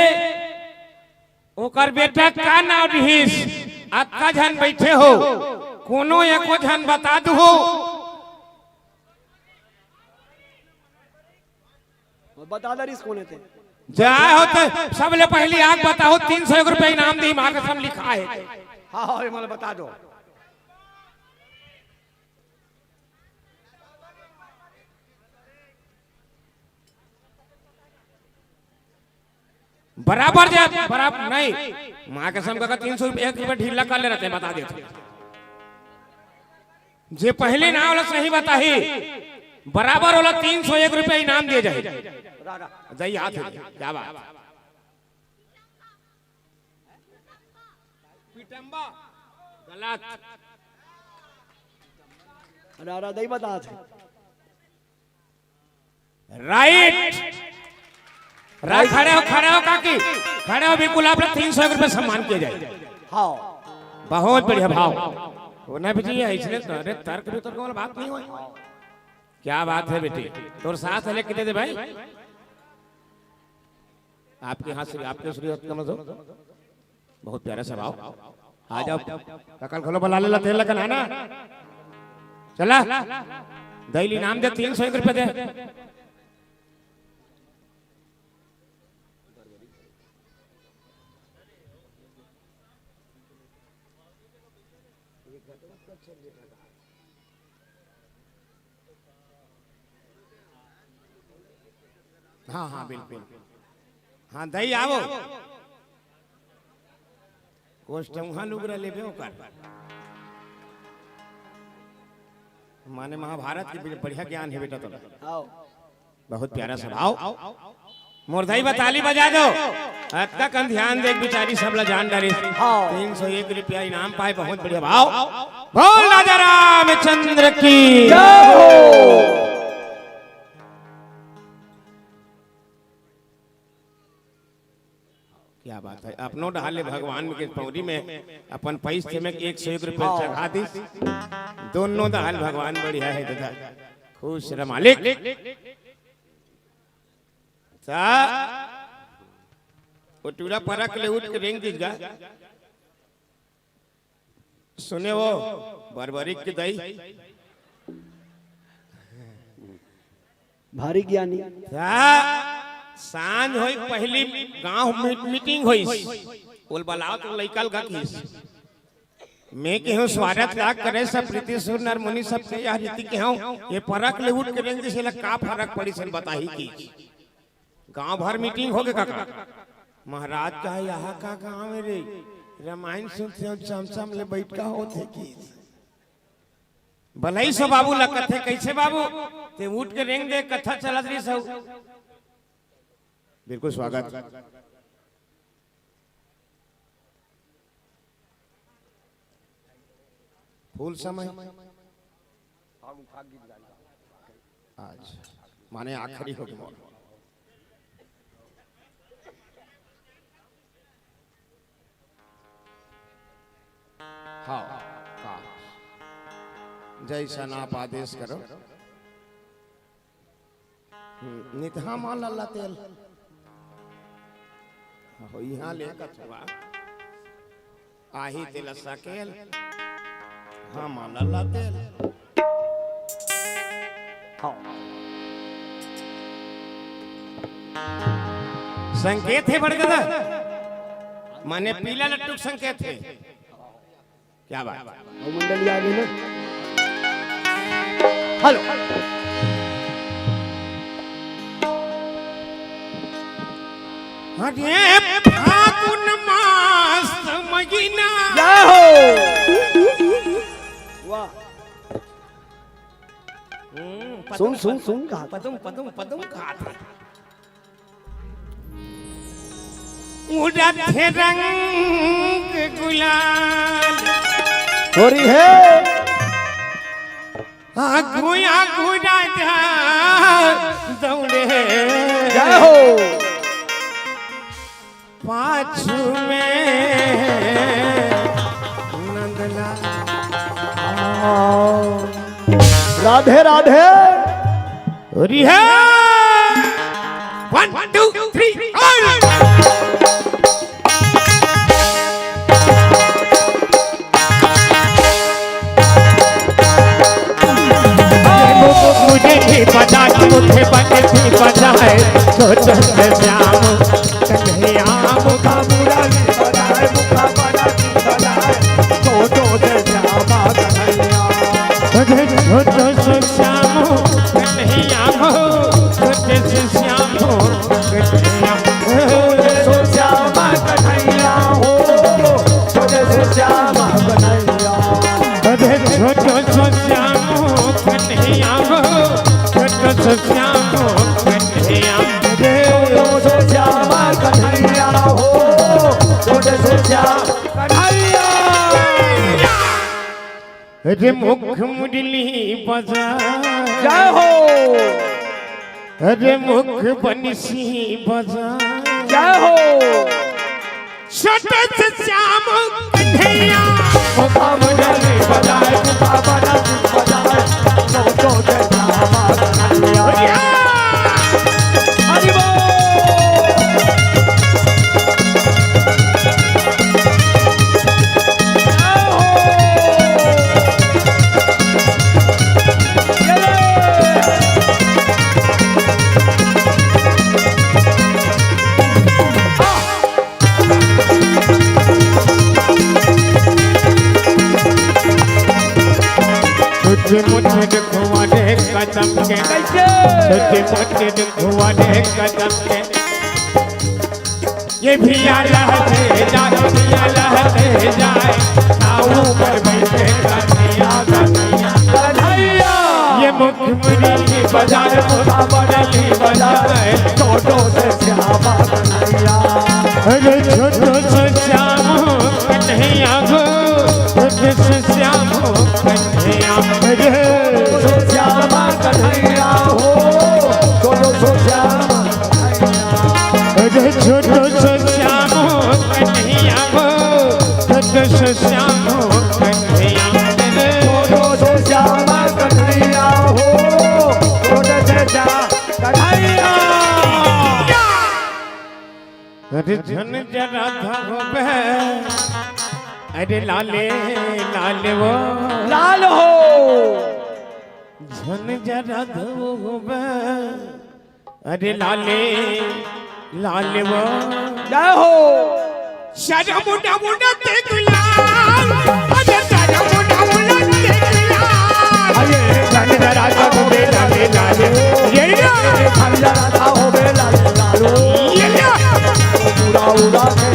ओकर बेटा का नाव रिहिस? अतका झन बैठे हो, कोनो एको झन बता दू हो। बता दे रिस कोन हे ते। जाए हो तो सबले पहली आग बताओ, तीन सौ एक रुपया इनाम दी, माँ कसम लिखा है। हाँ, हाँ, ये मला बता दो। बराबर जा, बराबर नहीं। माँ कसम का तीन सौ रुपया, एक रुपया ढीला कर ले रहते, बता देते। जे पहले नाम वाला सही बताही, बराबर वाला तीन सौ एक रुपया इनाम दिए जाए। रा, रा। जाइए, हाथ है, क्या बात। पिटम्बा, गलत। रा, रा, दई बता थे। राइट। रा-, खड़े हो, खड़े हो काकी, खड़े हो, बिल्कुल आप लोग तीन सौ एक रुपया सम्मान किया जाए। हाँ। बहुत बढ़िया भाव। वो ना बेटी, ये इसलिए तो, अरे तर्क वितर्क वाला बात नहीं हुई। क्या बात है बेटी, तोर सास है, लेके दे दे भाई। आपके हाथ से, आपके श्री हाथ का मजो। बहुत प्यारा सा भाव। आ जाओ, ककल खोलो, बला ले ला, तेल लगन है ना। चला, दई ल इनाम दे, तीन सौ एक रुपया दे। हाँ, हाँ, बिल्कुल। हाँ, दई आवो। कोष्ठउहा लुगरा लेबे ओकर। माने महाभारत के बढ़िया ज्ञान है बेटा तोला। आओ। बहुत प्यारा सा भाव। मोर दाई बा ताली बजा दो। अतका कन ध्यान दे, बिचारी सब ला जान डारे। हाँ। तीन सौ एक रुपया इनाम पाए, बहुत बढ़िया भाव। बोल राजा रामचंद्र की। जय हो। क्या बात है, अपनो डहार ले भगवान के पौरी में अपन पैस में एक सौ एक रुपया चढ़ा दिस। दोनों डहार भगवान बढ़िया है दादा, खुश रह मालिक। सा, वो टूरा परक ले उठ के रेंग दिस गा। सुने वो बरबरी के दई। भारी ज्ञानी। सा-, सांझ होई, पहली गांव मी-, मीटिंग होई। बोल बलाओ तो लइका लगा किस। मैं केहूं स्वारथ लाग करे सब प्रीति सुर नर मुनि सबके यह रीति केहूं। ये परक ले उठ के रेंग दिस, एला का फरक पड़ी सन बताही की। गांव भर मीटिंग होगे काका। महाराज कहा, "यहाँ का गांव है रे?" रामायण सुनते हो, चमचम ले बैठ का होत हे कि? बलई सो बाबू ला कथे, "कइसे बाबू?" ते उठ के रेंग दे, कथा चलत रहिस हो। बिल्कुल स्वागत। फूल समय। आज माने आखिरी हो गया। हाँ, का? जैसन आप आदेश करो। हम्म, नितहा माँ लल्ला तेल। हो, इहाँ ले कथुआ। आही तेल सकेल। हाँ, माँ लल्ला तेल। हाँ। संकेत हे बड़गदा, माने पीला लट्टू के संकेत हे। क्या बात। अउ मंडली आ गई ना। हेलो। अरे फागुन मास महीना। जय हो। वाह। हम्म, सुन, पदम, सुन, पदम, सुन, कहा था? पदम, पदम, पदम कहा था? उड़त हे रंग गुलाल। हो रही है। आगू, आगू राजा दौड़े। जय हो। पाछू में नंदलाल। राधे राधे। रिहा। One, two, three, और। मुझे भी बजा, मुझे बने भी बजाए, छोटे से श्याम कन्हैया। मुखा मुरली बजाए, मुखा मुरली बजाए, छोटे से श्याम कन्हैया। अरे छोटे से श्याम कन्हैया हो, छोटे से श्याम कन्हैया। छोटे से श्याम कन्हैया हो, छोटे से श्याम कन्हैया। अरे छोटे से श्याम कन्हैया हो, छोटे से श्याम कन्हैया। अरे छोटे से श्याम कन्हैया हो, छोटे से श्याम कन्हैया। अरे मुख मुरली बजा। जय हो। अरे मुख बंसी बजा। जय हो। छोटे से श्याम कन्हैया। मुखा मुरली बजाए, मुखा बंसी बजाए, छोटे से श्याम कन्हैया। हरि बोल। छोटे मोटे दुखवा दे कदम के। कैसे? छोटे मोटे दुखवा दे कदम के। ये भी आला है जा, दुनिया ला है जाए, नाव पर बैठे कन्हैया, कन्हैया। कन्हैया। ये मुखमरी बाजार, मुखमरी बाजार, छोटो से श्यामा कन्हैया। अरे छोटो से श्याम कन्हैया गो, छोटो से श्याम कन्हैया। अरे छोटो से श्यामा कन्हैया हो, छोटो से श्यामा अरे छोटो सो श्याम कन्हैया गो, छोटो सो श्याम कन्हैया रे। छोटो सो श्याम कन्हैया हो, छोटो सो श्याम कन्हैया। अरे झन जरा धोबे, अरे लाले लाले वो लाल हो। झन जरा धोबे, अरे लाले लाले वो। जय हो। सारा मुंडा मुंडा ते गुलाल, अरे सारा मुंडा मुंडा ते गुलाल। अरे खंजरा सा हो बे लाले लाले, ये लो। खंजरा सा हो बे लाले लालो, ये लो। उड़ा उड़ा के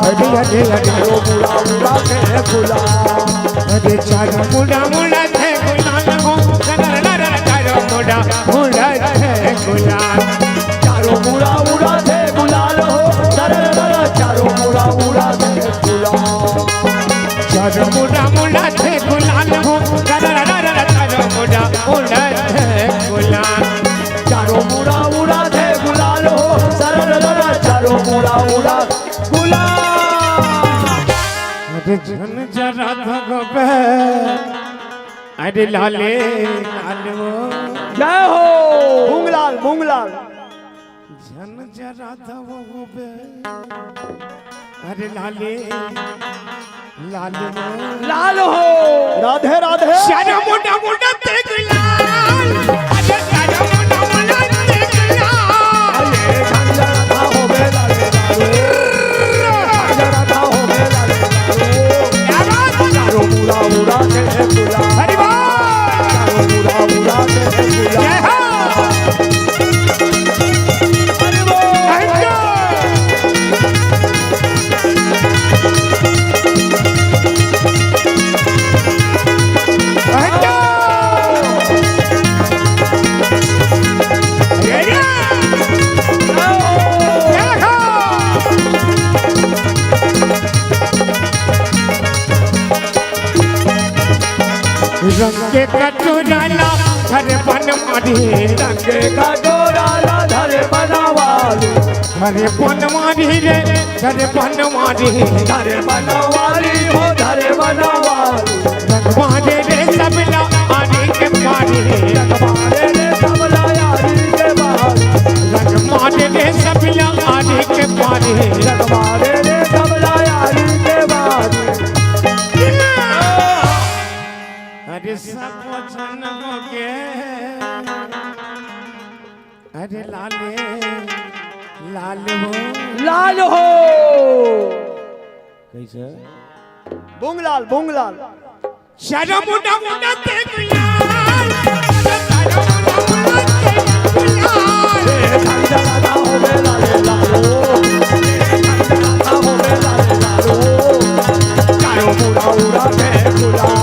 अरे अरे चारों मुड़ा उड़ा थे गुलाल। अरे चारों मुड़ा उड़ा थे गुलाल हो, चारों मुड़ा उड़ा थे गुलाल। चारों मुड़ा उड़ा थे गुलाल हो, चारों मुड़ा उड़ा थे गुलाल। चारों मुड़ा उड़ा थे गुलाल हो, चारों मुड़ा उड़ा थे गुलाल। चारों मुड़ा उड़ा थे गुलाल हो, चारों मुड़ा उड़ा गुलाल। अरे झन जरा धगबे, अरे लाले लाल हो। जय हो मूंगलाल, मूंगलाल। झन जरा धगबे, अरे लाले लाल हो। लाल हो। राधे राधे। चारों मुड़ा उड़ा थे गुलाल। अरे चारों मुड़ा उड़ा थे गुलाल। अरे झन जरा धगबे लाले लाल हो। झन जरा धगबे लाले लाल हो। क्या बात है? चारों मुड़ा उड़ा थे गुलाल। हरि बोल। चारों मुड़ा उड़ा थे गुलाल। जय हो। हरि बोल। रंग के कटोरा ला धरे बनवारी। रंग के कटोरा ला धरे बनवारी। धरे बनवारी रे, धरे बनवारी। धरे बनवारी हो, धरे बनवारी। रंगवा दे रे सबला आरी के पारी। रंगवा दे रे सबला आरी के पारी। रंगवा दे रे सबला आरी के पारी। रंगवा दे रे सबला आरी के पारी। अरे सब जनम के, अरे लाले लाल हो। लाल हो। कैसे? बूंगलाल, बूंगलाल। चारों मुड़ा उड़ा थे गुलाल। चारों मुड़ा उड़ा थे गुलाल। चारों मुड़ा उड़ा थे गुलाल।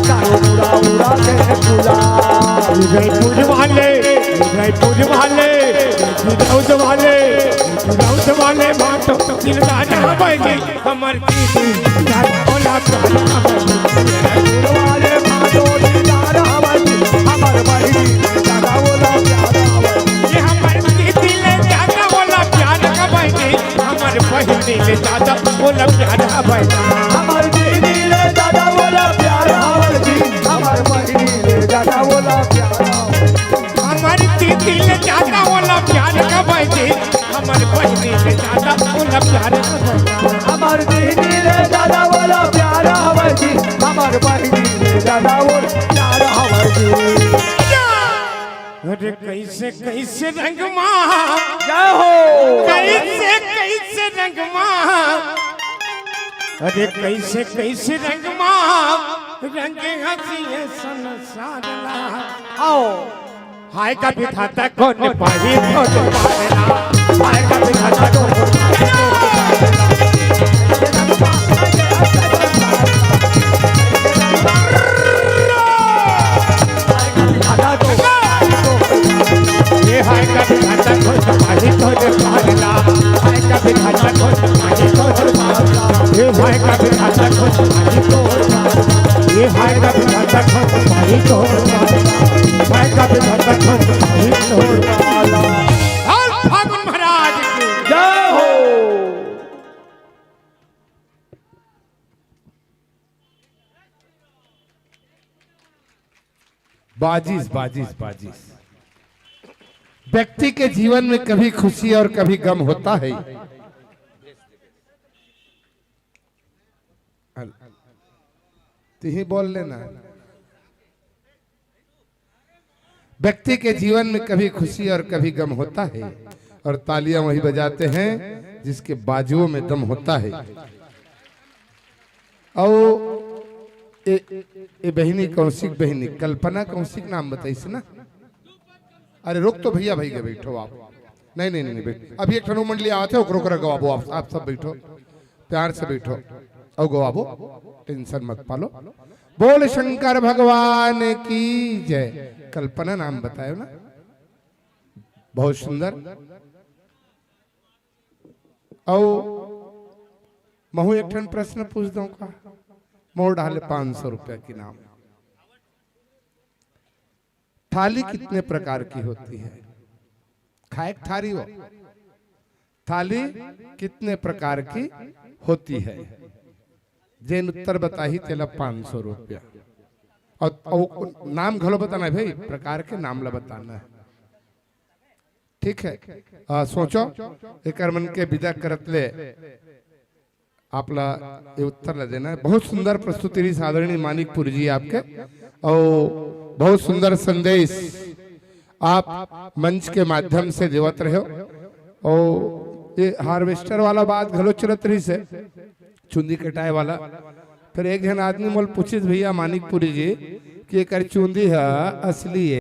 चारों मुड़ा उड़ा थे गुलाल। उदयपुर वाले, उदयपुर वाले, उदयपुर वाले, उदयपुर वाले बात दिलदार बैठे। हमर दीदी दादा बोला प्यार हमर। वाले भादो दीदार हमर, हमर बहिनी दादा बोला प्यार हमर। ये हमर दीदी ले दादा बोला प्यार का बहिनी, हमर बहिनी ले दादा बोला प्यार हमर। हमर दीदी ले दादा बोला प्यार हमर जी, हमर बहिनी ले दादा बोला प्यार हमर। हमर दीदी ले दादा बोला प्यार का बहिनी, हमर बहिनी ले दादा बोला प्यार का बहिनी। हमर बहिनी ले दादा बोला प्यार हवै जी, हमर बहिनी ले दादा बोला प्यार हवै जी। अरे कैसे कैसे रंगमा, जय हो। कैसे कैसे रंगमा, अरे कैसे कैसे रंगमा, रंग हंसी है संसार ला। आओ। हाय का विधाता कौन पाही कौन पावेला। हाय का विधाता कौन पाही कौन पावेला। ये हाय का विधाता कौन पाही कौन पावेला। हाय का विधाता कौन पाही कौन पावेला। ये हाय का विधाता कौन पाही कौन पावेला। ये हाय का विधाता कौन पाही कौन पावेला। हाय का विधाता कौन पाही कौन पावेला। बोल फागुन महाराज की जय हो। बाजिश, बाजिश, बाजिश। व्यक्ति के जीवन में कभी खुशी और कभी गम होता है। तुहीं बोल लेना। व्यक्ति के जीवन में कभी खुशी और कभी गम होता है, और तालियां वही बजाते हैं जिसके बाजुओं में दम होता है। अउ ए, ए बहिनी कौशिक, बहिनी कल्पना कौशिक नाम बताइस ना। अरे रुक तो भैया, भैया बैठो आप। नहीं, नहीं, नहीं, नहीं, बैठ। अभी एक ठन मंडली आवत हे, ओकरो करा गवाबो आप, आप सब बैठो। प्यार से बैठो अउ गवाबो, टेंशन मत पालो। बोल शंकर भगवान की जय। कल्पना नाम बतायो ना, बहुत सुंदर। अउ महू एक ठन प्रश्न पूछ दो का, मोर डाले पाँच सौ रुपया के नाम। थाली कितने प्रकार की होती है? खाए के थारी हो, थाली कितने प्रकार की होती है? जेन उत्तर बताही तेला पाँच सौ रुपया। और, और नाम घलो बताना है भाई, प्रकार के नाम ला बताना है। ठीक है, आ, सोचो, एकर मन के विदा करत ले आप ला ये उत्तर ला देना है। बहुत सुंदर प्रस्तुति रही आदरणीय मानिकपुरी जी आपके, और बहुत सुंदर संदेश आप मंच के माध्यम से देवत रहे हो। और ये हार्वेस्टर वाला बात घलो चलत रही से, चुंदी कटाए वाला। फिर एक जन आदमी मोल पूछिस, "भैया मानिकपुरी जी, कि एकर चुंदी ह असली है?"